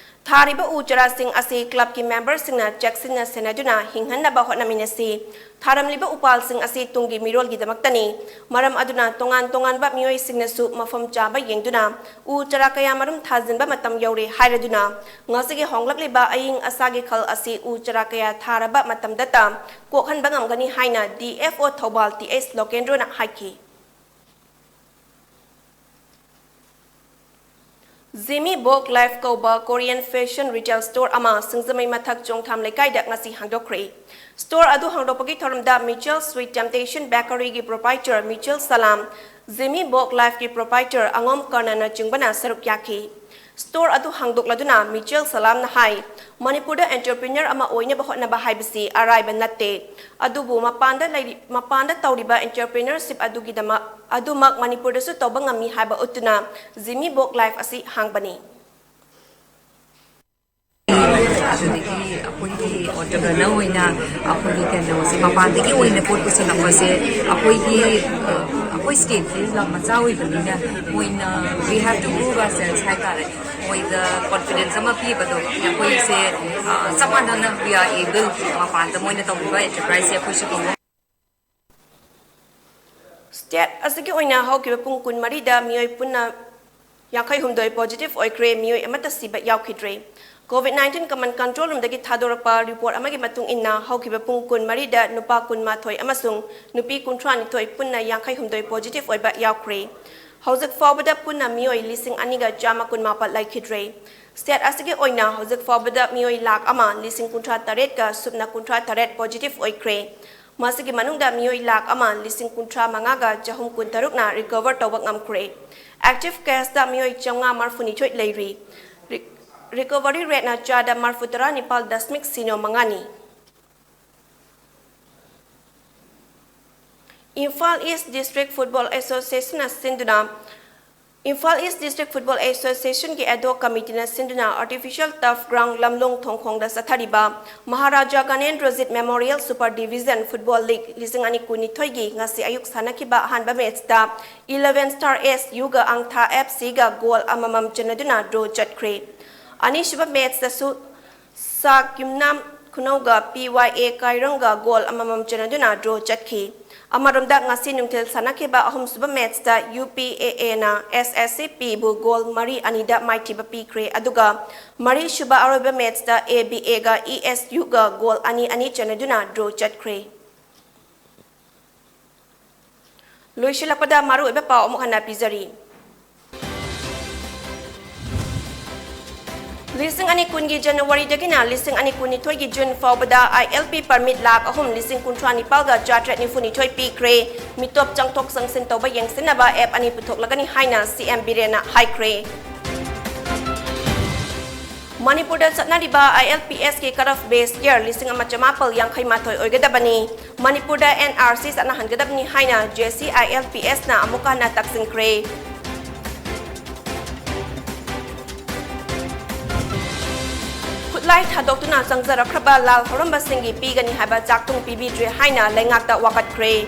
ꯊꯥꯔꯤꯕ ꯎ ꯆꯥꯔꯥꯁꯤꯡ ꯑꯁꯤ clubꯀꯤ memberꯁꯤꯡꯅ ꯆꯦꯛꯁꯤꯟꯅ ꯁꯦꯟꯅꯗꯨꯅ ꯍꯤꯡꯍꯟꯅꯕ ꯍꯣꯠꯅꯃꯤꯟꯅꯁꯤ꯫ ꯊꯥꯔꯝꯂꯤꯕ ꯎꯄꯥꯜꯁꯤꯡ ꯑꯁꯤ ꯇꯨꯡꯒꯤ ꯃꯤꯔꯣꯜꯒꯤꯗꯃꯛꯇꯅꯤ꯫ ꯃꯔꯝ ꯑꯗꯨꯅ ꯇꯣꯉꯥꯟ ꯇꯣꯉꯥꯟꯕ ꯃꯤꯑꯣꯏꯁꯤꯡꯅꯁꯨ ꯃꯐꯝ ꯆꯥꯕ ꯌꯦꯡꯗꯨꯅ ꯎ ꯆꯥꯔꯥ ꯀꯌꯥ ꯃꯔꯨꯝ ꯊꯥꯖꯤꯟꯕ ꯃꯇꯝ ꯌꯧꯔꯦ ꯍꯥꯏꯔꯗꯨꯅ ꯉꯁꯤꯒꯤ ꯍꯣꯡꯂꯛꯂꯤꯕ ꯑꯏꯪ ꯑꯁꯥꯒꯤ ꯈꯜ ꯑꯁꯤ ꯎ ꯆꯥꯔꯥ ꯀꯌꯥ ꯊꯥꯔꯕ ꯃꯇꯝꯗꯇ ꯀꯣꯛꯍꯟꯕ ꯉꯝꯒꯅꯤ ꯍꯥꯏꯅ D F O Thoubal T H ꯂꯣꯀꯦꯟꯗ꯭ꯔꯣꯅ ꯍꯥꯏꯈꯤ꯫ Jimmy Bok Life ꯀꯧꯕ Korean fashion retail store ꯑꯃ ꯁꯤꯡꯖꯃꯩ ꯃꯊꯛ ꯆꯣꯡꯊꯥꯝ ꯂꯩꯀꯥꯏꯗ ꯉꯁꯤ ꯍꯥꯡꯗꯣꯛꯈ꯭ꯔꯦ꯫ Store ꯑꯗꯨ ꯍꯥꯡꯗꯣꯛꯄꯒꯤ ꯊꯧꯔꯝꯗ Mitchell Sweet Temptation Bakeryꯒꯤ proprietor Mitchell Salam, Jimmy Bok Lifeꯀꯤ proprietor ꯑꯉꯣꯝ ꯀꯔꯅꯅꯆꯤꯡꯕꯅ ꯁꯔꯨꯛ ꯌꯥꯈꯤ꯫ Store ꯑꯗꯨ ꯍꯥꯡꯗꯣꯛꯂꯗꯨꯅ Mitchell Salamꯅ ꯍꯥꯏ, ꯃꯅꯤꯄꯨꯔꯗ entrepreneur ꯑꯃ ꯑꯣꯏꯅꯕ ꯍꯣꯠꯅꯕ ꯍꯥꯏꯕꯁꯤ ꯑꯔꯥꯏꯕ ꯅꯠꯇꯦ꯫ ꯑꯗꯨꯕꯨ ꯃꯄꯥꯟꯗ ꯂꯩꯔꯤ-, ꯃꯄꯥꯟꯗ ꯇꯧꯔꯤꯕ entrepreneurship ꯑꯗꯨꯒꯤꯗꯃꯛ, ꯑꯗꯨꯃꯛ ꯃꯅꯤꯄꯨꯔꯗꯁꯨ ꯇꯧꯕ ꯉꯝꯃꯤ ꯍꯥꯏꯕ ꯎꯠꯇꯨꯅ Jimmy Bok Life ꯑꯁꯤ ꯍꯥꯡꯕꯅꯤ꯫ ꯑꯗꯨꯗꯒꯤ ꯑꯩꯈꯣꯏꯒꯤ ꯑꯣꯟꯇꯔꯄ꯭ꯔꯤꯅꯔ ꯑꯣꯏꯅ ꯑꯩꯈꯣꯏꯒꯤ ꯀꯩꯅꯣꯁꯦ ꯃꯄꯥꯟꯗꯒꯤ ꯑꯣꯏꯅ ꯄꯣꯠ ꯄꯨꯁꯤꯜꯂꯛꯄꯁꯦ ꯑꯩꯈꯣꯏꯒꯤ ꯑ, ꯑꯩꯈꯣꯏ ꯁ꯭ꯇꯦꯠꯀꯤ ꯂꯝ ꯃꯆꯥ ꯑꯣꯏꯕꯅꯤꯅ ꯃꯣꯏꯅ we have to prove ourselves ꯍꯥꯏꯇꯥꯔꯦ꯫ ꯃꯣꯏꯗ ꯀꯣꯟꯐꯤꯗꯦꯟꯁ ꯑꯃ ꯄꯤꯕꯗꯣ ꯑꯩꯈꯣꯏꯁꯦ ꯑ, ꯆꯞ ꯃꯥꯟꯅꯅ we are able ꯃꯄꯥꯟꯗ ꯃꯣꯏꯅ ꯇꯧꯔꯤꯕ ꯑꯦꯟꯇꯔꯄ꯭ꯔꯥꯏꯁꯁꯦ ꯑꯩꯈꯣꯏꯁꯨ ꯇꯧꯕ꯫ ꯁ꯭ꯇꯦꯠ ꯑꯁꯤꯒꯤ ꯑꯣꯏꯅ ꯍꯧꯈꯤꯕ ꯄꯨꯡ ꯀꯨꯟꯃꯔꯤꯗ ꯃꯤꯑꯣꯏ ꯄꯨꯟꯅ ꯌꯥꯡꯈꯩ ꯍꯨꯝꯗꯣꯏ ꯄꯣꯖꯤꯇꯤꯚ ꯑꯣꯏꯈ꯭ꯔꯦ, ꯃꯤꯑꯣꯏ ꯑꯃꯠꯇ ꯁꯤꯕ ꯌꯥꯎꯈꯤꯗ꯭ꯔꯦ꯫ ꯀꯣꯚꯤꯗ ꯅꯥꯏꯟꯇꯤꯟ ꯀꯃꯟ ꯀꯟꯇ꯭ꯔꯣꯜ ꯔꯨꯝꯗꯒꯤ ꯊꯥꯗꯣꯔꯛꯄ ꯔꯤꯄꯣꯔꯠ ꯑꯃꯒꯤ ꯃꯇꯨꯡ ꯏꯟꯅ ꯍꯧꯈꯤꯕ ꯄꯨꯡ ꯀꯨꯟꯃꯔꯤꯗ ꯅꯨꯄꯥ ꯀꯨꯟꯃꯥꯊꯣꯏ ꯑꯃꯁꯨꯡ ꯅꯨꯄꯤ ꯀꯨꯟꯊ꯭ꯔꯥꯅꯤꯊꯣꯏ ꯄꯨꯟꯅ ꯌꯥꯡꯈꯩ ꯍꯨꯝꯗꯣꯏ ꯄꯣꯖꯤꯇꯤꯚ ꯑꯣꯏꯕ ꯌꯥꯎꯈ꯭ꯔꯦ꯫ ꯍꯧꯖꯤꯛ ꯐꯥꯎꯕꯗ ꯄꯨꯟꯅ ꯃꯤꯑꯣꯏ ꯂꯤꯁꯤꯡ ꯑꯅꯤꯒ ꯆꯥꯝꯃ ꯀꯨꯟꯃꯥꯄꯜ ꯂꯩꯈꯤꯗ꯭ꯔꯦ꯫ ꯁ꯭ꯇꯦꯠ ꯑꯁꯤꯒꯤ ꯑꯣꯏꯅ ꯍꯧꯖꯤꯛ ꯐꯥꯎꯕꯗ ꯃꯤꯑꯣꯏ ꯂꯥꯈ ꯑꯃ ꯂꯤꯁꯤꯡ ꯀꯨꯟꯊ꯭ꯔꯥ ꯇꯔꯦꯠꯀ ꯁꯨꯞꯅ ꯀꯨꯟꯊ꯭ꯔꯥ ꯇꯔꯦꯠ ꯄꯣꯖꯤꯇꯤꯚ ꯑꯣꯏꯈ꯭ꯔꯦ꯫ ꯃꯁꯤꯒꯤ ꯃꯅꯨꯡꯗ ꯃꯤꯑꯣꯏ ꯂꯥꯈ ꯑꯃ ꯂꯤꯁꯤꯡ ꯀꯨꯟꯊ꯭ꯔꯥ ꯃꯉꯥꯒ ꯆꯍꯨꯝ ꯀꯨꯟꯇꯔꯨꯛꯅ ꯔꯤꯀꯣꯚꯔ ꯇꯧꯕ ꯉꯝꯈ꯭ꯔꯦ꯫ ꯑꯦꯛꯇꯤꯚ ꯀꯦꯁꯇ ꯃꯤꯑꯣꯏ ꯆꯥꯝꯃꯉꯥ ꯃꯔꯤꯐꯨꯅꯤꯊꯣꯏ ꯂꯩꯔꯤ꯫ ꯔꯤ-, ꯔꯤꯀꯣꯚꯔꯤ ꯔꯦꯠꯅ ꯆꯥꯗ ꯃꯔꯤꯐꯨ ꯇꯔꯥ ꯅꯤꯄꯥꯜ ꯗꯁꯃꯤꯛ ꯁꯤꯅꯣ ꯃꯉꯥꯅꯤ꯫ ꯏꯝꯐꯥꯜ ꯏꯁ ꯗꯤꯁꯇ꯭ꯔꯤꯛ ꯐꯨꯠꯕꯣꯜ ꯑꯦꯁꯣꯁꯤꯌꯦꯁꯟꯅ ꯁꯤꯟꯗꯨꯅ ꯏꯝꯐꯥꯜ ꯏꯁ ꯗꯤꯁꯇ꯭ꯔꯤꯛ ꯐꯨꯠꯕꯣꯜ ꯑꯦꯁꯣꯁꯤꯌꯦꯁꯟꯒꯤ ꯑꯦꯗꯣꯛ ꯀꯃꯤꯇꯤꯅ ꯁꯤꯟꯗꯨꯅ ꯑꯥꯔꯇꯤꯐꯤꯁꯤꯌꯦꯜ ꯇꯔꯐ ꯒ꯭ꯔꯥꯎꯟ ꯂꯝꯂꯣꯡ ꯊꯣꯡꯈꯣꯡꯗ ꯆꯠꯊꯔꯤꯕ Maharaja Ganendrajit memorial super division football league ꯂꯤꯁꯤꯡ ꯑꯅꯤ ꯀꯨꯟꯅꯤꯊꯣꯏꯒꯤ ꯉꯁꯤ ꯑꯌꯨꯛ ꯁꯥꯟꯅꯈꯤꯕ ꯑꯍꯥꯟꯕ ꯃꯦꯠꯆꯇ ꯏꯂꯚꯦꯟ ꯁ꯭ꯇꯥꯔ ꯑꯦꯁ ꯌꯨꯒ ꯑꯪꯊꯥ ꯑꯦꯐ ꯁꯤꯒ ꯒꯣꯜ ꯑꯃꯃꯝ ꯆꯟꯅꯗꯨꯅ ꯗ꯭ꯔꯣ ꯆꯠꯈ꯭ꯔꯦ꯫ ꯑꯅꯤꯁꯨꯕ ꯃꯦꯠꯆꯇꯁꯨ ꯁꯥꯛ ꯌꯨꯝꯅꯥꯝ ꯈꯨꯅꯧꯒ ꯄꯤ ꯋꯥꯏ ꯑꯦ ꯀꯥꯏꯔꯪꯒ ꯒꯣꯜ ꯑꯃꯃꯝ ꯆꯟꯅꯗꯨꯅ ꯗ꯭ꯔꯣ ꯆꯠꯈꯤ꯫ ꯑꯃꯔꯣꯝꯗ ꯉꯁꯤ ꯅꯨꯡꯊꯤꯜ ꯁꯥꯟꯅꯈꯤꯕ ꯑꯍꯨꯝꯁꯨꯕ ꯃꯦꯠꯆꯇ ꯌꯨ ꯄꯤ ꯑꯦ ꯑꯦꯅ ꯑꯦꯁ ꯑꯦꯁ ꯁꯤ ꯄꯤꯕꯨ ꯒꯣꯜ ꯃꯔꯤ ꯑꯅꯤꯗ ꯃꯥꯏꯊꯤꯕ ꯄꯤꯈ꯭ꯔꯦ, ꯑꯗꯨꯒ ꯃꯔꯤꯁꯨꯕ ꯑꯔꯣꯏꯕ ꯃꯦꯠꯆꯇ ꯑꯦ ꯕꯤ ꯑꯦꯒ ꯏ ꯑꯦꯁ ꯌꯨꯒ ꯒꯣꯜ ꯑꯅꯤ ꯑꯅꯤ ꯆꯟꯅꯗꯨꯅ ꯗ꯭ꯔꯣ ꯆꯠꯈ꯭ꯔꯦ꯫ ꯂꯣꯏꯁꯤꯜꯂꯛꯄꯗ ꯃꯔꯨꯑꯣꯏꯕ ꯄꯥꯎ ꯑꯃꯨꯛ ꯍꯟꯅ ꯄꯤꯖꯔꯤ꯫ ꯂꯤꯁꯤꯡ ꯑꯅꯤ ꯀꯨꯟꯒꯤ ꯖꯅꯋꯥꯔꯤꯗꯒꯤꯅ ꯂꯤꯁꯤꯡ ꯑꯅꯤ ꯀꯨꯟꯅꯤꯊꯣꯏꯒꯤ ꯖꯨꯟ ꯐꯥꯎꯕꯗ ꯑꯥꯏ ꯑꯦꯜ ꯄꯤ ꯄꯔꯃꯤꯠ ꯂꯥꯈ ꯑꯍꯨꯝ ꯂꯤꯁꯤꯡ ꯀꯨꯟꯊ꯭ꯔꯥ ꯅꯤꯄꯥꯜꯒ ꯆꯥꯇ꯭ꯔꯦꯠ ꯅꯤꯐꯨ ꯅꯤꯊꯣꯏ ꯄꯤꯈ꯭ꯔꯦ꯫ ꯃꯤꯇꯣꯞ ꯆꯪꯊꯣꯛ ꯆꯪꯁꯤꯟ ꯇꯧꯕ ꯌꯦꯡꯁꯤꯟꯅꯕ ꯑꯦꯞ ꯑꯅꯤ ꯄꯨꯊꯣꯛꯂꯒꯅꯤ ꯍꯥꯏꯅ ꯁꯤ ꯑꯦꯝ ꯕꯤꯔꯦꯟꯅ ꯍꯥꯏꯈ꯭ꯔꯦ꯫ ꯃꯅꯤꯄꯨꯔꯗ ꯆꯠꯅꯔꯤꯕ ꯑꯥꯏ ꯑꯦꯜ ꯄꯤ ꯑꯦꯁꯀꯤ ꯀꯠ ꯑꯣꯐ ꯕꯦꯁ ꯌꯔ ꯂꯤꯁꯤꯡ ꯑꯃ ꯆꯃꯥꯄꯜ ꯌꯥꯡꯈꯩ ꯃꯥꯊꯣꯏ ꯑꯣꯏꯒꯗꯕꯅꯤ꯫ ꯃꯅꯤꯄꯨꯔꯗ ꯑꯦꯟ ꯑꯥꯔ ꯁꯤ ꯆꯠꯅꯍꯟꯒꯗꯕꯅꯤ ꯍꯥꯏꯅ J C I L P ꯑꯦꯁꯅ ꯑꯃꯨꯛꯀ ꯍꯟꯅ ꯇꯛꯁꯤꯟꯈ꯭ꯔꯦ꯫ ꯈꯨꯠ ꯈꯨꯠꯂꯥꯏ ꯊꯥꯗꯣꯛꯇꯨꯅ ꯆꯪꯖꯔꯛꯈ꯭ꯔꯕ ꯂꯥꯜ ꯍꯧꯔꯝꯕꯁꯤꯡꯒꯤ ꯄꯤꯒꯅꯤ ꯍꯥꯏꯕ ꯆꯥꯛꯊꯨꯡ ꯄꯤꯕꯤꯗ꯭ꯔꯦ ꯍꯥꯏꯅ ꯂꯩꯉꯥꯛꯇ ꯋꯥꯀꯠꯈ꯭ꯔꯦ꯫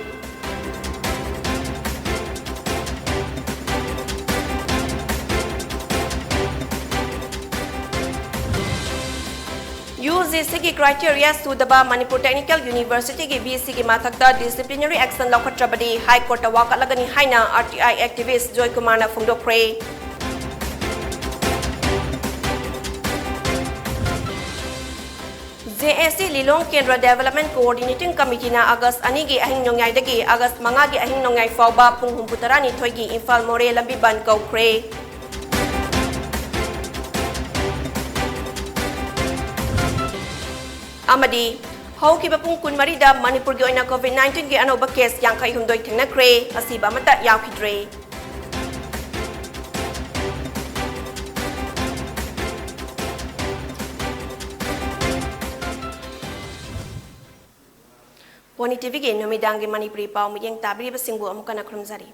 UGCꯒꯤ criteria ꯁꯨꯗꯕ ꯃꯅꯤꯄꯨꯔ Technical Universityꯒꯤ VCꯒꯤ ꯃꯊꯛꯇ disciplinary action ꯂꯧꯈꯠꯇ꯭ꯔꯕꯗꯤ High Courtꯇ ꯋꯥꯀꯠꯂꯒꯅꯤ ꯍꯥꯏꯅ RTI activist ꯖꯣꯏꯀꯨꯃꯥꯔꯅ ꯐꯣꯡꯗꯣꯛꯈ꯭ꯔꯦ꯫ JAC ꯂꯤꯂꯣꯡ ꯀꯦꯟꯗ꯭ꯔ Development Coordinating Committeeꯅ ꯑꯥꯒꯁ ꯑꯅꯤꯒꯤ ꯑꯍꯤꯡ ꯅꯣꯡꯌꯥꯏꯗꯒꯤ ꯑꯥꯒꯁ ꯃꯉꯥꯒꯤ ꯑꯍꯤꯡ ꯅꯣꯡꯌꯥꯏ ꯐꯥꯎꯕ ꯄꯨꯡ ꯍꯨꯝꯐꯨ ꯇꯔꯥꯅꯤꯊꯣꯏꯒꯤ ꯏꯝꯐꯥꯜ ꯃꯣꯔꯦ ꯂꯝꯕꯤ ꯕꯟꯗ ꯀꯧꯈ꯭ꯔꯦ꯫ ꯑꯃꯗꯤ ꯍꯧꯈꯤꯕ ꯄꯨꯡ ꯀꯨꯟꯃꯔꯤꯗ ꯃꯅꯤꯄꯨꯔꯒꯤ ꯑꯣꯏꯅ COVID nineteenꯒꯤ ꯑꯅꯧꯕ case ꯌꯥꯡꯈꯩ ꯍꯨꯝꯗꯣꯏ ꯊꯦꯡꯅꯈ꯭ꯔꯦ, ꯑꯁꯤꯕ ꯑꯃꯠꯇ ꯌꯥꯎꯈꯤꯗ꯭ꯔꯦ꯫ ꯄꯣꯅꯤ TVꯒꯤ ꯅꯨꯃꯤꯗꯥꯡꯒꯤ ꯃꯅꯤꯄꯨꯔꯤ ꯄꯥꯎ ꯃꯤꯠꯌꯦꯡ ꯇꯥꯕꯤꯔꯤꯕꯁꯤꯡꯕꯨ ꯑꯃꯨꯛ ꯍꯟꯅ ꯈꯨꯔꯨꯝꯖꯔꯤ꯫